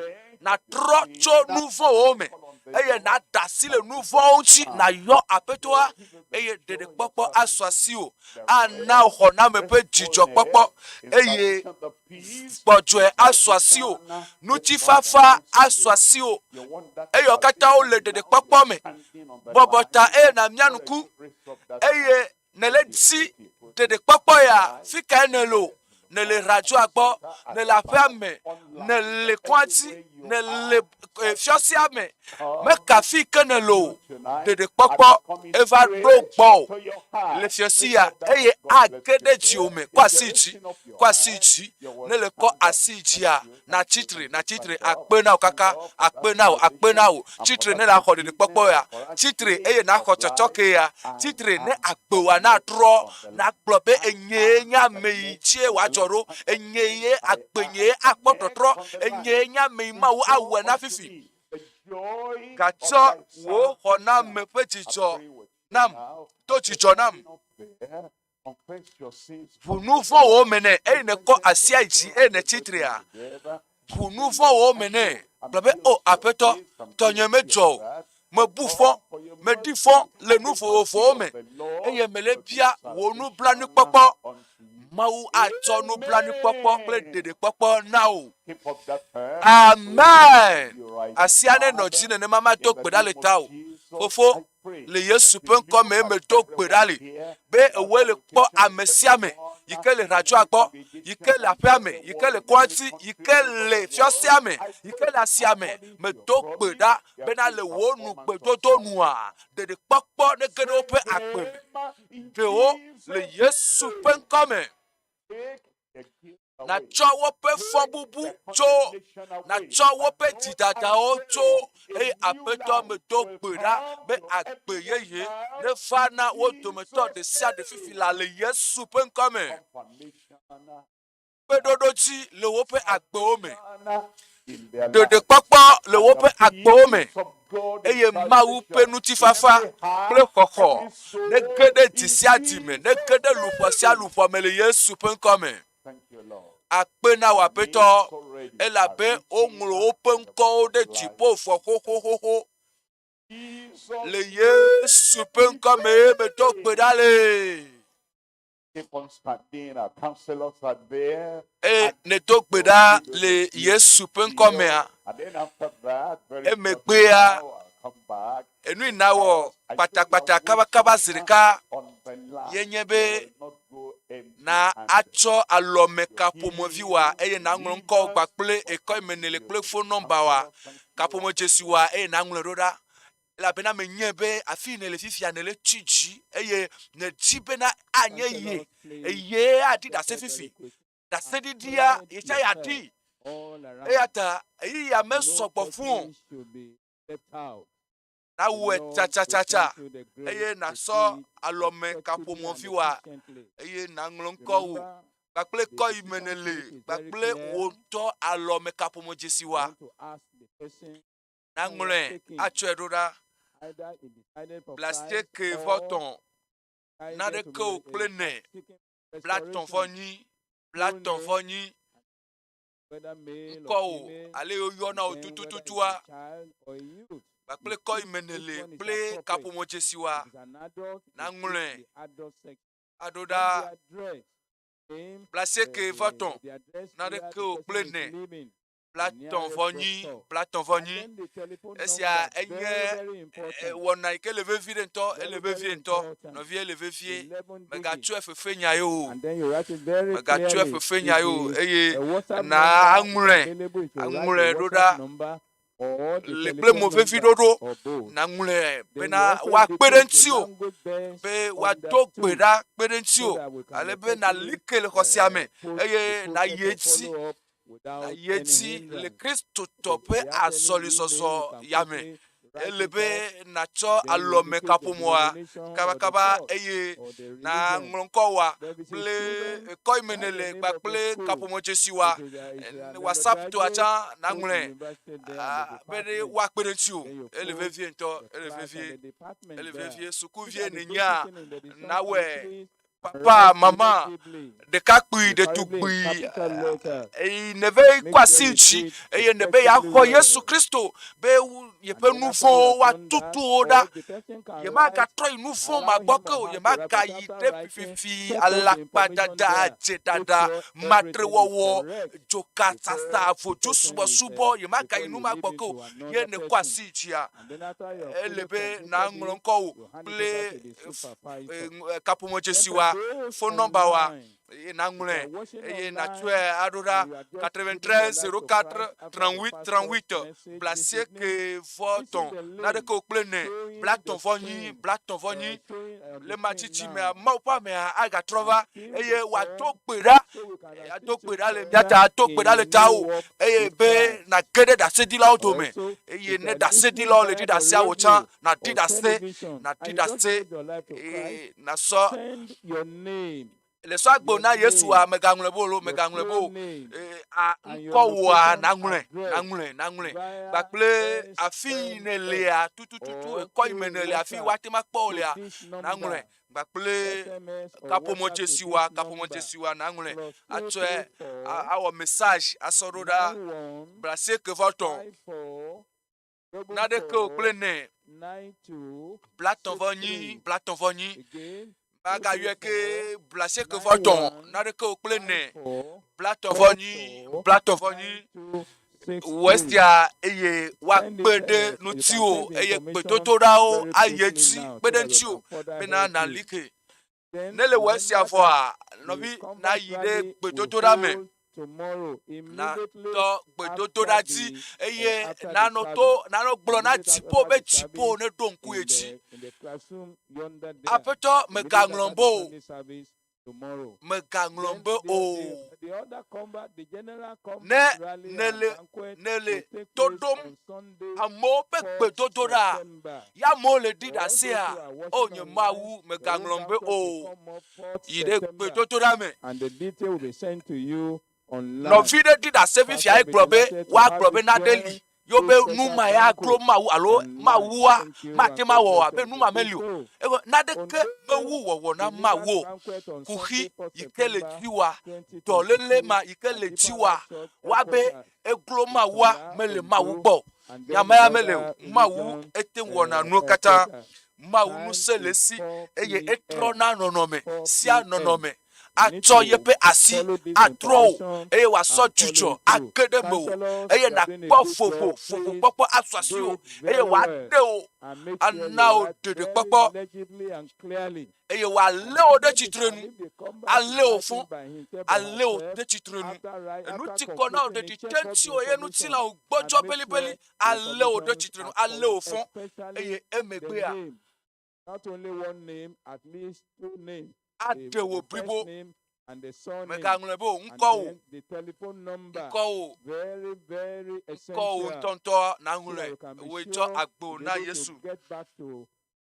Nàtrɔ tso nu vɔ̃wo me eye nàɖe asi le nu vɔ̃wo ŋuti. Nàyɔ Aƒetɔa. eye ɖeɖekpɔkpɔ asu asiwò, ana wò xɔname ƒe dzidzɔkpɔkpɔ eye gbɔdzɔe asu asiwò, ŋutifafa asu asiwò, eye wo katã wole ɖeɖekpɔkpɔ me. Bɔbɔ ta eye nàmia ŋku eye nèle di ɖeɖekpɔkpɔ ya, fi kae nèle o? Nèle radioa gbɔ, nèle aƒea me, nèle kɔa dzi, nèle eh, fiɔsia me, meka fi ke nèle o, ɖeɖekpɔkpɔ eva ɖo gbɔwò le fiɔsi ya eye age ɖe dziwò me. Kɔ asi dzi, kɔ asi dzi. Ne le kɔ asi dzia, natsi tre, natsi tre, akpe na wò kaka, akpe na wò, akpe na wò. Tsi tre ne nàxɔ ɖeɖekpɔkpɔ ya, tsi tre eye nàxɔ tsɔtsɔke ya, tsi tre ne agbewòa natrɔ, nàgblɔ be enyee nye ame yi dzie wòadzɔ ɖo, enyee ye agbenyee akpɔ tɔtrɔ, enyee nye ame yi Mawu awɔe na fifi. Gatsɔ wò xɔname ƒe dzidzɔ nam, do dzidzɔ nam. Ʋu nu vɔ̃wo me nɛ eye nèkɔ asia yi dzi eye nètsi trea. Ʋu nu vɔ̃wo me nɛ. Gblɔ be, O Aƒetɔ, tɔnye medzɔ o. Mebu fɔ, meɖi fɔ le nu vovovowo me eye mele bia wò nublanuikpɔkpɔ. Mawu atsɔ nublanuikpɔkpɔ kple ɖeɖekpɔkpɔ na wò. Amen. Asia nenɔ dzi nenema mado gbe ɖa le tawò. Fofo, le Yesu ƒe ŋkɔ me medo gbe ɖa li be ewòe le kpɔ ame sia ame yi ke le radioa gbɔ, yi ke le aƒea me, yi ke le kɔa dzi, yi ke le fiasea me, yi ke le asia me. Medo gbe ɖa bena le wò nugbedodo nua, ɖeɖekpɔkpɔ nege ɖe woƒe agbe me. Ɖe wo le Yesu ƒe ŋkɔ me. Nàtsɔ woƒe fɔbubu tso, nàtsɔ woƒe dzidadawo tso, eye Aƒetɔ medo gbe ɖa be agbe yeye neva na wo dometɔ ɖe sia ɖe fifi laa le Yesu ƒe ŋkɔ me. Kpeɖoɖodzi le woƒe agbewo me. Ɖeɖekpɔkpɔ le woƒe agbewo me eye Mawu ƒe ŋutifafa kple xɔxɔ nege ɖe dzi sia dzi me, nege ɖe luʋɔ sia luʋɔ me le Yesu ƒe ŋkɔ me. Akpe na wò Aƒetɔ, elabe woŋlɔ woƒe ŋkɔwo ɖe dziƒo vɔ xoxoxoxo. Le Yesu ƒe ŋkɔ mee medo gbe ɖa le. Keep on standing. Our counselors are there. Eye nèdo gbe ɖa le Yesu ƒe ŋkɔ mea, And then after that, very emegbea, shortly now, I'll come back. enu yi nawɔ kpatakpata kabakaba zi ɖeka On the line. ye nye be Will not go empty na handed. atsɔ alɔme kaƒomɔvi wa eye naŋlɔ ŋkɔwò kpakple ekɔ yi me nèle kple fon nɔmba wa, kaƒomɔdzesi wa eye naŋlɔe ɖo ɖa. Elabena menyae be afi yi nèle fifia nèle tsi dzi eye nèdi bena anye ye eye aɖi ɖase fifi. Ɖaseɖiɖia ye tsã yeaɖi. Eya ta ɣeyiɣia mesɔ gbɔ fũ o. Nawɔe tsatsatsa eye nàsɔ alɔme kaƒomɔvi wa eye nàŋlɔ ŋkɔwò kpakple kɔ yi me nèle kpakple wò ŋutɔ alɔme kaƒomɔdzesi wa. Naŋlɔe atsɔe ɖo ɖa. Blasieke vɔ tɔ̃, naɖeke o kple ne, blatɔ̃ vɔ nyi, blatɔ̃ vɔ nyi, ŋkɔwò ale woyɔna wò tutututua, kpakple kɔ yi me nèle kple kaƒomɔdzesiwa. Naŋlɔe aɖo ɖa. Blasieke vɔ tɔ̃, naɖeke o kple ne, blatɔ̃ vɔ nyi, blatɔ̃ vɔ nyi. Esia enye wɔna yi ke le vevi ɖe ŋutɔ, ele vevie ŋutɔ. Nɔvi ele vevie. Mègatsɔe fefe nya ye o. Mègatsɔe fefe nya ye o eye na aŋlɔe, aŋlɔe ɖo ɖa le kple mo vevi ɖoɖo. Naŋlɔe bena woakpe ɖe ŋutiwò be woado gbe ɖa kpe ɖe ŋutiwò ale be nàli ke le xɔsea me eye nàyi edzi Nàyi edzi le Kristotɔ ƒe azɔlizɔzɔ ya me. Ele be nàtsɔ alɔme kaƒomɔa kabakaba eye nàŋlɔ ŋkɔwòa kple kɔ yi me nèle kpakple kaƒomɔdzesiwòa. WhatsApp tɔa tsã nàŋlɔe be ɖe woakpe ɖe ŋutiwò. Ele vevie ŋutɔ, ele vevie, ele vevie. Sukuvie nènyea, nawɔe. Papa, mama, ɖekakpui, ɖetugbui, eye neve kɔ asi dzi eye nebe yeaxɔ Yesu Kristo be yeƒe nu vɔ̃wo woatutu wo ɖa. Yemagatrɔ yi nu vɔ̃ ma gbɔ ke o, yemagayi ɖe fififi, alakpadada, dzedada, matrewɔwɔ, dzoka sasa, vodzu subɔsubɔ, yemagayi nu ma gbɔ ke o. Ye nèkɔ asi dzia, ele be nàŋlɔ ŋkɔwò kple kaƒomedzesiwa, phone number wa, eye nàŋlɔe eye nàtsɔe aɖo ɖa 93 04 38 38 blaasieke vɔ etɔ̃ naɖeke o kple ene blatɔ̃ vɔ nyi blatɔ̃ vɔ nyi le ma tsitsi mea Mawu ƒe amea agatrɔ va eye wòado gbe ɖa ado gbe ɖa le mía ta ado gbe ɖa le tawò eye be nàge ɖe ɖasedilawo dome eye ne ɖasedilawo le ɖi ɖasea wò tsã nàɖi ɖase nàɖi ɖase eye nàsɔ le sɔ agbo na Yesua mègaŋlɔe be o lo mègaŋlɔe be o ee a ŋkɔwòa nàŋlɔe nàŋlɔe nàŋlɔe kpakple afi yi nèlea tutututu ekɔ yi me nèle afi woate ŋu akpɔ wò lea nàŋlɔe kpakple kaƒomɔdzesiwa kaƒomɔdzesiwa nàŋlɔe atsɔe awɔ message asɔ ɖo ɖa blasieke vɔ tɔ̃ naɖeke o kple nɛ blatɔ̃ vɔ nyi blatɔ̃ vɔ nyi magayɔe ke blasieke vɔ tɔ̃ naɖeke o kple nɛ blatɔ̃ vɔ nyi blatɔ̃ vɔ nyi wɔ esia eye woakpe ɖe ŋutiwò eye gbedodoɖawo ayi edzi kpe ɖe ŋutiwò bena nàli ke. Ne le wɔ esia vɔa, nɔvi nayi ɖe gbedodoɖa me. Natɔ gbedodoɖa dzi eye nanɔ to nanɔ gblɔ na dziƒo be dziƒo neɖo ŋku ye dzi. Aƒetɔ mègaŋlɔm be o. Mègaŋlɔm be o. Ne nèle nèle to ɖom amewo ƒe gbedodoɖa, ya amewo le ɖi ɖasea, o nye Mawu, mègaŋlɔm be o. Yi ɖe gbedodoɖa me. Nɔvi ɖe ɖi ɖase fifia egblɔ be woagblɔ be nane li yewo be nu ma ya glo Mawu alo Mawua mate ŋu awɔ oa be nu ma meli o. Evɔ naneke mewu wɔwɔ na Mawu o. Kuxi yi ke le dziwòa, dɔléle ma yi ke le dziwòa, woabe eglo Mawua mele Mawu gbɔ o. Nya ma ya mele o. Mawu ete ŋu wɔna nuwo katã. Mawu ŋusẽ le esi eye etrɔna nɔnɔme sia nɔnɔme. atsɔ yeƒe asi atrɔ wò, eye wòasɔ dzudzɔ age ɖe mewò, eye nàkpɔ vovo, vovokpɔkpɔ asu asiwò, eye wòaɖe wò, ana wò ɖeɖekpɔkpɔ, eye wòalé wò ɖe tsitrenu, alé wò fũ, alé wò ɖe tsitrenu. Enu ti kɔ na wò, ɖeɖi te ŋutiwò, eye nu ti na wò gbɔdzɔ belibeli, alé wò ɖe tsitrenu, alé wò fũ, eye emegbea, Not only one name, at least two names. Aɖe wò blibo. Mègaŋlɔe be o, ŋkɔwò, ŋkɔwò, ŋkɔwò ŋutɔŋutɔ nàŋlɔe, wòe tsɔ agbo na Yesu.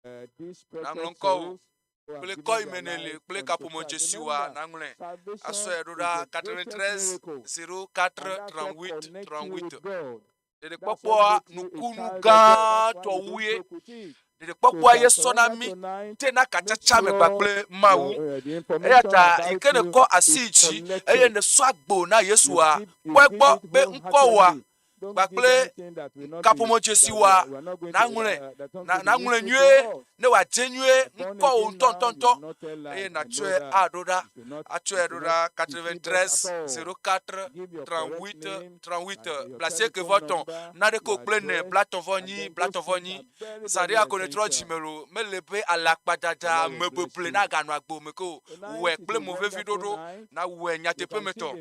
Nàŋlɔ ŋkɔwò kple kɔ yi me nèle kple kaƒomedzesiwòa nàŋlɔe asɔe ɖo ɖa 93 04 38 38. Ɖeɖekpɔkpɔa nukunu gãtɔ wue. Ɖeɖekpɔkpɔa ye sɔ na mí tena katsatsa me kpakple Mawu. Eya ta yi ke nèkɔ asi dzi eye nèsɔ agbo na Yesua, kpɔ egbɔ be ŋkɔwòa kpakple kaƒomedzesiwòa naŋlɔe, naŋlɔe nyuie ne wòadze nyuie ŋkɔwò ŋutɔŋutɔŋutɔ eye nàtsɔe aɖo ɖa. Atsɔe aɖo ɖa 93 04 38 38 blasieke vɔ tɔ̃ naɖeke o kple ene blatɔ̃ vɔ nyi blatɔ̃ vɔ nyi. Zã ɖe ko nètrɔ dzime lo, mele be alakpadada amebeble naganɔ agbo me ke o. Wɔe kple mo vevi ɖoɖo, nawɔe nyateƒe me tɔ.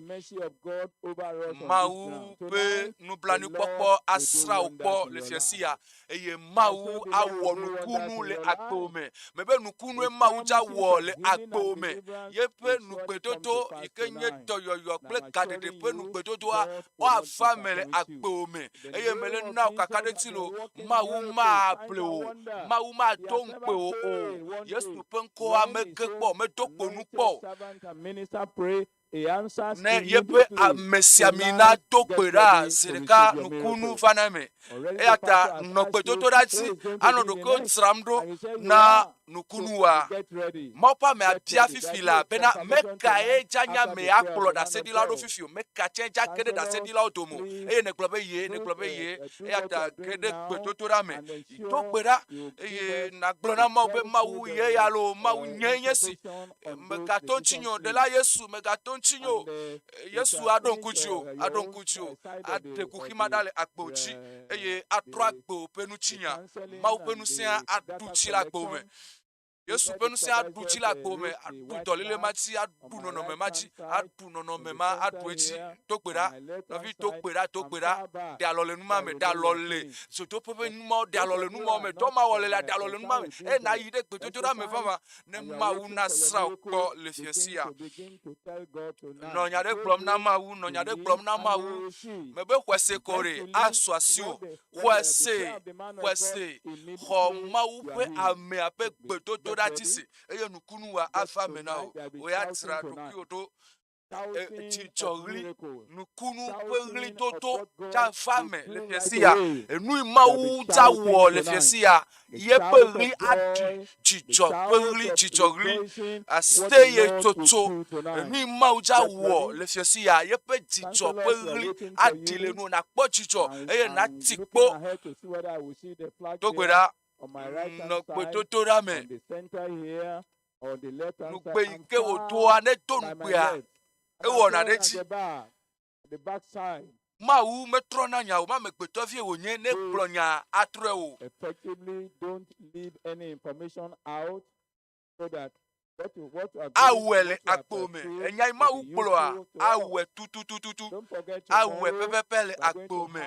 Mawu ƒe nublanuikpɔkpɔ asrã wò kpɔ le fiasi ya eye Mawu awɔ nukunu le agbewò me. Mebe nukunue Mawu dza wɔ le agbewò me. Yeƒe nugbedodo yi ke nye dɔyɔyɔ kple gaɖeɖe ƒe nugbedodoa woava me le agbewò me. Eye mele na wò kakaɖedzi lo, Mawu mable wò, Mawu mado ŋukpe wò o. Yesu ƒe ŋkɔa mege kpɔ o, medo kpo nu kpɔ o. Ne yeƒe amesiamina do gbe ɖa zi ɖeka nukunu vana eme. Eya ta nɔ gbedodoɖa dzi anɔ ɖokuiwò dzram ɖo na. nukunu wa. Mawu ƒe ame abia fifi la bena mekae dza nye ame akplɔ ɖaseɖilawo ɖo fifi o, meka tsɛ dza ge ɖe ɖaseɖilawo dome o. Eye nègblɔ be ye, nègblɔ be ye. Eya ta ge ɖe gbedodoɖa me. Do gbe ɖa eye nàgblɔ na Mawu be Mawu ye ya loo, Mawu nyee nye si. Mègato ŋutinye o, Ɖela Yesu, mègato ŋutinye o. Yesu aɖo ŋku dziwò, aɖo ŋku dziwò, aɖe kuxi ma ɖa le agbewò dzi eye atrɔ agbewò ƒe ŋutinya. Mawu ƒe ŋusẽa aɖu tsi le agbewò me. Yesu ƒe ŋusẽ aɖu tsi le agbewò me, aɖu dɔléle ma dzi, aɖu nɔnɔme ma dzi, aɖu nɔnɔme ma, aɖu edzi. Do gbe ɖa, nɔvi, do gbe ɖa, do gbe ɖa. Ɖe alɔ le nu ma me, ɖe alɔ le zodoƒe ƒe nu mawo, ɖe alɔ le nu mawo me, dɔ ma wɔ le la, ɖe alɔ le nu ma me. Eye nàyi ɖe gbedodoɖa me vavã ne Mawu nasrã wò kpɔ le fiẽ sia. Nɔ nya ɖe gblɔm na Mawu, nɔ nya ɖe gblɔm na Mawu. Mebe xɔe se ko ɖe asu asiwò. Xɔe se, xɔe se, xɔ Mawu ƒe amea ƒe gbedodoɖa dzi se eye nukunu wa ava eme na wò. Wò ya dzra ɖokuiwò ɖo dzidzɔɣli, nukunu ƒe ɣlidodo dza va me le fiasi ya. Enu yi Mawu dza wɔ le fiasi ya, yeƒe ɣli aɖi dzidzɔ ƒe ɣli, dzidzɔɣli, aseyetsotso. Enu yi Mawu dza wɔ le fiasi ya, yeƒe dzidzɔ ƒe ɣli aɖi le nuwò, nàkpɔ dzidzɔ eye nàti kpo. Do gbe ɖa, nɔ gbedodoɖa me. Nugbe yi ke wòdoa, ne edo nugbea, ewɔna ɖe edzi. Mawu metrɔna nya o, amegbetɔvie wònye, ne egblɔ nya atrɔe o. Awɔe le agbo me. Enya yi Mawu gblɔa, awɔe tutututu. Awɔe pɛpɛpɛ le agbo me.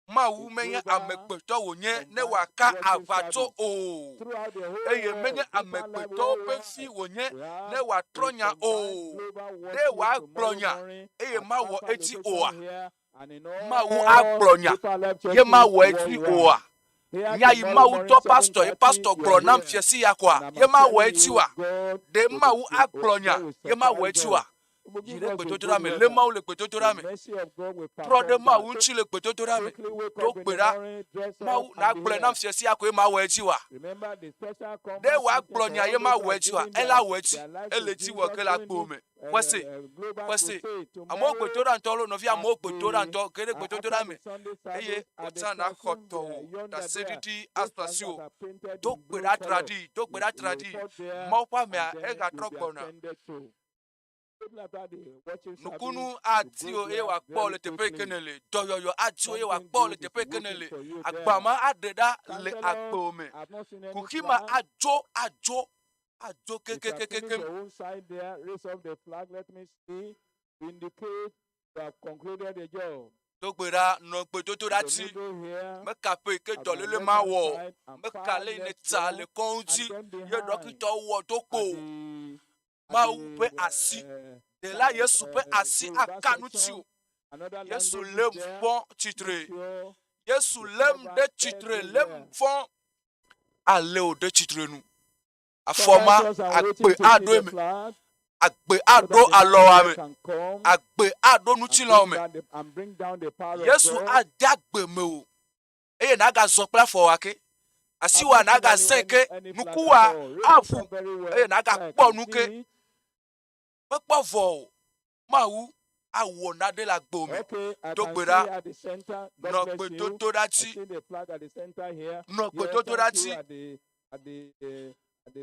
Mawu menye amegbetɔ wònye ne wòaka aʋatso o, eye menye amegbetɔwo ƒe fi wònye ne wòatrɔ nya o. Ɖe wòagblɔ nya eye mawɔ edzi oa? Mawu agblɔ nya ye mawɔ edzi oa? Nya yi Mawu dɔ pastɔ ye pastɔ gblɔ nam fiasi ya koa, ye mawɔ edzi oa? Ɖe Mawu agblɔ nya ye mawɔ edzi oa? Yi ɖe gbedodoɖa me, lé Mawu le gbedodoɖa me. Trɔ ɖe Mawu ŋuti le gbedodoɖa me. Do gbe ɖa. Mawu, nàgblɔe nam fiẽ sia koe mawɔ edzi oa? Ɖe wòagblɔ nya ye mawɔ edzi oa? Ela wɔ edzi. Ele edzi wɔ ge le agbo me. Xɔe se. Xɔe se. Amewo gbedoɖa ŋutɔ loo, nɔvi, amewo gbedoɖa ŋutɔ. Ge ɖe gbedodoɖa me eye wò tsã nàxɔ tɔwò ɖaseɖiɖi asu asiwò. Do gbe ɖa traɖii. Do gbe ɖa traɖii. Mawu ƒe amea, egatrɔ gbɔna. Nukunu adi wò eye wòakpɔ wò le teƒe yi ke nèle. Dɔyɔyɔ adi wò eye wòakpɔ wò le teƒe yi ke nèle. Agba ma aɖe ɖa le agbewò me. Kuxi ma adzo, adzo, adzo kekekekekem. Do gbe ɖa, nɔ gbedodoɖa dzi. Meka ƒe yi ke dɔléle ma wɔ o. Meka le yi nètsa le kɔŋdzi ye ɖɔkitɔwo wɔ do kpo o. Mawu ƒe asi, Ɖela Yesu ƒe asi aka nu tsiwò. Yesu lém fɔ tsitre. Yesu lém ɖe tsitre, lém fɔ. Alé wò ɖe tsitre nu. Afɔ ma agbe aɖo eme. Agbe aɖo alɔwa me. Agbe aɖo ŋutilãwo me. Yesu ade agbe mewò eye nàgazɔ kple afɔwò ake. Asiwòa nàgazãe ke, nukuwòa aʋu eye nàgakpɔ nu ke. Mekpɔ vɔ o. Mawu awɔ nane le agbewò me. Do gbe ɖa. Nɔ gbedodoɖa dzi. Nɔ gbedodoɖa dzi.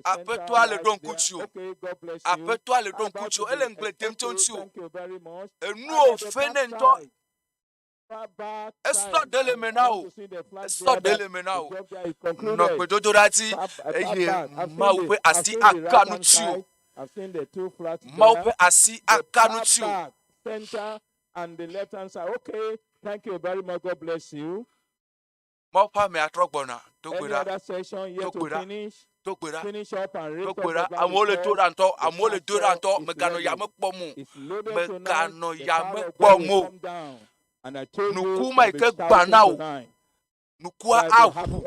Aƒetɔa le ɖo ŋku dziwò. Aƒetɔa le ɖo ŋku dziwò. Ele ŋugble dem tso ŋutiwò. Enuwo fe nɛ ŋutɔ. Esɔ ɖe le eme na wò. Esɔ ɖe le eme na wò. Nɔ gbedodoɖa dzi eye Mawu ƒe asi aka nu tsiwò. Mawu ƒe asi aka nu tsiwò. Mawu ƒe amea trɔ gbɔna. Do gbe ɖa. Do gbe ɖa. Do gbe ɖa. Do gbe ɖa. Amewo le do ɖa ŋutɔ. Amewo le do ɖa ŋutɔ. Mèganɔ yame kpɔm o. Mèganɔ yame kpɔm o. Nuku ma yi ke gbã na wò. Nukua aʋu.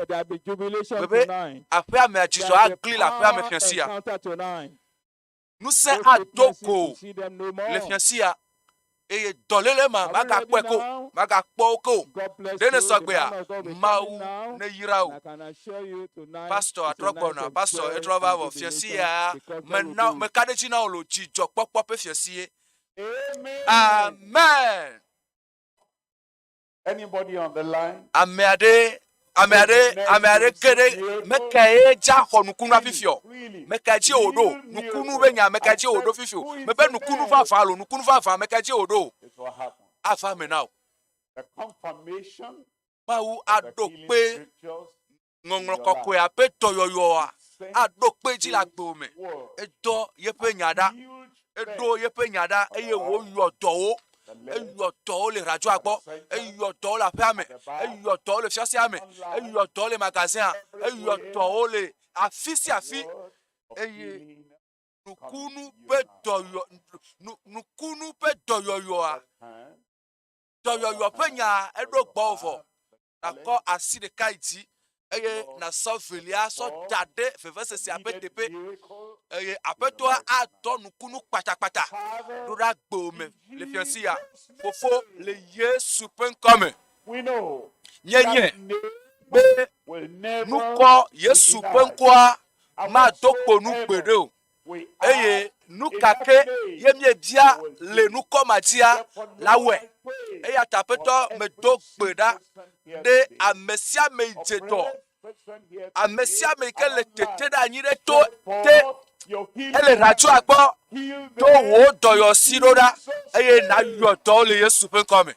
Bebe aƒea mea dzidzɔ agli le aƒea me fiẽ sia. Ŋusẽ ado go le fiẽ sia. Eye dɔléle ma Are we ready magakpɔe ke o, now? magakpɔ wo ke o. God bless Ɖe you. nèsɔ The gbea? man of God will be coming Mawu now. neyra And wò. I can assure you tonight Pastor is a atrɔ night gbɔna, of pastor joy etrɔ va and vɔ fiasi jubilation ya because God will mena do it. meka ɖe edzi na wò le dzidzɔkpɔkpɔ ƒe fiasi ye. Amen. Amen. Anybody on the line? Ame aɖe ame aɖe ame aɖe ke ɖe meka ye dza xɔ nukunu fifi o. Meka dzi wòɖo nukunu be nya meka dzi wòɖo fifi o. Mebe nukunu vavã lo nukunu vavã meka dzi wòɖo. It will happen. Ava me na wò. The confirmation Mawu of the aɖo healing kpe scriptures ŋɔŋlɔ kɔkɔea ƒe dɔyɔyɔa aɖo kpe dzi le agbewo me. word Edɔ yeƒe nya ɖa. huge Eɖo yeƒe nya ɖa eye wòyɔ dɔwo. Eyɔ dɔwo le radioa gbɔ. Eyɔ dɔwo le aƒea me. Eyɔ dɔwo le fiasea me. Eyɔ dɔwo le magazin Eyɔ dɔwo le afi sia afi. Eye nukunu ƒe dɔyɔ nu nukunu ƒe dɔyɔyɔa dɔyɔyɔ ƒe nya eɖo gbɔwò vɔ. Nakɔ asi ɖeka yi dzi eye nasɔ velia sɔ da ɖe vevesesea ƒe teƒe eye aƒetɔa adɔ nukunu kpatakpata ɖo ɖe agbewò me le fiasi ya. Fofo le Yesu ƒe ŋkɔ me. We know Míenye that name be will never nukɔ Yesu ƒe ŋkɔa mado kpo nu gbeɖe o. We Eye nu ka ke ye míebia le nukɔ ma dzia la wɔe. Eya ta aƒetɔ medo gbe ɖa ɖe ame sia ame yi dze dɔ, ame sia ame yi ke le tete ɖe anyi ɖe to te ele radioa gbɔ do wò dɔyɔsi ɖo ɖa eye nayɔ dɔwo le Yesu ƒe ŋkɔ me.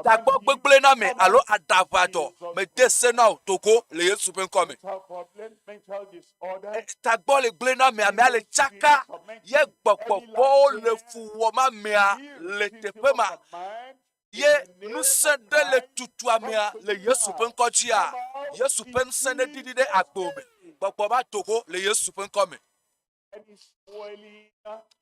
Tagbɔ gbegblẽ na ame alo aɖaʋadɔ mede se na wò togo le Yesu ƒe ŋkɔ me. Tagbɔ le gblẽ na ame, amea le tsaka ye gbɔgbɔvɔwo le fu wɔm amea le teƒe ma ye ŋusẽ ɖe le tutu amea le Yesu ƒe ŋkɔ dzia, Yesu ƒe ŋusẽ neɖiɖi ɖe agbewò me. Gbɔgbɔ va dogo le Yesu ƒe ŋkɔ me.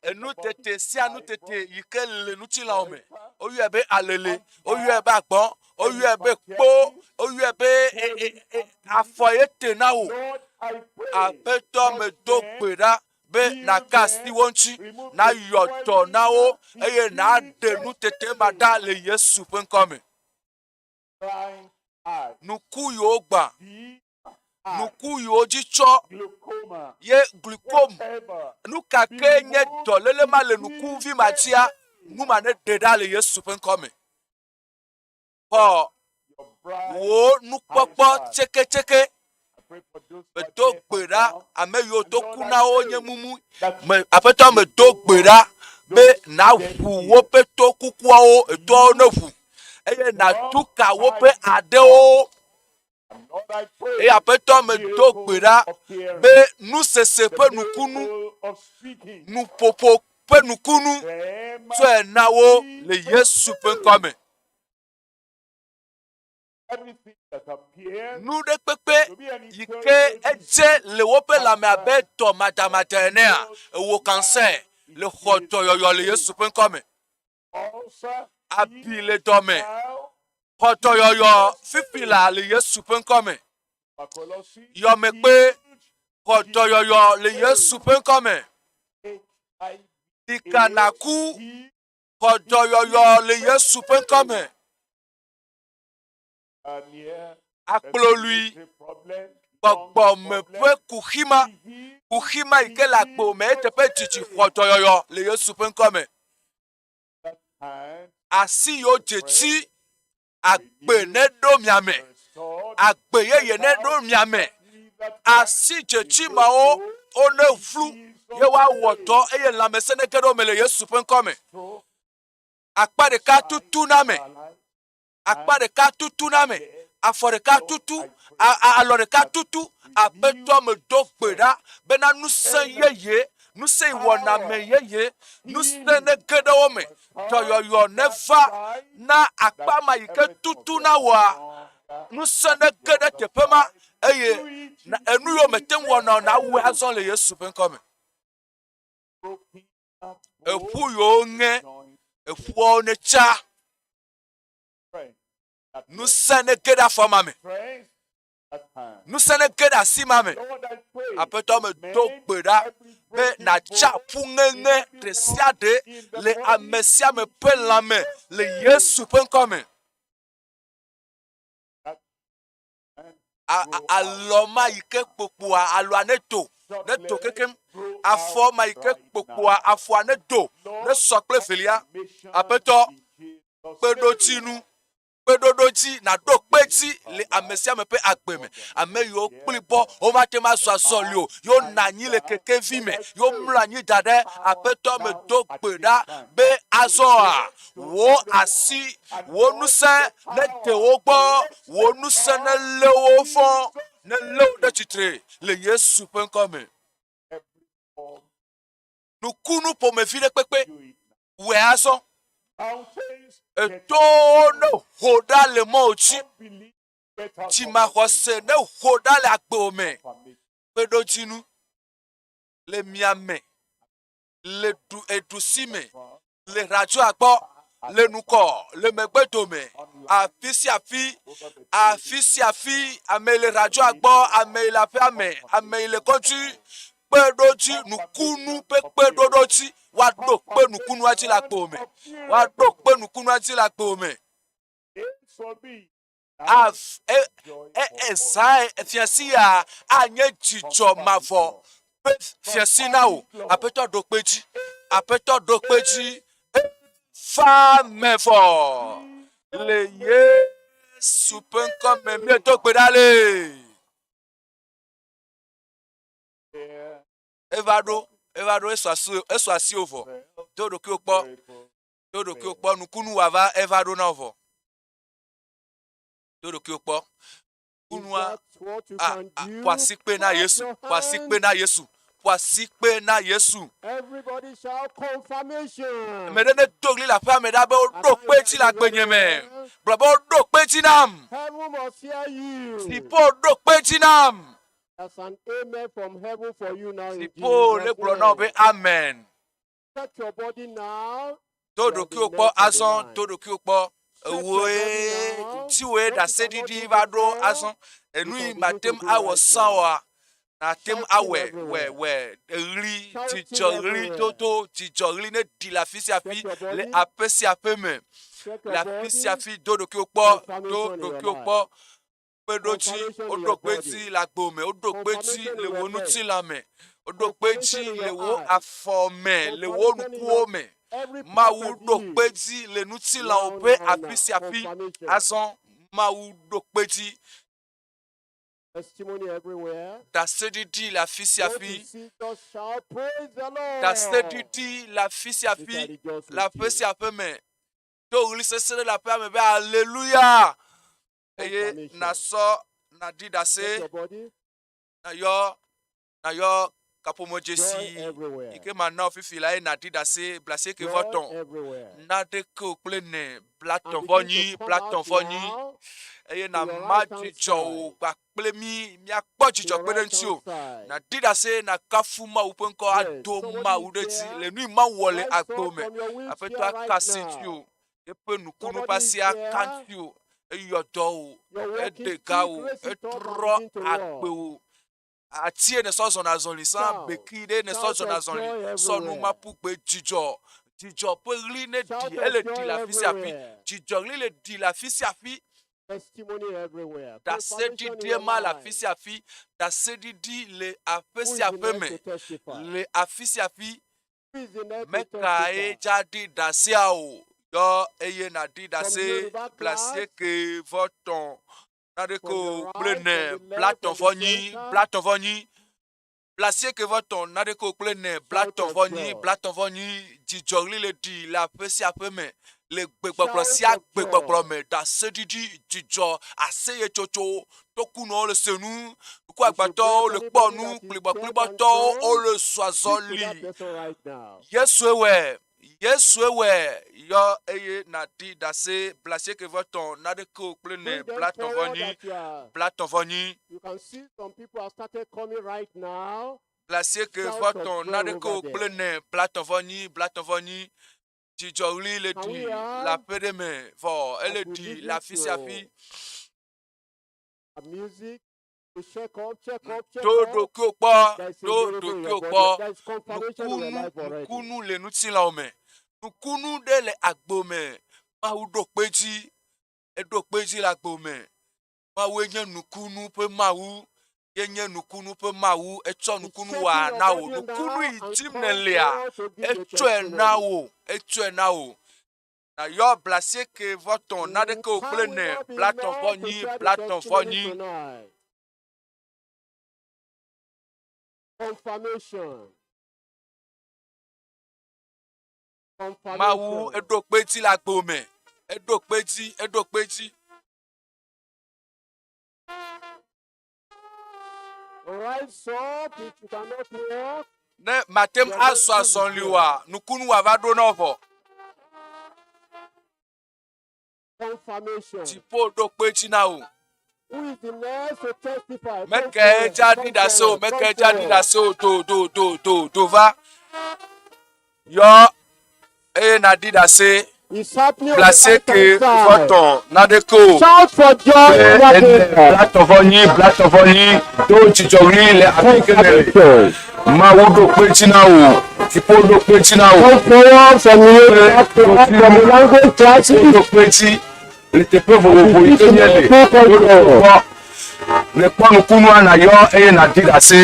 Enu tete sia nu tete yi ke le ŋutilãwo me. Woyɔe be alele, woyɔe be agbɔ̃, woyɔe be kpo, woyɔe be e, e, e, afɔ ye te na wò. Aƒetɔ medo gbe ɖa be nàka asi wo ŋuti, nayɔ dɔ na wo eye nàɖe nu tete ma ɖa le Yesu ƒe ŋkɔ me. Nuku yiwo gbã nuku yiwo dzi tsɔ ye glucom. Nu ka ke nye dɔléle ma le nukuvi ma dzia, nu ma neɖe ɖa le Yesu ƒe ŋkɔ me. Xɔ wò nukpɔkpɔ tseketseke. Medo gbe ɖa ame yiwo to ku na wo nye mumu. Me aƒetɔ medo gbe ɖa be nàʋu woƒe to kukuawo etoawo ne ʋu eye nàtu ka woƒe aɖewo. Eye Aƒetɔ medo gbe ɖa be nusese ƒe nukunu, nuƒoƒo ƒe nukunu tsɔe na wo le Yesu ƒe ŋkɔ me. Nu ɖe kpekpe yi ke edze le woƒe lãme abe dɔ madamada enea, ewò kansɛ le xɔ dɔyɔyɔ le Yesu ƒe ŋkɔ me. Abi le dɔme. Xɔ dɔyɔyɔ fifi la le Yesu ƒe ŋkɔ me. Yɔmekpe xɔ dɔyɔyɔ le Yesu ƒe ŋkɔ me. Ɖikanaku xɔ dɔyɔyɔ le Yesu ƒe ŋkɔ me. Akplolui gbɔgbɔme ƒe kuxi ma, kuxi ma yi ke le agbo me eteƒe didi xɔ dɔyɔyɔ le Yesu ƒe ŋkɔ me. Asi yiwo dze tsi agbe neɖo mia me, agbe yeye neɖo mia me. Asi dze tsi mawo wone vlu ye woawɔ dɔ eye lãmesẽ nege ɖe wo me le Yesu ƒe ŋkɔ me. Akpa ɖeka tutu na ame. akpa ɖeka tutu na ame, afɔ ɖeka tutu, alɔ ɖeka tutu. Aƒetɔ medo gbe ɖa bena ŋusẽ yeye, ŋusẽ yi wɔna me yeye, ŋusẽ nege ɖe wo me, dɔyɔyɔ neva na akpa ma yi ke tutu na woa, ŋusẽ nege ɖe teƒe ma eye enu yiwo mete ŋu wɔna o nawɔe azɔ le Yesu ƒe ŋkɔ me. Eƒu yiwo ŋe, eƒuawo netsa. Ŋusẽ nege ɖe afɔ ma me. Ŋusẽ ne ge ɖe asi ma me. Aƒetɔ medo gbe ɖa be nàtsa ƒu ŋeŋe ɖe sia ɖe le ame sia ame ƒe lãme le Yesu ƒe ŋkɔ me. Alɔ ma yi ke kpokpoa alɔa ne do ne do kekem. Afɔ ma yi ke kpokpoa afɔa ne do ne sɔ kple velia. Aƒetɔ kpeɖodzinu kpeɖoɖo dzi nàɖo kpe dzi le ame sia ame ƒe agbe me. Ame yiwo kpli bɔ womate ŋu azɔ azɔli o, yewo nɔ anyi le kekevi me, yewo mlɔ anyi da ɖe Aƒetɔ me do gbe ɖa be azɔa wò asi, wò ŋusẽ nede wo gbɔ, wò ŋusẽ nelé wo fɔ, nelé wo ɖe tsitre le Yesu ƒe ŋkɔ me. Nukunu ƒomevi ɖe kpekpe wɔe azɔ. Etowo ne ho ɖa le mɔwo dzi. Dzimaxɔse ne ho ɖa le agbewò me. Kpeɖodzinu le mia me, le ɖu eɖusi me, le radioa gbɔ, le nukɔ, le megbe dome, afi sia afi, afi sia afi, ame le radioa gbɔ, ame le aƒea me, ame le kɔdzi, kpeɖodzi, nukunu ƒe kpeɖoɖodzi. Woaɖo kpe nukunua dzi le agbo me. Woaɖo kpe nukunua dzi le agbo me. Af, e, e, ezã fiasi ya anye dzidzɔ mavɔ ƒe fiasi na wò. Aƒetɔ ɖo kpe dzi. Aƒetɔ ɖo kpe dzi. Eva me vɔ. Le Yesu ƒe ŋkɔ me míedo gbe ɖa le. Eva ɖo, eva ɖo, esɔ asi, esɔ asiwò vɔ. Do ɖokuiwò kpɔ, do ɖokuiwò kpɔ, nukunu wòava eva ɖo na wò vɔ. Do ɖokuiwò kpɔ. Nukunua, a, a, ƒo asikpe na Yesu, ƒo asikpe na Yesu, ƒo asikpe na Yesu. Everybody shout confirmation. Ame ɖe nedo ɣli le aƒea me ɖa be woɖo kpe edzi le agbenye me. Gblɔ be woɖo kpe edzi nam. Heaven must hear you. Dziƒo ɖo kpe edzi nam. That's an amen from heaven for you now in Dziƒo Jesus' le gblɔ na wò be name. amen. Check your body now. Do You are the ɖokuiwò kpɔ next on the azɔ, line. do ɖokuiwò kpɔ. Check your Ewòe, body now. dziwòe What you cannot ɖaseɖiɖi do va ɖo before, azɔ. you Enu yi can begin mate to ŋu do awɔ right sã now. oa, nàte ŋu Shouting awɔe, wɔe, everywhere. wɔe. Eɣli, Shouting dzidzɔɣli everywhere. dodo, dzidzɔɣli ne ɖi le afi sia Check afi, your le body. aƒe sia aƒe me. Check Le your afi body. sia afi, do ɖokuiwò kpɔ, do Confirmation in your ɖokuiwò life. kpɔ. Kpeɖodzi, Confirmation in woɖo your kpe body. dzi le agbo me, woɖo kpe dzi Confirmation le in wò your leg. ŋutilã me, woɖo kpe dzi Confirmation in le your wò eyes. afɔ me, le wò Confirmation in ŋkuwo your me. every part Mawu of ɖo you. kpe dzi le ŋutilãwò Now, ƒe now, afi now. sia afi. Confirmation. Azɔ Mawu ɖo kpe dzi. Testimony everywhere. Ɖaseɖiɖi le afi sia What you afi. see, just shout, praise the Lord. Ɖaseɖiɖi le afi sia We afi, shall rejoice le with aƒe you. sia aƒe me. Do ɣli sesẽ ɖe le aƒea me be Aleluya! Eye Confirmation. nàsɔ nàɖi ɖase, Check your body. nàyɔ nàyɔ kaƒomedzesi Joy everywhere. yi ke mana wò fifi la eye nàɖi ɖase blasieke vɔ Joy tɔ̃ everywhere. naɖeke wò kple ne blatɔ̃ And vɔ begin nyi to come blatɔ̃ out vɔ nyi now eye to your nàma right hand dzidzɔ wò side. kpakple mí míakpɔ To dzidzɔ your kpe ɖe right ŋuti o hand side. nàɖi ɖase nàkafu Mawu ƒe ŋkɔ Yes, ado somebody Mawu is ɖe dzi there. le nu yi Mawu wɔ le Rise agbo up me from your wheelchair Aƒetɔ right aka asi ŋuti now. o eƒe nukunu ƒe Somebody asi is aka there. ŋuti o eyɔ dɔ wò Your walking eɖe ga stick, wò raise it up and etrɔ begin to agbe walk. wò atie nèsɔ zɔna azɔli sã Shout. beki ɖe nèsɔ Shout zɔna of azɔli joy sɔ nu everywhere. ma ƒu gbe dzidzɔ dzidzɔ ƒe ɣli ne Shout ɖi of ele ɖi joy le afi sia afi everywhere. dzidzɔ ɣli le ɖi le afi sia afi Testimony everywhere. Confirmation in ɖaseɖiɖie your ma le afi life. sia afi ɖaseɖiɖi le aƒe Who is sia the aƒe next me to testify? le afi sia afi Who is the next to mekae testify? dza ɖi ɖasea o yɔ eye nàɖi From ɖase Yoruba class, blasieke vɔ tɔ̃ naɖeke from the o kple right, ne from the left, blatɔ̃ from the vɔ nyi center. blatɔ̃ vɔ nyi blasieke vɔ tɔ̃ naɖeke o kple ne Shout blatɔ̃ of vɔ nyi joy. blatɔ̃ vɔ nyi dzidzɔɣli le ɖi le aƒe sia aƒe me le gbegbɔgblɔ Shout sia of gbegbɔgblɔ joy. me ɖaseɖiɖi dzidzɔ aseyetsotso tokunɔwo le se nu You should bless ŋkuagbãtɔwo le kpɔ anybody nu that is deaf and kplibɔkplibɔtɔwo dumb. wole zɔ Speak to that azɔli person right now. Yesue wɔe Yesue wɔe yɔ eye nàɖi ɖase blasieke vɔ tɔ̃ naɖeke o kple ne Bring them blatɔ̃ vɔ forward nyi that you are. blatɔ̃ vɔ nyi You can see some people have started coming right now. blasieke Shout vɔ of tɔ̃ joy naɖeke over o kple there. ne blatɔ̃ vɔ nyi blatɔ̃ vɔ nyi dzidzɔɣli le Can ɖi we le have, aƒe ɖe me vɔ as ele we ɖi le listen afi sia afi to our music, Do ɖokuiwò kpɔ, do ɖokuiwò kpɔ. Nukunu, nukunu le ŋutilãwò me. Nukunu ɖe le agbo me. Mawu ɖo kpe dzi. Eɖo kpe dzi le agbo me. Mawue nye nukunu ƒe Mawu. Ye nye nukunu ƒe Mawu. Etsɔ nukunu wa na wò. Nukunu yi dim nèlea, etsɔe na wò. Etsɔe na wò. Nayɔ blasieke vɔ tɔ̃ naɖeke o kple ne blatɔ̃ vɔ nyi blatɔ̃ vɔ nyi. Mawu eɖo kpe dzi le agbo me. Eɖo kpe dzi, eɖo kpe dzi. Ne mate ŋu azɔ azɔli oa, nukunu wòava ɖo na wò vɔ. Dziƒo ɖo kpe edzi na wò. Meke dza ɖi ɖase o, meke dza ɖi ɖase o, do do do do do va. Yɔ eye nàɖi ɖase. Blasieke vɔ tɔ̃ naɖeke o. Be ene blatɔ̃ vɔ nyi blatɔ̃ vɔ nyi do dzidzɔɣli le afi ke nèle. Mawu ɖo kpe dzi na wò. Dziƒo ɖo kpe dzi na wò. Ɖo kpe dzi le teƒe vovovo yi ke míele. Ɖo ɖokuiwò kpɔ. Le kpɔ nukunua nàyɔ eye nàɖi ɖase.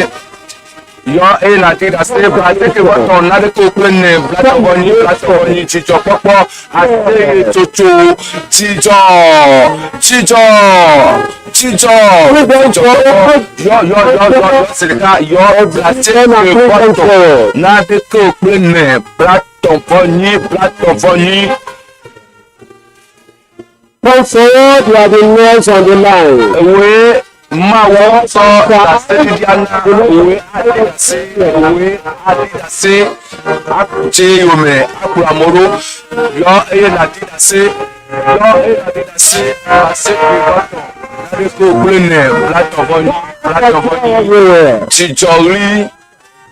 Yɔ eye nàɖi ɖase blateke vɔ tɔ̃ naɖeke o kple ne blatɔ̃ vɔ nyi blatɔ̃ vɔ nyi dzidzɔkpɔkpɔ aseyetsotso dzidzɔ dzidzɔ dzidzɔ dzidzɔkpɔkpɔ yɔ yɔ yɔ yɔ yɔ si ɖeka yɔ blateke vɔ tɔ̃ naɖeke o kple ne blatɔ̃ vɔ nyi blatɔ̃ vɔ nyi. Come forward, you are the next on the line. Ewoe Mawu tsɔ ɖaseɖiɖia na ewoe aɖi ɖase, ewoe aɖi ɖase, akutse yome, akplɔ amewo ɖo. Yɔ eye nàɖi ɖase, yɔ eye nàɖi ɖase, ɖase kpui gbãtɔ, naɖeke o kple ne blatɔ̃ vɔ nyi, blatɔ̃ vɔ nyi. Dzidzɔɣli.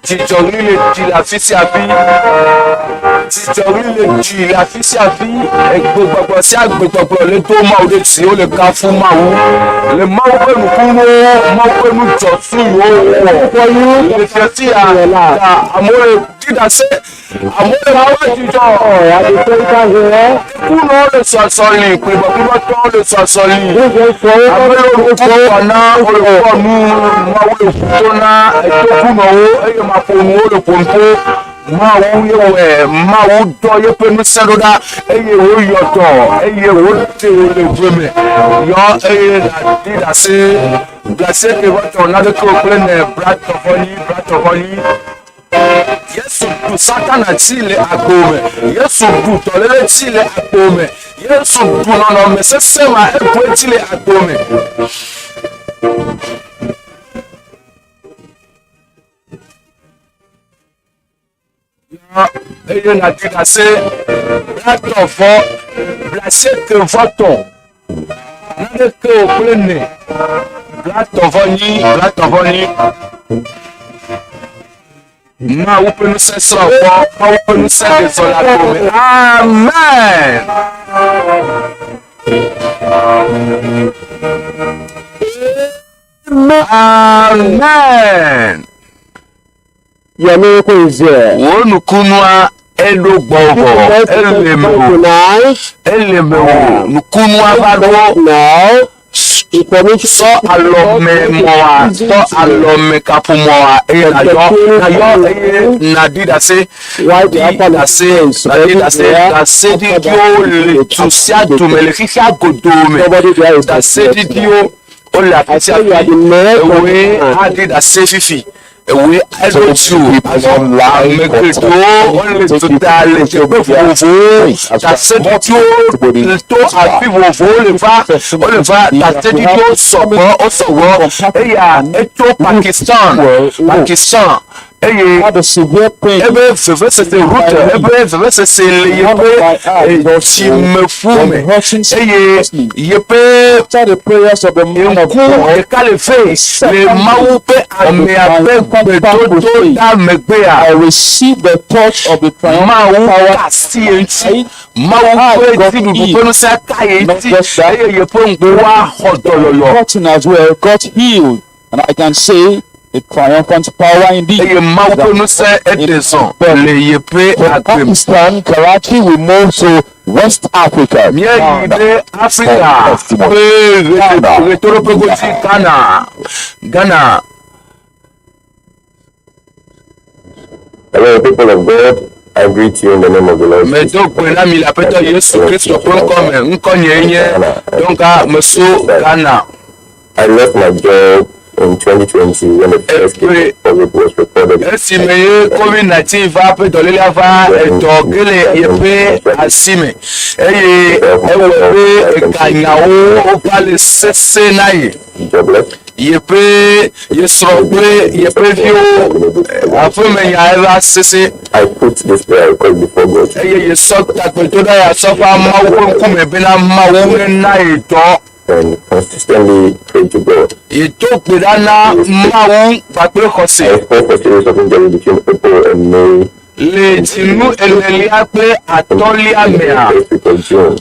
Dzidzɔɣli le dzi le afi sia afi. Dzidzɔɣli le dzi le afi sia afi. Egbegbɔgblɔ sia gbegbɔgblɔ le do Mawu ɖe dzi. Wole kafu Mawu. Le Mawu ƒe nukunuwo, Mawu ƒe nudzɔtsu yiwo wowɔ le fiafi ya ta amewo le ɖi ɖase. Amewo le kpɔ dzidzɔ. Tekunɔwo le sɔsɔli, kplibɔkplibɔtɔwo le sɔsɔli. Ame yiwo ŋku kɔ na wole kpɔ nu, Mawu le ʋu to na etokunɔwo eye maƒonuwo le ƒo nu ƒo. Mawu ye wɔe, Mawu dɔ yeƒe ŋusẽ ɖo ɖa eye wòyɔ dɔ eye wòɖe wò le ʋe me. Yɔ eye nàɖi ɖase. Blaasieke vɔ tɔ̃ naɖeke o kple ne blatɔ̃ vɔ nyi, blatɔ̃ vɔ nyi. Yesu ɖu Satana dzi le agbo me. Yesu ɖu dɔléle dzi le agbo me. Yesu ɖu nɔnɔme sesẽ ma eɖu edzi le agbo me. Eye nàdi ɖase blatɔ̃ vɔ blasieke vɔ tɔ̃ naneke o kple ne blatɔ̃ vɔ nyi blatɔ̃ vɔ nyi. Mawu ƒe ŋusẽ srɔ̃ kpɔ, Mawu ƒe ŋusẽ ɖe zɔ le agbo me. Amen. Amen. Your miracle is there. Wò nukunua eɖo gbɔ vɔ ele me o ele me o nukunua va ɖo sɔ alɔme mɔa sɔ alɔme kaƒomɔa eye nayɔ nayɔ eye naɖi ɖase ɖi ɖase naɖi ɖase ɖaseɖiɖiwo le du sia du me le xexea godoo me ɖaseɖiɖiwo wole afi sia afi ewoe aɖi ɖase fifi. Ewoe eɖo dzi o. Ame geɖewo wole duta le teƒe vovovowo. Ɖaseɖiɖiwo to afi vovovowo le va. Wole va ɖaseɖiɖiwo sɔgbɔ wosɔgbɔ. Eya etso Pakistan, Pakistan eye ebe vevesese Rut ebe vevesese le yeƒe dzimeƒu me eye yeƒe ŋku ɖeka le vɛ le Mawu ƒe amea ƒe gbedodoɖa megbea, Mawu ka asi ye ŋuti, Mawu ƒe dziɖuɖu ƒe ŋusẽ ka ye ŋuti eye yeƒe ŋkua xɔ dɔyɔyɔ. And I can say the triumphant power indeed. Eye Mawu ƒe ŋusẽ eɖe zɔ le yeƒe From agbe me. Pakistan, Karachi, we move to West Africa. Míeyi ɖe Afrika ƒe ɣetoɖoƒe godzi Ghana. Ghana. Hello, people of God. I greet you in the name of the Lord. Medo gbe na mi le Aƒetɔ Yesu Kristo ƒe ŋkɔ me. Ŋkɔnye nye Donka Meso Ghana. I lost my job in 2020 when the first case of COVID was reported. Esime ye COVID-19 va ƒe dɔlélea va edɔ ge le yeƒe asi me eye ewɔ be eganyawo wova le sese na ye. Yeƒe ye srɔ̃ kple yeƒe viwo aƒemenya eva sese. I put this prayer request before God. Eye yesɔ tagbedoɖa ya sɔ va Mawu ƒe ŋkume bena Mawu nena ye dɔ. And consistently pray to God. Yedo gbe ɖa na Mawu kpakple xɔse. I fought for series of injuries between April and May. Le dzinu enelia kple atɔ̃lia mea. First week of June.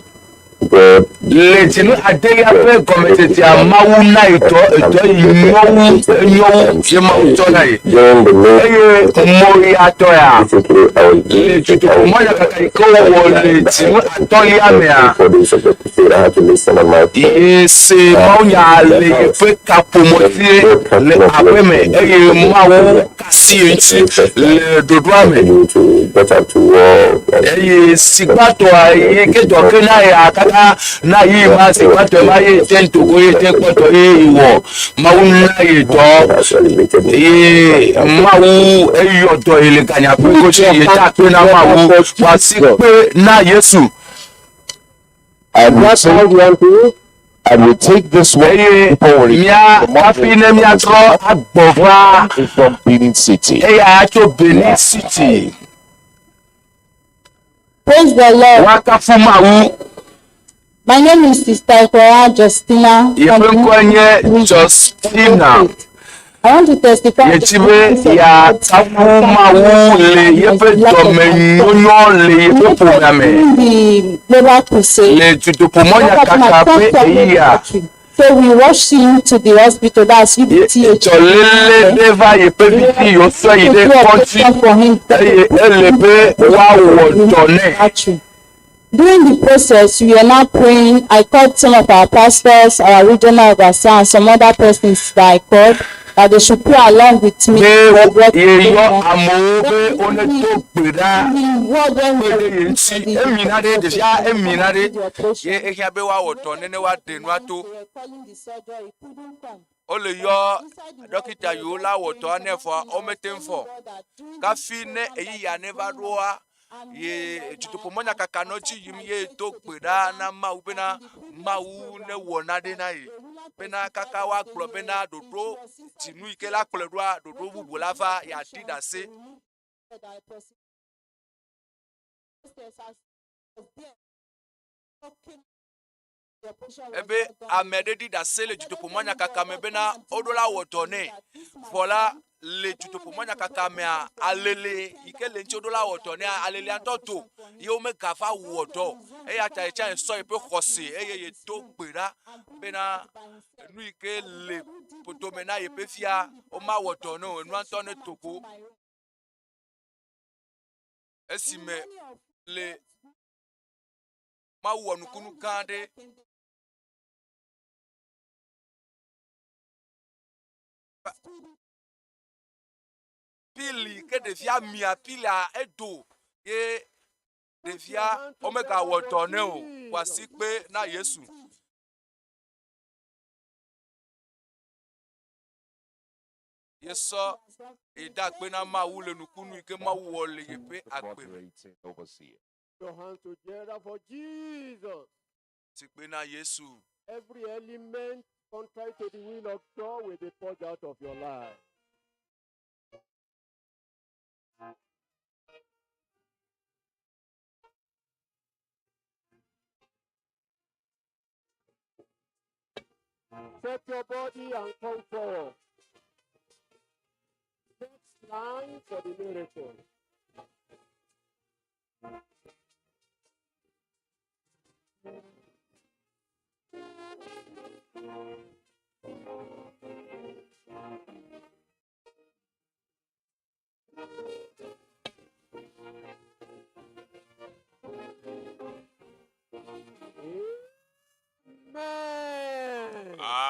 God Le dzinu adelia ƒe gɔmedzedzea Mawu na ye dɔ edɔ yi nyɔ wu enyo wu ye Mawu tsɔ na ye. during the May Eye moyatɔ ya basically I was le dutoƒo mɔnyakaka yi ke wowɔ le dzinu atɔ̃lia mea. 4 days of the crusade. I had to listen on my phone. Ye se mawunya le yeƒe kaƒomɔtie le aƒeme eye Mawu kasi ye ŋuti le ɖoɖoa me. To get up to work. Eye sigbatɔa yi ke dɔ ke na ya kaka na yi ma sigbatɔa ma ye te ŋtogo ye te kpɔtɔ ye yi wɔ Mawu na ye dɔ eye Mawu eyɔ dɔ yi le ganya ƒe gosi ye ta kpe na Mawu wòasi kpe na Yesu. And we take, and we take this one Eye before we mía hafi ne míatrɔ agbɔ va is from Benin City. eya tso Benin City. Praise the Lord. Woakafu Mawu. My name is Sister Ikora Justina. Yeƒe from ŋkɔe nye Justina. I want to testify. Yetsi be yeakafu Mawu le yeƒe dɔmenyonyo le yeƒe ƒomea me. The global crusade. Le dutoƒomɔnyakaka ƒe ɣeyiɣia, So we rushed him to the hospital. That's UBTH. dɔléle ɖe va yeƒe vivi yewotsɔe yi ɖe kɔdzi eye ele be woawɔ dɔ nɛ. During the process, we are now praying. I called some of our pastors, our regional overseer, and some other persons that I called that they should pray along with me. Be for what is yeyɔ going on. amewo be wone do gbe ɖa kpe ɖe ye ŋuti. Emina ɖe ɖevia emina ɖe ye ehiã be woawɔ dɔ ne ne woaɖe nua to. Wole yɔ ɖɔkita yiwo la wɔ dɔa nɛ vɔa womete ŋu vɔ. Kafi ne ɣeyiɣia ne va ɖoa ye dutoƒomɔnyakaka nɔ dzi yim ye do gbe ɖa na Mawu bena Mawu newɔ naɖe na ye bena kaka woagblɔ bena ɖoɖo dzinu yi ke la kplɔe ɖoa ɖoɖo bubu la va yeaɖi ɖase. Ebe ame ɖe ɖi ɖase le dutoƒomɔnyakaka me bena woɖo la wɔ dɔ nɛ vɔ la le dutoƒomɔnyakaka mea alele yi ke le ŋuti woɖo la wɔ dɔ nɛa alelea ŋutɔ do ye womegava wɔ dɔ o. Eya ta yetsã yesɔ yeƒe xɔse eye yedo gbe ɖa bena nu yi ke le ƒodome na yeƒe fia womawɔ dɔ ne o enua ŋutɔ ne do go. Esime le Mawu wɔ nukunu gã aɖe. Pili ke ɖevia mia pilia edo ye ɖevia womegawɔ dɔ nɛ o. Wòasi kpe na Yesu. Yesɔ yeda akpe na Mawu le nukunu yi ke Mawu wɔ le yeƒe agbe me. Your hands together for Jesus. Si kpe na Yesu. Every element contrary to the will of God will be purged out of your life. Set your body and come forward. Next line for the miracle.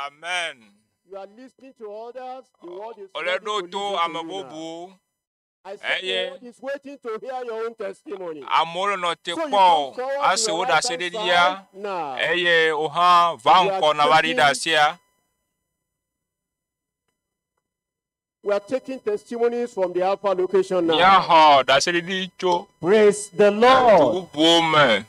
Amen. You are listening to others. The world is Wòle ready ɖo to to listen ame to you now. bubuwo I said the eye world is waiting to hear your own testimony. amewo le nɔ te So you kpɔ come forward to ase your wo right hand ɖaseɖiɖia side now. eye wò hã va We ŋkɔ are nava ɖi taking ɖasia. we are taking testimonies from the Alpha location now. Míaxɔ ɖaseɖiɖi tso Praise the Lord. du bubuwo me.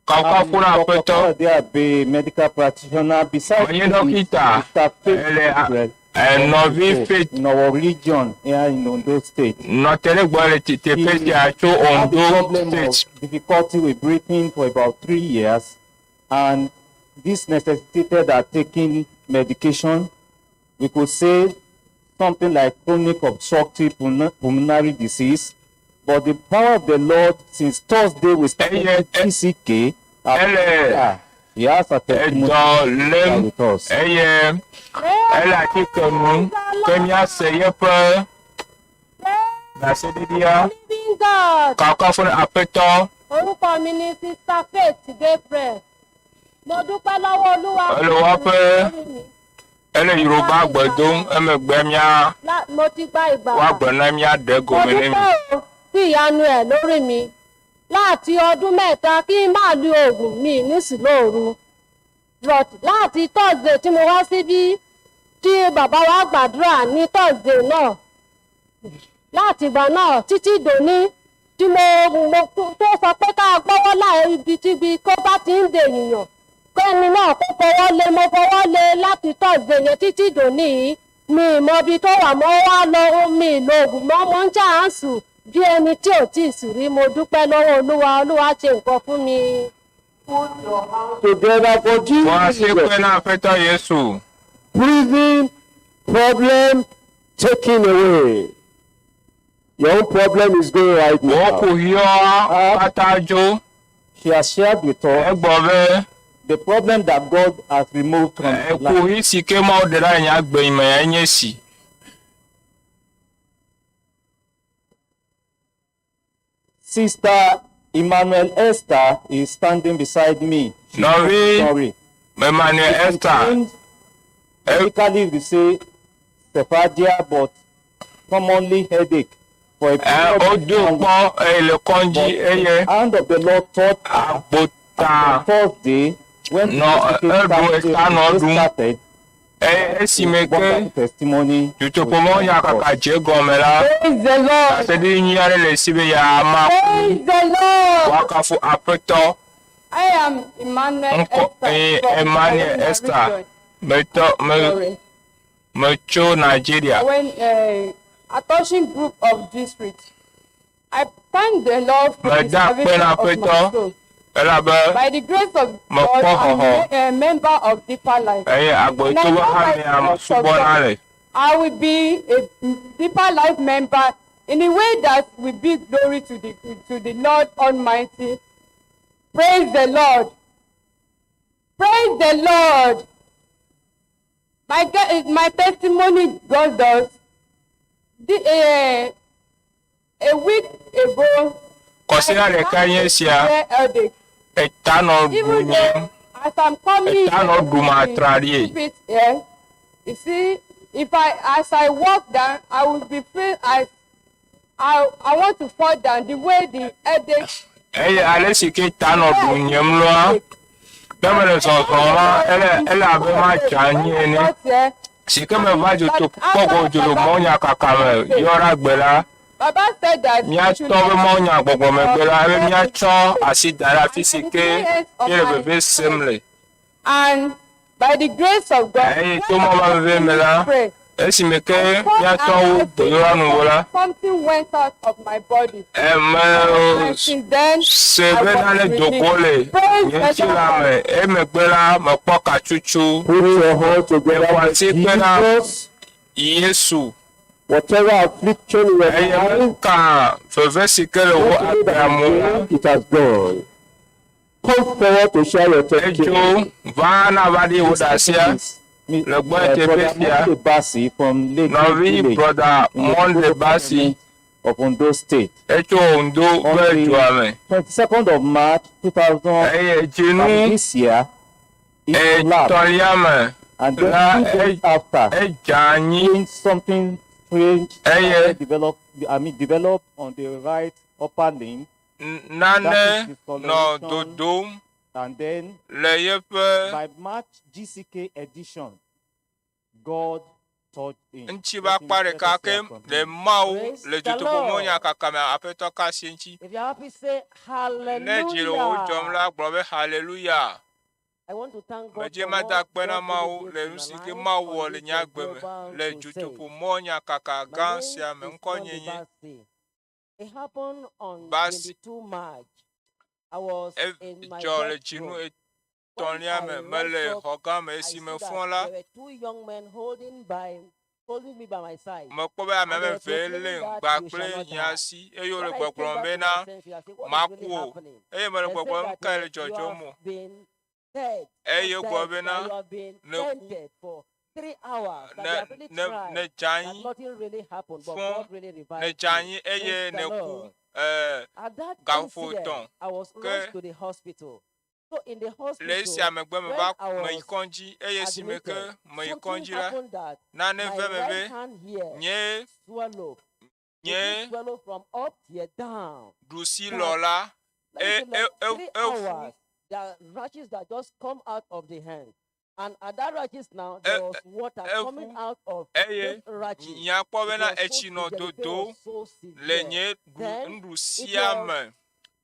Kafukafu I'm na Dr. Aƒetɔ. Kayode Abe, medical practitioner. Besides Menye me is dɔkita Mr. Faith ele Gabriel nɔvi Faith in our region here in Ondo State. nɔ te ɖe gbɔ le teƒe He sia tso had the Ondo problem State. of difficulty with breathing for about three years, and this necessitated her taking medication. We could say something like chronic obstructive pulmonary disease. But the power of the Lord, since Thursday we started Eye TCK, ele he has a testimony edɔ to share lém with us. eye ele atike nu ke míase yeƒe ɖaseɖiɖia. Living God. Kafukafu na Aƒetɔ. Orúkọ mi ni Sista Faith Gabriel. Mo dúpẹ́ lọ́wọ́ Olúwa Ele fún woƒe ìrànlọ́wọ́ mi. ele Yoruba gbe dom emegbe mía Mo ti gba ìgbàlà. woagbe na míaɖe Mo gome ne mi. dúpẹ́ o fún ìyanu ẹ̀ lórí mi. Láti ọdún mẹ́ta kí n máa lu oògùn mi nísìlóòru. But láti Thursday tí mo wá síbí tí bàbá wa gbàdúrà ní Thursday náà. Láti ìgbà náà títí dòní tí mo mo tó sọ pé ká gbọ́wọ́ láì ibi tíbi kó bá ti ń dènìyàn kẹ́ni náà kó fọwọ́ lé mo fọwọ́ lé láti Thursday yẹn títí dòní yìí mi ì mọ ibi tó wà mọ́ wá lọ mi ì lo oògùn mọ́ mo ń jà á sùn bí ẹni tí ò tí ì sùn rí mo dúpẹ́ lọ́wọ́ Olúwa Olúwa ṣe nǹkan fún mi. Together for Wọ́n á ṣe Jesus. pé na Aƒetɔ Yesu. Breathing problem taken away. Your own problem is going right Wò now. kuxiwo katã dzo. She has shared with us Egblɔ be the problem that God has removed from her life. kuxi si ke Mawu ɖe ɖa le nye agbe me enye si. Sister Emmanuel Esther is standing beside me. She's Nɔvi sorry. Emmanuel She Esther complained, Medically, we say cephalgia, but commonly headache for a ɛ period of wodo one week. kpɔ eye le kɔndzi But eye the hand of the Lord taught her agbota on Thursday when nɔ the eɖu CCK eta nɔ started, ɖum started, eye esime ke wonderful testimony was dutoƒomɔnya shared with kaka us. dze gɔme la Praise the Lord. ɖaseɖiɖi nyui aɖe le esi be yeama Praise the Lord. woakafu Aƒetɔ I am Emmanuel ŋkɔ Esther eye from Emmanuel Kaduna Esther region. metɔ me Sorry. metso Nigeria. When Atoshin group of districts. I thank the Lord for the Meda akpe salvation na of my Aƒetɔ soul. elabe By the grace of mekpɔ God, I'm xɔxɔ a member of Deeper Life. eye And I agbetɔ know ƒe by hamea the grace of mesubɔna God, le. I will be a Deeper Life member in a way that will be glory to the Lord Almighty. Praise the Lord. Praise the Lord. My my testimony goes thus. The, a week ago, Kɔsiɖa ɖeka nye esia severe headache. eta nɔ ɖu Even nye though as I'm coming eta nɔ ɖum atraɖie. pulpit here, you see, if I as I walk down, I will be feel as I want to fall down the way the headache Eye ale si ke ta nɔ ɖu nyem lɔa, ne mele zɔzɔm la, ele ele abe madze anyi ene. got here. Si ke meva dzoto kpɔ go dzo le mɔnya kaka me yɔra gbe la, Baba said that we should míatɔ be mɔnya gbɔgbɔmegbe la ebe míatsɔ asi da ɖe afi si ke míele veve sem le. and by the grace of God, Eye to mɔ ma veve me la, pray. esime ke míatsɔ wo gbedoɖa nu wo la, Something went out of my body. eme And since then, se I be was nane relieved. dogo le Praise nye the ŋutilã Lord. me. Emegbe la, mekpɔ katsutsu. Put your hands together Mexɔ for asi kpe na Jesus. Yesu. Whatever affliction in your Eye life, meka veve si ke le wo let it agbea me la, it has gone. Come forward to share your edzo testimony. va na va ɖi wo ɖe asia le gbɔ teƒe Brother sia. Monday Bassi from Lake Nɔvi Village brother in the Monday local Bassi government of Ondo State. etso Ondo On ƒe dua the me. 22nd of March 2000 Eye dzinu and this year, he collapsed etɔ̃lia me and And then La 2 days after, edze anyi something strange eye started develop, I mean, developed on the right upper limb. nane That is nɔ discoloration. dodom And then le yeƒe by March GCK edition, God touched him. ŋuti Let ƒe him- akpa let ɖeka us ke hear from le him. Mawu Praise le the dutoƒomɔ Lord. nyakaka me aƒetɔ ka asi ŋuti. If you're happy, say Ne dzi le wò dzɔm hallelujah. la gblɔ be hallelujah. I want to thank God Medze for mada what akpe na God Mawu really le did nu in si my ke life Mawu on wɔ le this nye agbe me global le crusade. dutoƒomɔ nyakaka My gã name sia me. is Ŋkɔnye Monday nye Bassey. It happened on Basi. 22 March. I was in my Edzɔ le dzinu bedroom. When etɔ̃lia I me. rose Mele up, xɔ gã me I esi see me that fɔ la, there were two young men holding by holding me by my side. mekpɔ be ame And they ame were eve proclaiming lé that ŋgba you kple shall not nye die. asi eye wole When I came gbɔgblɔm back to bena my senses, I said, What is maku really o. happening? Eye mele They said gbɔgblɔm that nukae le you dzɔdzɔm have o. been dead, Eye not wogblɔ dead, that bena you have been ne ku fainted for 3 hours, that ne they have really ne tried, ne dze that anyi nothing really happened, but fɔ God really ne revived dze you. anyi eye Praise the ne ku Lord. At that gaƒoƒo incident, etɔ̃ I was ke rushed to the hospital. So in the le hospital, esia megbe when meva I meyi was kɔdzi eye si me ke admitted, meyi something kɔdzi la happened that nane my ve me right be hand here nye swallowed. It nye did swallow from up here down. ɖusi That lɔ la let me e say e like e 3 eƒu hours, there are rashes that just come out of the hand. And at that rashes now, there was water coming eƒu out of eye those rashes. nyakpɔ It bena was so etsi nɔ severe, the pain dodom was so le severe. nye ɖu Then it nuɖusia was me.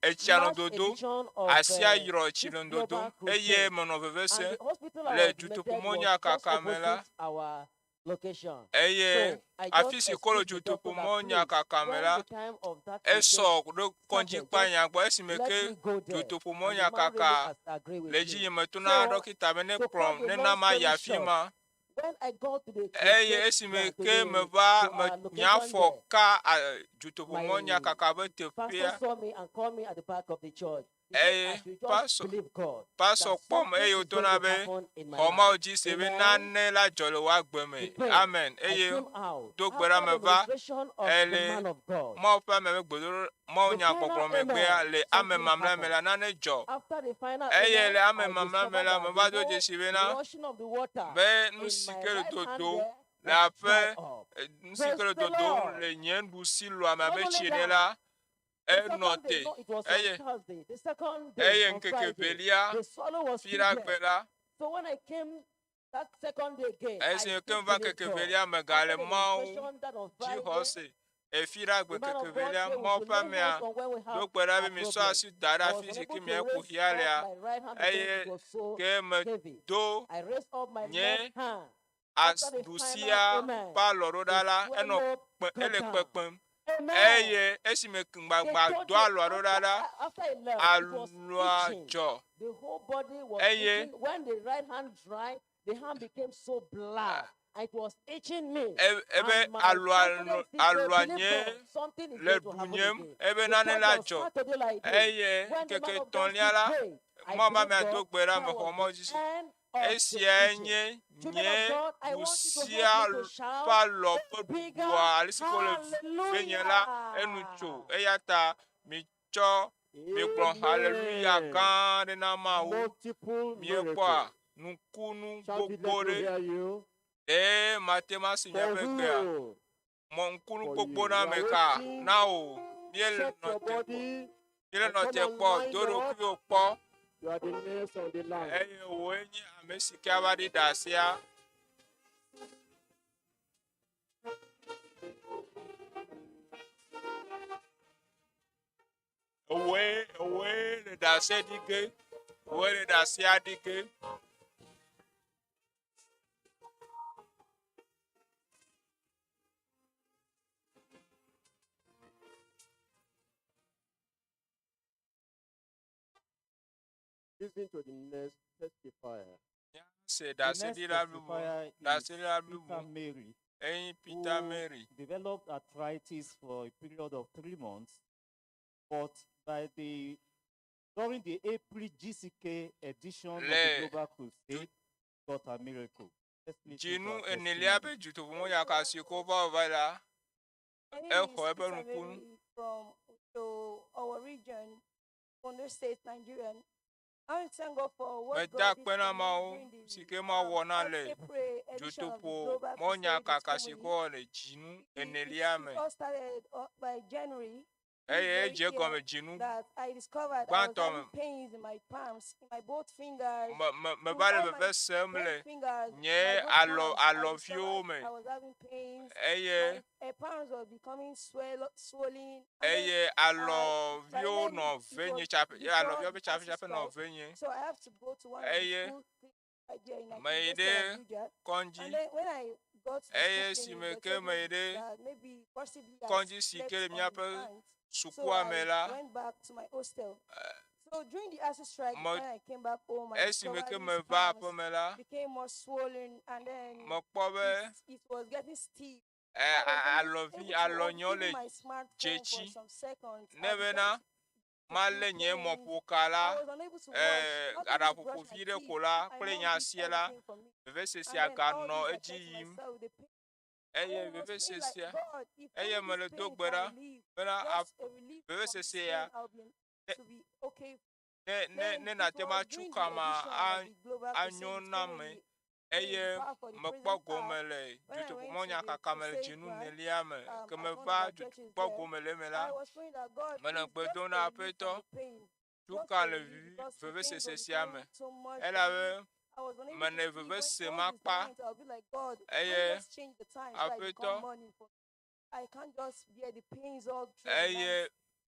Etsia nɔ March dodom, edition of asia yrɔ tsi this nɔ global dodom eye crusade. menɔ veve And sem the hospital I le was admitted dutoƒomɔ was just nyakaka me la opposite our location. eye So I afi just si kolo excused the doctor that dutoƒomɔ please, nyakaka me when la the time of that crusade esɔ ɖo kɔdzi started, kpa just nya gbɔ esime let ke me go there. dutoƒomɔ And the man really nyakaka as agreed with le me. dzi yi meto na So ɖɔkita be ne to cut kplɔm the ne na long mayi story afi short, ma when I got to the eye crusade esime ground, to ke the meva to me our nye location afɔ there, ka dutoƒomɔ my nyakaka ƒe pastor teƒea saw me and called me at the back of the church. He said, eye I should just pastor believe God that pastor kpɔm something eye is wòto going na to be happen in my xɔ Mawu life. dzi se be Amen. nane la dzɔ le wò agbe He me. prayed. Amen. I Eye came out do gbe ɖa after the meva ministration of the ele man of God. Mawu ƒe ame ƒe gbedoɖo Mawu The nya final gbɔgblɔ megbea amen, le ame something mamlɛ me happened. la nane dzɔ. After the final Eye amen, le ame I mamlɛ me discovered la that meva the do whole dzesi bena rushing of the water be nu in si my ke le right hand dodom there le was aƒe dried up. nu si Praise ke le the dodom Lord. le nye nuɖusi lɔa me Not abe only tsi ene that, la the enɔ second day, te no, it was on eye Thursday. The second day, eye on ŋkeke Friday, velia the swallow was fi still ɖe there. agbe la So when I came that second day again, I esi still ke va believed ŋkeke God. velia After megale the Mawu ministration that on dzi Friday, xɔ se efi ɖe agbe the man ŋkeke of God velia said we Mawu should ƒe lay amea hands on when we do have gbe ɖa be our misɔ problem. asi da ɖe I was afi si ke unable to mia raise kuxia up lea my right hand because eye it was so ke heavy. medo I raised up my nye left hand. After the final ɖusia amen, ƒe alɔ ɖo the ɖa la enɔ swallow kpe got ele down. kpekpem Amen. eye esime They gbagba told do me alɔa ɖo ɖa after, la after I left, it was alɔa itching. dzɔ The whole body was eye itching. When the right hand dried, the hand became so black. And it was itching me. ebe And my alɔa nɔ confidence still said, alɔa believe nye God, something is le going to happen ɖunyem again. ebe The nane church la was dzɔ Saturday like this. eye When the ŋkeke man of God etɔ̃lia still la prayed, I Mawu ƒe believe amea do God, gbe ɖa that mexɔ was Mawu the dzi se end of the esiae itching. nye Children nye of God, I want you to ɖusia help me to ƒe shout alɔ ƒe bigger ɖuɖua ale si ko le venye la enu tso hallelujah. eya ta mitsɔ migblɔ haleluya Amen. gã aɖe na Mawu Multiple miekpɔa miracles. nukunu Shout it, gbogbo let me ɖe hear you. ɖe mate ma se For miaƒe gbea who? mɔ ŋkunu For gbogbo you. na You ame are ka waiting. na wò míele Check nɔ your te kpɔ body míele and nɔ come te and kpɔ line do up. ɖokuiwò kpɔ You are the next on the line. eye wòe nye ame si ke ava ɖi ɖasea. Ewòe ewòe le ɖase ɖi ge wòe le ɖasea ɖi ge. Listen to the next testifier. Se The ɖase next ɖi la blibo testifier is ɖase ɖi la Peter blibo Mary, enyi Peter who Mary. developed arthritis for a period of 3 months, but by the during the April GCK edition of the Le Global Crusade, got a miracle. Let's listen to dzinu her enelia testimony. ƒe dutoƒomɔ nyaka si ko va va la My name is exɔ eƒe Peter nukunu. Mary from Oto, our region, Ondo State, Nigerian. I want to thank God for what Meda God did akpe na for me Mawu during the si ke Mawu wɔ na le April edition of the dzotoƒo Global mɔnya Crusade kaka si testimony. ke wɔ le dzinu enelia It me. all started by January. this Eye very edze year gɔme dzinu that I discovered I was gbãtɔ me. having pains in my palms, in my both fingers. Me me in meva le all my veve sem 10 le fingers, nye my both alɔ palms, I alɔviwo discovered me. I was having pains. Eye My palms were becoming swollen. And then eye by alɔviwo then nɔ it ve nye was tsaƒe ye before alɔviwo ƒe the tsaƒetsaƒe ASUU nɔ strike. ve nye. So I have to go to one of the Eye school clinics right there in meyi University ɖe of Abuja. kɔdzi And then when I got to the eye school si clinic, me they ke told me meyi ɖe that maybe possibly I kɔdzi si slept ke le on the míaƒe night. So sukua I me la, went back to my hostel. So during the ASUU strike, me when I came back home, I esime discovered ke these meva palms aƒeme la, became more swollen and then mekpɔ be it, it was getting stiff. e, I was a- only alɔvi able to hold alɔnyewo even le my smartphone for dzetsi some seconds. ne I began bena to feel malé nye pains. mɔƒoka la I was unable to wash, e, not even to aɖaƒoƒo brush my vi ɖe teeth. ko la My kple mom nye did asie la everything for me. vevesesea And then all ganɔ this, I edzi said to yim myself, the pain. And eye I was praying like, vevesesea God, if eye only mele this do pain gbe can ɖa relieve, bena just a a relief from this vevesesea pain, I'll be ne to be okay. ne ne Then ne it nate was ma tsu during the kama edition of the Global anyo Crusade na me testimony during eye the Power for the mekpɔ Present gome Hour, le when I went to dutoƒomɔnya the kaka me le crusade dzinu branch nelia me ke at one of meva our churches kpɔ there, gome le eme la I was praying that God, mele please gbe just dom a na relief from Aƒetɔ the pain, tu just ka a le relief vivi because the pains vevesese were sia becoming me so much for me. elabe I was unable to mene sleep. When vevese once ma it's kpa night, I'll be like, God, don't eye just change the time so I become Aƒetɔ morning for me. I can't just bear the pains all through the eye night.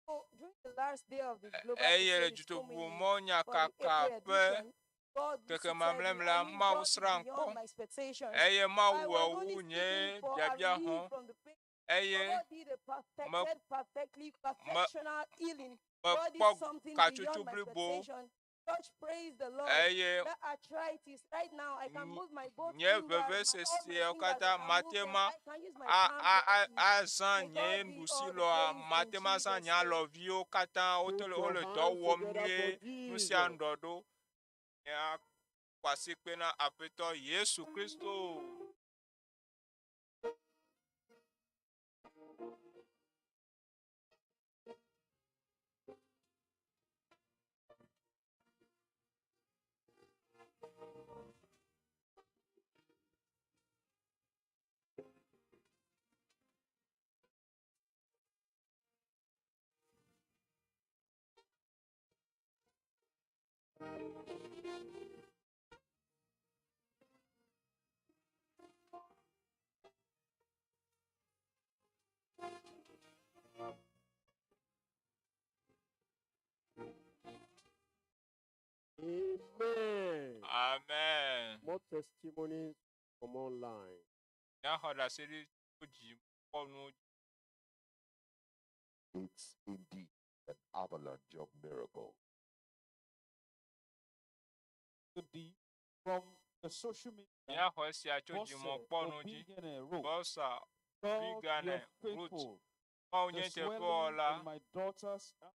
So during the last day of the Global eye le Crusade testimony dutoƒomɔnya for the kaka April ƒe edition, God keke visited mamlɛ me. me la I mean, Mawu God is srã beyond ŋkɔ my expectations. eye I Mawu was wɔ only wu nye seeking for a biabia relief hɔ̃ from the pain. eye But God did a me perfected, perfectly, me perfectional healing. God did mekpɔ something beyond katsotso my blibo expectation. Church, praise the Lord. eye That arthritis, right now, I can move my both nye fingers, my, all my veveseseawo fingers, I katã can move mate them. ma I can use my a palms a a directly. azã May nye God be all the nuɖusilɔa praise in mate ma azã Jesus' nye name. alɔviwo katã wote Put le your wole dɔ hands wɔm together for nyuie nu sia Jesus. nu ɖɔɖo nye akɔ asi kpe na Aƒetɔ Yesu Kristo. Amen. Amen. More testimonies from online. Míaxɔ ɖaseɖi tso dzikpɔnuwo It's indeed an avalanche of miracles. The from the social media, Míaxɔ esia tso Bose dzimɔkpɔnu dzi. Obigene wrote, Bɔsa God, Bigane you're Ruth. faithful. Mawu The nye swelling teƒewɔla. in my daughter's arm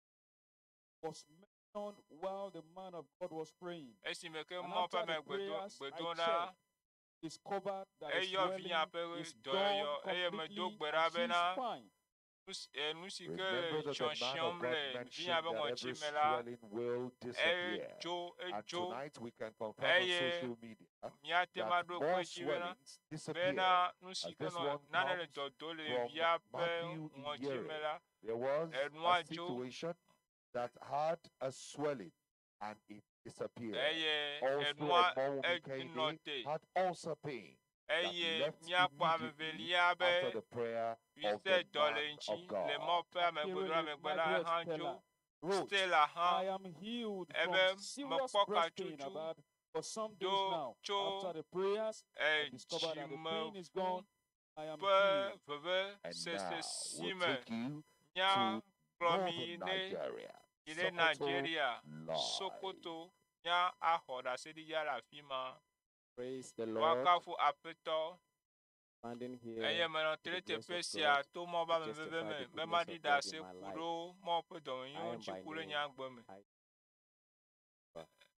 was mentioned while the man of God was praying. Esime ke And Mawu ƒe after the ame gbedo prayers, I gbedo ɖa checked, discovered that the eyɔ vinya swelling ƒe is dɔyɔyɔ gone eye medo completely gbe ɖa and she's bena fine. nu si eh, nu si ke Remember le that the man of tsyɔtsyɔm God le vinya mentioned ƒe that ŋɔtsi every me la swelling will disappear. edzo And edzo tonight we can confirm on eye social media míate ŋu that aɖo more kpe edzi bena swellings disappear. bena nu As si ke this nɔ one nane le comes dɔdɔ le from via ƒe Matthew ŋɔtsi me Iyere. la There was enua a dzo situation that had a swelling and it disappeared. eye Also, enua Emowumi edzi nɔ Kehinde te had ulcer pain that eye left míakpɔ ame immediately velia after be the prayer of vise the dɔ le man of ŋuti le God. Mawu ƒe ame gbedoɖa Akéré megbe la Margaret ehã dzo Stella wrote, Stella hã I am healed ebe from serious mekpɔ breast pain katsotso I've had for some days do now. tso After the prayers, I eh, discovered that the pain is dzimeƒu gone. I am ƒe healed. veve And sese now si we'll me take you míakplɔ to mi yi northern ɖe Nigeria, yi ɖe Sokoto Nigeria Live. Sokoto mía axɔ ɖaseɖiɖia le afi ma. Praise the Lord. Woakafu Aƒetɔ Standing here eye menɔ te with ɖe the grace teƒe of sia God to Mawu ƒe to ameveve testify me the be goodness maɖi of God in ɖase my ku life. ɖo Mawu ƒe I dɔmenyuiwo am ŋuti by ku ɖe name nye agbe me.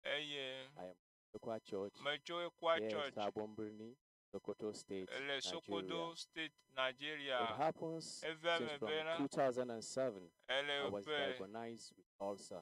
Eye I am Ekwa Church metso Ekwa here in Church Sabon Birni, Sokoto State, le Nigeria. Sokoto State, Nigeria. It happens Eve since ame from bena 2007 ele I was ƒe diagnosed with ulcer.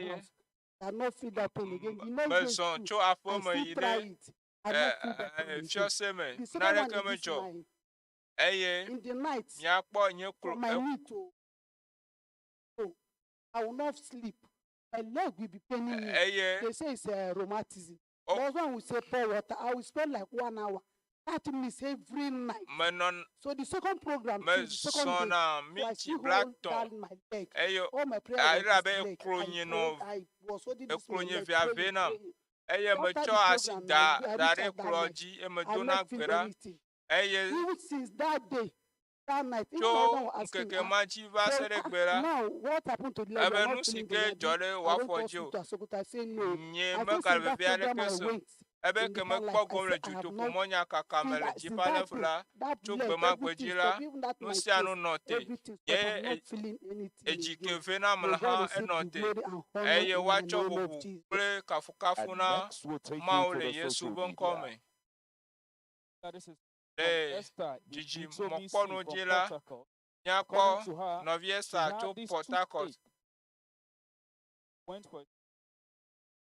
Eye house. I not feel that pain again. The next day mezɔ too, tso I aƒe me still yi try ɖe it. I not feel that pain ɛ, again. fiɔse me The second one naneke is this medzɔ o. my Eye in the night miakpɔ nye klo from my knee to oh, I will not sleep. My leg will be paining me. Eye They say it's rheumatism. Oh. My husband will say pour water. I will spend like one hour, 30 minutes every night. menɔ So the second program, too, the second day, mezɔna so I minti still bla hold tɔ̃ down my leg. eye All my prayer ayi was abe this leg. eklo I nye nɔ prayed, I was holding this eklo my nye leg, via praying, ve nam praying. eye After metsɔ the asi program, da I, I da reached ɖe out that kplɔ night. dzi eye I medona not gbe feel ɖa anything. eye Even since that day, That night, even Tso my husband was asking, ŋkeke "Ah, ma dzi va se then, ɖe ah, gbe la, now what happened to the leg? ebe You are nu not si feeling the ke leg. dzɔ ɖe I wò went afɔ to dzi o. hospital, Sokoto. I say no. Nye I say megale since that veve program aɖeke I se o. went Ebe in ke the mekpɔ life, I gome le say I have dutoƒo not mɔnyakaka me seen le that since dziƒa that level day, la, that tso leg, gbe ma gbe everything dzi la, stopped. Even that nu my sia nu chest, nɔ te. everything stopped. Ye I'm not feeling anything edzi ke again. ve nam May le God hã receive enɔ the te glory and honor eye in the woatsɔ name of bubu Jesus. kple kafukafu And na next we'll take you Mawu to le the Yesu social ƒe ŋkɔ media. me. That this is Le from Esther dzidzi Ibitomi C mɔkpɔnu from dzi la, Port Harcourt. míakpɔ According to her, nɔvi she Esther had tso this Port Harcourt toothache. Went for it.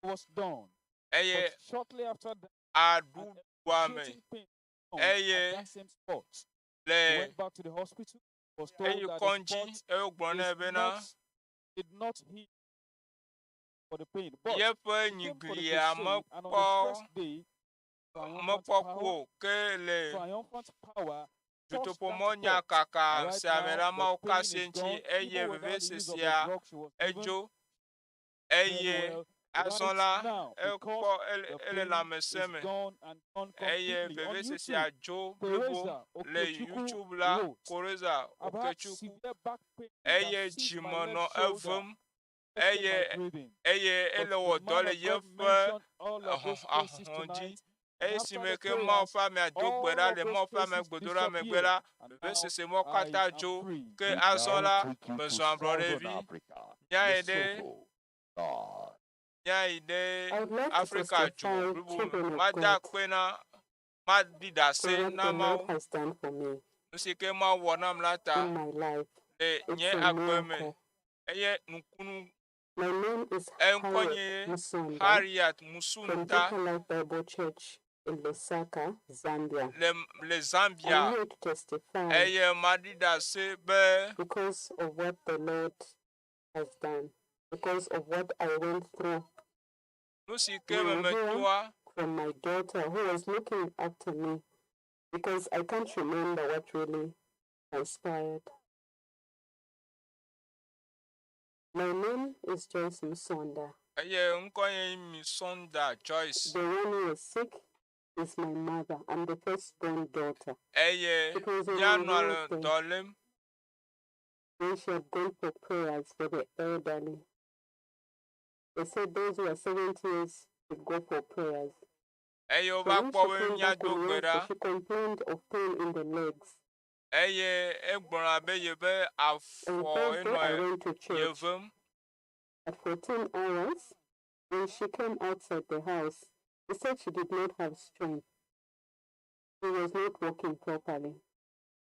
It was done. eye But shortly after that, aɖuɖuame excruciating pain found at eye that same spot. She le went back to the hospital. Was told eyi that the kɔndzi spot eye wogblɔ nɛ is bena not, did not heal for the pain. But yeƒe she came for the nyiglia crusade, and on the mekpɔ first day, triumphant mekpɔ power, ku o ke le triumphant power touched dutoƒo that mɔnya spot. kaka Right sia me now, la the Mawu pain ka is asi eŋuti gone, eye even without the use of the vevesesea drug she was given. edzo Very eye well. azɔ Right la now, ekpɔ because ele the ele pain lãmesẽ is me gone and gone eye completely. On vevesesea YouTube, dzo blibo Teresa le Okechukwu YouTube la wrote, Koreza I've had Okechukwu severe back pain that eye seized my dzime left nɔ shoulder, evem affecting my eye breathing. eye But ele the wɔ dɔ man le of God yeƒe mentioned all of those cases ahɔhɔ̃ dzi tonight, and eye after si me the ke Mawu prayers, ƒe amea do gbe all ɖa of le those Mawu ƒe ame cases gbedoɖa megbe disappeared, la and now vevesese mɔ I katã am dzo free. ke We azɔ now la take you to mezɔ Southern ablɔɖevi Africa, míayi ɖe Lesotho. God. míayi ɖe I would like to Afrika du testify, blibo me children of mada God, akpe na maɖi for ɖase what na the Lord Mawu has done for me nu si ke Mawu wɔ nam la ta in my life. le It's nye a agbe me miracle. eye nukunu My name is eŋkɔ Harriet nye Musonda Harriet from Musunta Deeper Life Bible Church in Lusaka, Zambia. le le I'm Zambia here to testify eye maɖi ɖase be because of what the Lord has done, because of what I went through. nu si ke You me will hear metoa from my daughter who was looking after me because I can't remember what really transpired. My name is Joyce Musonda. eye ŋkɔ nye Misonda Joyce The one who was sick is my mother. I'm the firstborn daughter. eye It was on mía a nɔa le Wednesday dɔ lém when she had gone for prayers for the elderly. They said those who are 70 years should go for prayers. eye So wova when kpɔ she be came back míado on gbe Wednesday, ɖa she complained of pain in the legs. eye egblɔna be yeƒe On afɔ Thursday, I enɔ went to church. yevem At 14 hours, when she came outside the house, she said she did not have strength. She was not walking properly.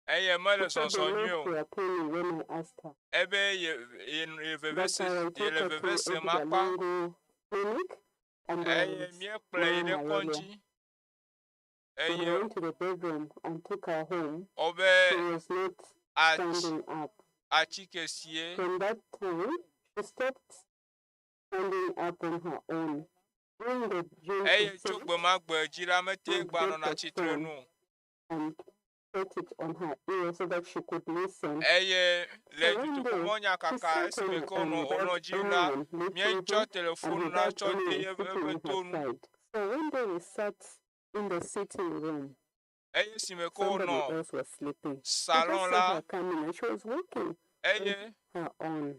eye mele She said the zɔzɔ nyuie legs o were paining when I asked her. ebe ye ye ye veve That's se how I took ye le her to veve sem akpa Ejigalango Clinic and there eye was míekplɔe yi no ɖe malaria. kɔdzi When I eye went to the bedroom and took her home, wobe she was not atsi standing up. atike sie From that time, she stopped standing up on her own. During the June eye tso crusade, gbe ma gbe dzi la mete we gba get nɔna the tsitre phone nu o and put it on her ear so that she could listen. eye le So one day, dutoƒomɔnya she kaka sat esime on ke her own wonɔ wonɔ without dzi la anyone lifting míetsɔ her and telefonu la without tsɔ de anyone yeƒe sitting eƒe on her tonu side. So one day we sat in the sitting room. eye esime ke Somebody wonɔ else was sleeping. I salon just saw la her coming and she was walking eye on her own.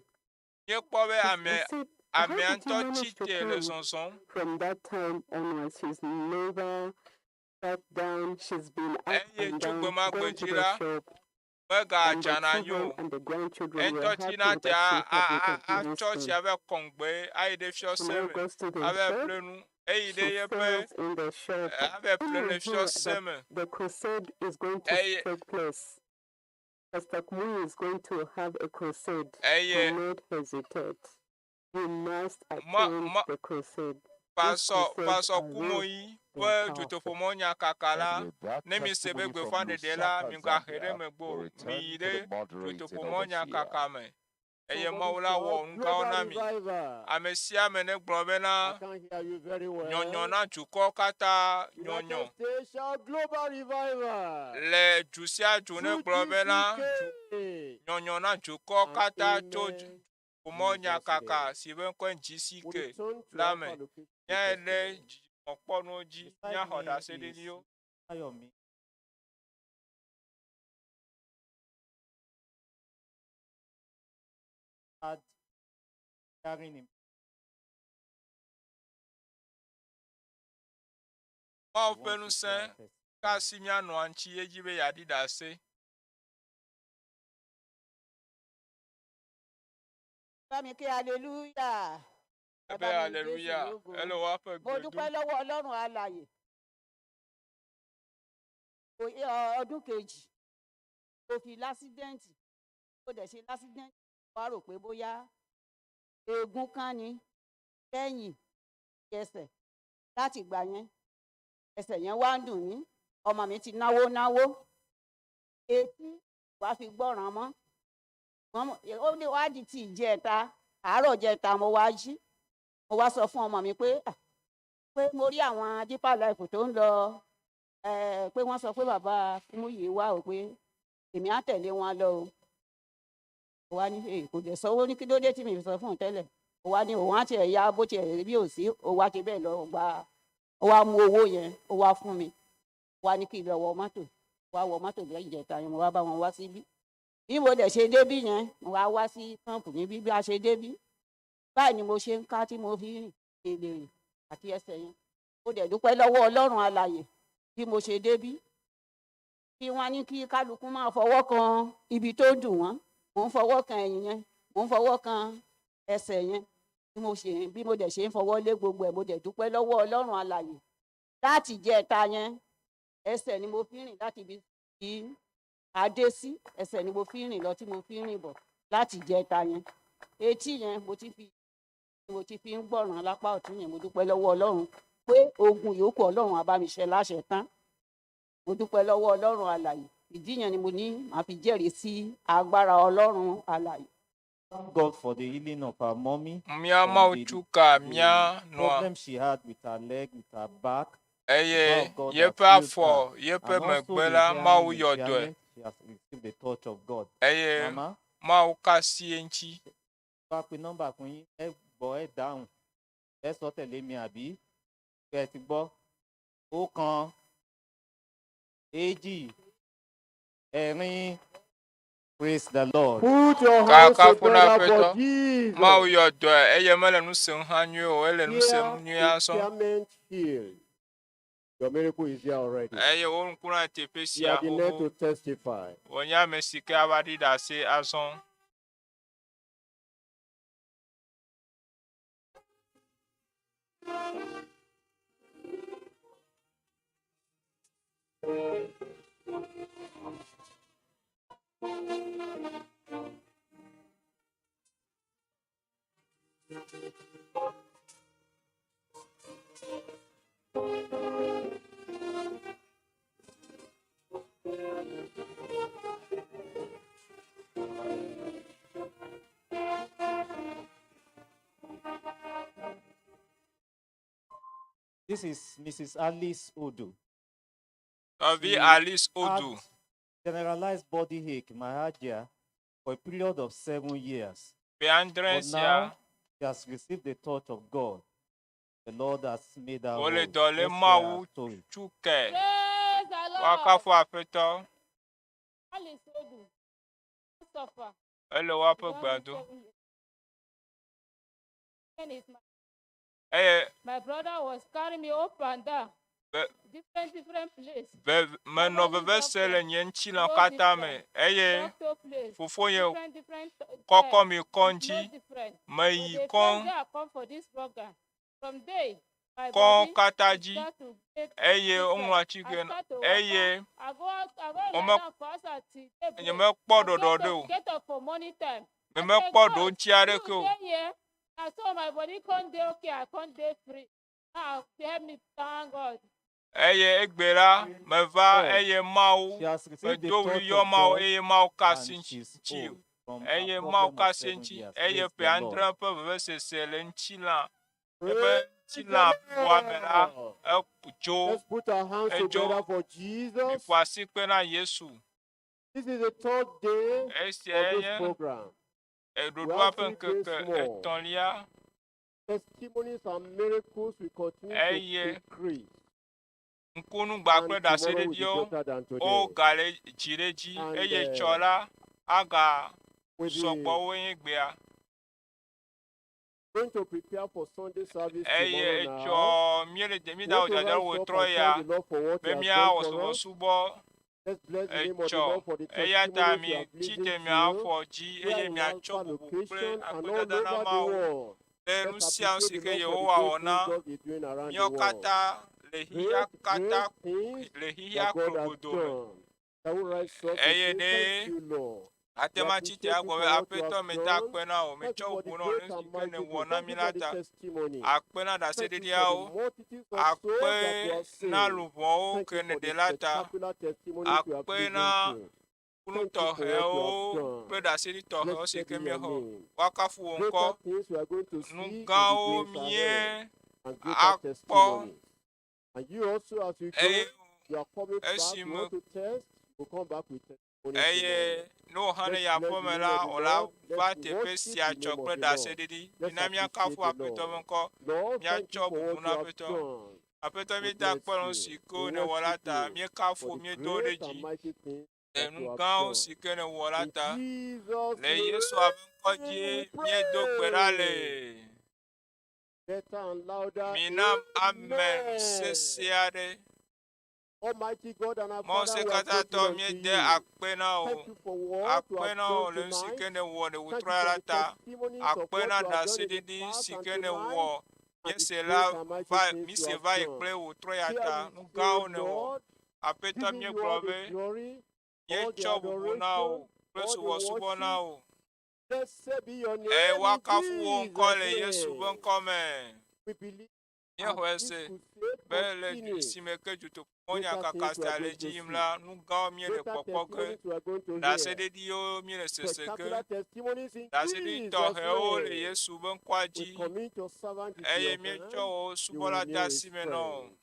míekpɔ be She, ame I said, How amea did you ŋutɔ manage tsi to te le come? zɔzɔm From that time onwards, she's never sat down. She's been up eye and tso down, gbe ma gbe going to dzi the la shop. megadzana And the anyi children o and the grandchildren were eŋutɔ happy tsina that te she a had a a recognized atsɔ tsi them. abe kɔŋgbe ayi ɖe She fiɔse now me goes to the abe shop. ƒle nu eyi ɖe She yeƒe sells in the shop. abe When ƒle we le hear fiɔse that me the crusade is going to eye take place, Pastor Kumuyi is going to have a crusade. eye Do not hesitate. You must ma attend ma the crusade. These pasɔ crusades pasɔ are real. kumoyi They ƒe are powerful. dutoƒomɔnyakaka la And with that ne mi se be testimony from gbeƒãɖeɖe la Lusaka, migahe ɖe Zambia, megbe we'll o return miyi to the ɖe moderating overseer. dutoƒomɔnyakaka me eye Somebody Mawu la wɔ shout, nu gãwo Global na mi Revival. ame sia ame ne gblɔ I bena can't hear you very nyɔnyɔ well. na dukɔ katã United nyɔnyɔ States shout Global Revival. le du sia du ne Through gblɔ bena du GCK. nyɔnyɔ na dukɔ And katã tso amen. Jesus' dutoƒomɔnyakaka name. si ƒe ŋkɔe nye We GCK return to la Alpha me location míayi ɖe testimony. dzidzimɔkpɔnuwo dzi Beside míaxɔ me is ɖaseɖiɖiwo. Ayomi. had hearing Mawu ƒe ŋusẽ ka asi mía nɔa ŋuti edzi be yeaɖi ɖase. Bá mi ké hallelujah. Ẹ Ebe bá mi Jésù hallelujah. lógo. Ele woaƒe Mo gbe dúpẹ́ dom. lọ́wọ́ Ọlọ́run alàyè. Òye ọdún kejì, mo fi lásídẹ́ǹtì, mo dẹ̀ ṣe lásídẹ́ǹtì, wá rò pé bóyá eegun kán ni lẹ́yìn ẹsẹ̀ láti ìgbà yẹn ẹsẹ̀ yẹn wá ń dùn mí ọmọ mi ti náwó náwó etí wàá fi gbọ́ràn mọ́ Wọ́n mọ̀- ó ní wá di ti ìjẹta àárọ̀ ìjẹta mo wá jí mo wá sọ fún ọmọ mi pé "Ah, pé mo rí àwọn deeper life tó ń lọ eh, pé wọ́n sọ pé bàbá Kúmúyì wá o pé èmi á tẹ̀lé wọn lọ o ó wá ní "Eh, kò dẹ̀ sọ́wọ́ ní kí ló dé tí mi fi sọ fún un tẹ́lẹ̀ ó wá ní òun á tiẹ̀ ya bó tiẹ̀ bí ò sí ó wá ti bẹ́ẹ̀ lọ gba ó wá mú owó yẹn ó wá fún mi ó wá ní kí n lọ wọ mọ́tò ó wá wọ mọ́tò lẹ́yìn ìjẹta yẹn mo wá bá wọn wá síbí bí mo dẹ̀ ṣe débí yẹn mo wá wá sí pọ́ǹpù níbí bí a ṣe débí báyìí ni mo ṣe ń ká tí mo fi rìn lè rìn àti ẹsẹ̀ yẹn mo dẹ̀ dúpẹ́ lọ́wọ́ ọlọ́run alàyè bí mo ṣe débí kí wọ́n ní kí kálukú máa fọwọ́ kan ibi tó dùn wọ́n mò ń fọwọ́ kan ẹ̀yìn yẹn mò ń fọwọ́ kan ẹsẹ̀ yẹn bí mo ṣe bí mo dẹ̀ ṣe ń fọwọ́ lé gbogbo ẹ̀ mo dẹ̀ dúpẹ́ lọ́wọ́ ọlọ́run alàyè láti jẹta yẹn ẹsẹ̀ ni mo fi rìn láti ibi tí adé sí ẹsẹ̀ ni mo fi rìn lọ tí mo fi rìn bọ̀ láti jẹta yẹn etí yẹn mo ti fi mo ti fi ń gbọ̀ràn lápá ọ̀tún yẹn mo dúpẹ́ lọ́wọ́ ọlọ́run pé ogun yòókù ọlọ́run á bá mi ṣe láṣẹ tán mo dúpẹ́ lọ́wọ́ ọlọ́run alàyè ìdí yẹn ni mo ní màá fi jẹ́rìí sí agbára ọlọ́run alàyè. Thank God for the healing of her mommy. Mía from Mawu the- tsu ka the mía nɔa problem she had with her leg, with her back. The eye power of God has yeƒe healed her. afɔ yeƒe And also megbe the la hearing Mawu yɔ dɔe impairment, she has received the touch of God. eye Mama, Mawu ka asi eŋuti. bá pe nọ́mbà fún yín, ẹ gbọ́ ẹ dáhùn. Ẹ sọ tẹ̀lé mi àbí? Ẹ ti gbọ́. Ọ̀kan, èjì, ẹ̀rin. Praise the Lord. Put your hands Kakafu na together for Aƒetɔ. Jesus. Mawu yɔ dɔe eye mele nu sem hã nyuie o, ele nu sem Here nyuie azɔ. impairment healed. Your miracle is here already. Eye wo ŋku na teƒe You sia are the next xoxo. to testify. Wònye ame si ke ava ɖi ɖase azɔ. This is Mrs. Alice Odu. Nɔvi She Alice had Odu. generalized body ache, myalgia, for a period of 7 years. Ƒe adre But sia now she has received the touch of God. The Lord has made her wòle whole. dɔ lé Let's hear her Mawu story. tsu ke. Praise the Lord. Woakafu Aƒetɔ. Alice Odu. Christopher. Ele woaƒe gbe dom. Is my, Eye my brother was carrying me up and down, be different, different place. ve menɔ veve se le nye ŋutilã katã me eye Doctor place. fofonye Different, different. kɔkɔ mi It's no kɔdzi different. meyi But the kɔŋ first day I come for this program, from there, my kɔŋ body katã dzi start to get eye different. woŋlɔ I atike start to waka. eye I go out, I go lie wome down for outside till daybreak. nyemekpɔ I ɖɔɖɔ get ɖe o up, get up for morning time. I say, nyemekpɔ God, ɖoŋtsi you aɖeke o dey here. Na so my body come dey okay, I come dey free. Now help me thank God. eye egbe la meva God. eye Mawu She has received the medo touch ɣli yɔ of Mawu God eye Mawu ka asi and she's ŋuti whole from her eye Mawu problem ka of asi seven ŋuti years. eye Praise ƒe the Lord. adre ƒe vevesese le ŋutilã eƒe Praise the ŋutilã ƒoa me la Lord. edzo Let's put our hands edzo together for Jesus. miƒo asikpe na Yesu This is the third day of esia this nye program. We eɖoɖoa have ƒe 3 days ŋkeke more. etɔ̃lia Testimonies and miracles will continue to eye increase. ŋkunugba And kple tomorrow will be ɖaseɖiɖiwo better than today. wogale dzi ɖe dzi And eye uh, tsɔ la aga with sɔgbɔ the wo nye gbea. Going to prepare for Sunday service Eye tomorrow etsɔ now. míele dze We mída want wɔ to dzadzra rise up wòtrɔ and ya thank the Lord for what be He has míawɔ done for us. subɔsubɔ Let's bless the name of the etsɔ. Lord for the Eya ta testimonies mi we have tsi listened te to miafɔ dzi here eye in miatsɔ Alpha bubu kple location and all akpedada na over the Mawu world. le nu Let's sia nu si appreciate ke the Lord for Yehowa the wɔ great na things God is doing around the míawo world. katã le xixia Great, katã great things le xixia that God has klogodo me. done. That will rise up to Eye say, ɖe Thank you, Lord. ate We ŋu atsi tre appreciate you agblɔ for be what you Aƒetɔ have meda done. akpe na wò, Thank you metsɔ for the bubu na wò great nu si and ke mighty nèwɔ things. na Thank mí you la for the ta. testimony. Akpe na Thank you for the ɖaseɖiɖiawo, multitudes of souls that you akpe have na saved. luʋɔwo Thank ke you for nèɖe the la ta, spectacular testimonies you have akpe listened na to. kunu Thank you for what you have tɔxɛwo done. kple ɖaseɖi tɔxɛwo si Blessed ke be your míexɔ. name. Woakafu wò ŋkɔ. Greater things we are going to Nu see in the gãwo days mie ahead and greater akpɔ testimonies. And you also, as you go, eye you are coming back, you esime want to test, you come back with testimonies eye tomorrow. ne wò hã ne Let's yi bless aƒe the me name la, of the wò la Lord. va Let's teƒe worship sia the tsɔ name kple of the Lord. ɖaseɖiɖi. Let's Mina míakafu appreciate the Aƒetɔ Lord. ƒe ŋkɔ, Lord, thank you míatsɔ for bubu what you na have Aƒetɔ. done. Aƒetɔ We míeda bless akpe ɖe nu you. si ke We nèwɔ la worship ta. you Míekafu for wò, the míedo ɖe great and dzi mighty things le that nu you have gãwo done. si ke nèwɔ la In ta. Jesus' Le Yesu ƒe ŋkɔ name dzie we míedo gbe ɖa le. pray. Better and louder. Mina amen Amen. sesẽ aɖe. Almighty God and our Mɔ Father, se we are katã grateful tɔ unto míede you. akpe na wò. Thank you for what you Akpe have na wò done le nu si ke tonight. nèwɔ le wò Thank you trɔ for la the ta. testimonies of Akpe what na you have done in the ɖaseɖiɖi past si and ke nèwɔ. tonight and the Míese great la and mighty va things you míese have va yi done. kple wò trɔ ya Here ta. we Nu say, gãwo nèwɔ. Lord, Aƒetɔ giving you míegblɔ all the be glory, all the míetsɔ bubu na wò adoration, kple all the subɔsubɔ na worship. wò. Blessed be your Eye name in woakafu wò ŋkɔ Jesus' le Yesu ƒe name. ŋkɔ me. We believe Míexɔe as this se crusade be le continues, si me ke dutoƒomɔnya greater kaka things we sia are le going dzi to yim see. la, nu gãwo míele Greater kpɔkpɔ ge. testimonies we are going to hear. Ɖaseɖiɖiwo míele sese ge. Spectacular testimonies in Ɖaseɖiɖi Jesus' tɔxɛwo le name. Yesu ƒe ŋkɔa We dzi commit your servant into eye your míetsɔ hand. wò You will subɔla de renew his asi me na wò. strength.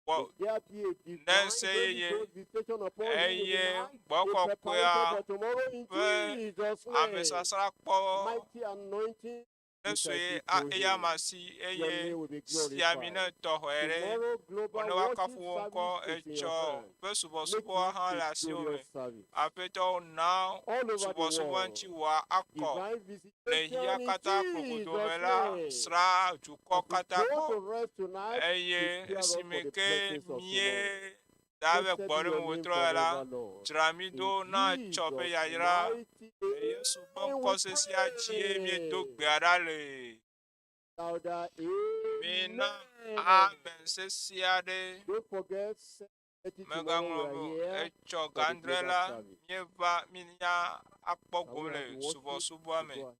Wɔ May there be a ne divine ŋusẽ Holy yeye Ghost visitation upon him in the eye night in gbɔkɔkɔea preparation for tomorrow in ƒe Jesus' name. amesasrakpɔ Mighty anointing, ne we sue shall see a through eya him. ma si Your eye name will be si ami ne glorified. tɔxɛ ɖe Tomorrow, global wòne worship woakafu wò ŋkɔ service is in etsɔ your hand. ƒe Make subɔsubɔ it hã le a asiwò me. glorious service. Aƒetɔ na All over the subɔsubɔ world, ŋuti wòa akɔ divine le visitation xixia in katã kplogodo me Jesus' la name. sra dukɔ As we katã go kpɔ to rest tonight, eye prepare us for esime the ke blessings of mie tomorrow. da be Blessed be gbɔ ɖe your me name wòtrɔ ya la forever, Lord. dzra mí In ɖo na tsɔ ƒe Jesus' yayra mighty le Yesu ƒe name ŋkɔ we sesẽa dzie míedo pray. gbea ɖa le. Louder, Mina amen. amen sesẽ aɖe. Don't forget, 7:30 tomorrow Mègaŋlɔ we be are o. here Etsɔ for the gãdre global la service. míeva mínya akpɔ And gome we le have worship subɔsubɔa to me. go ahead.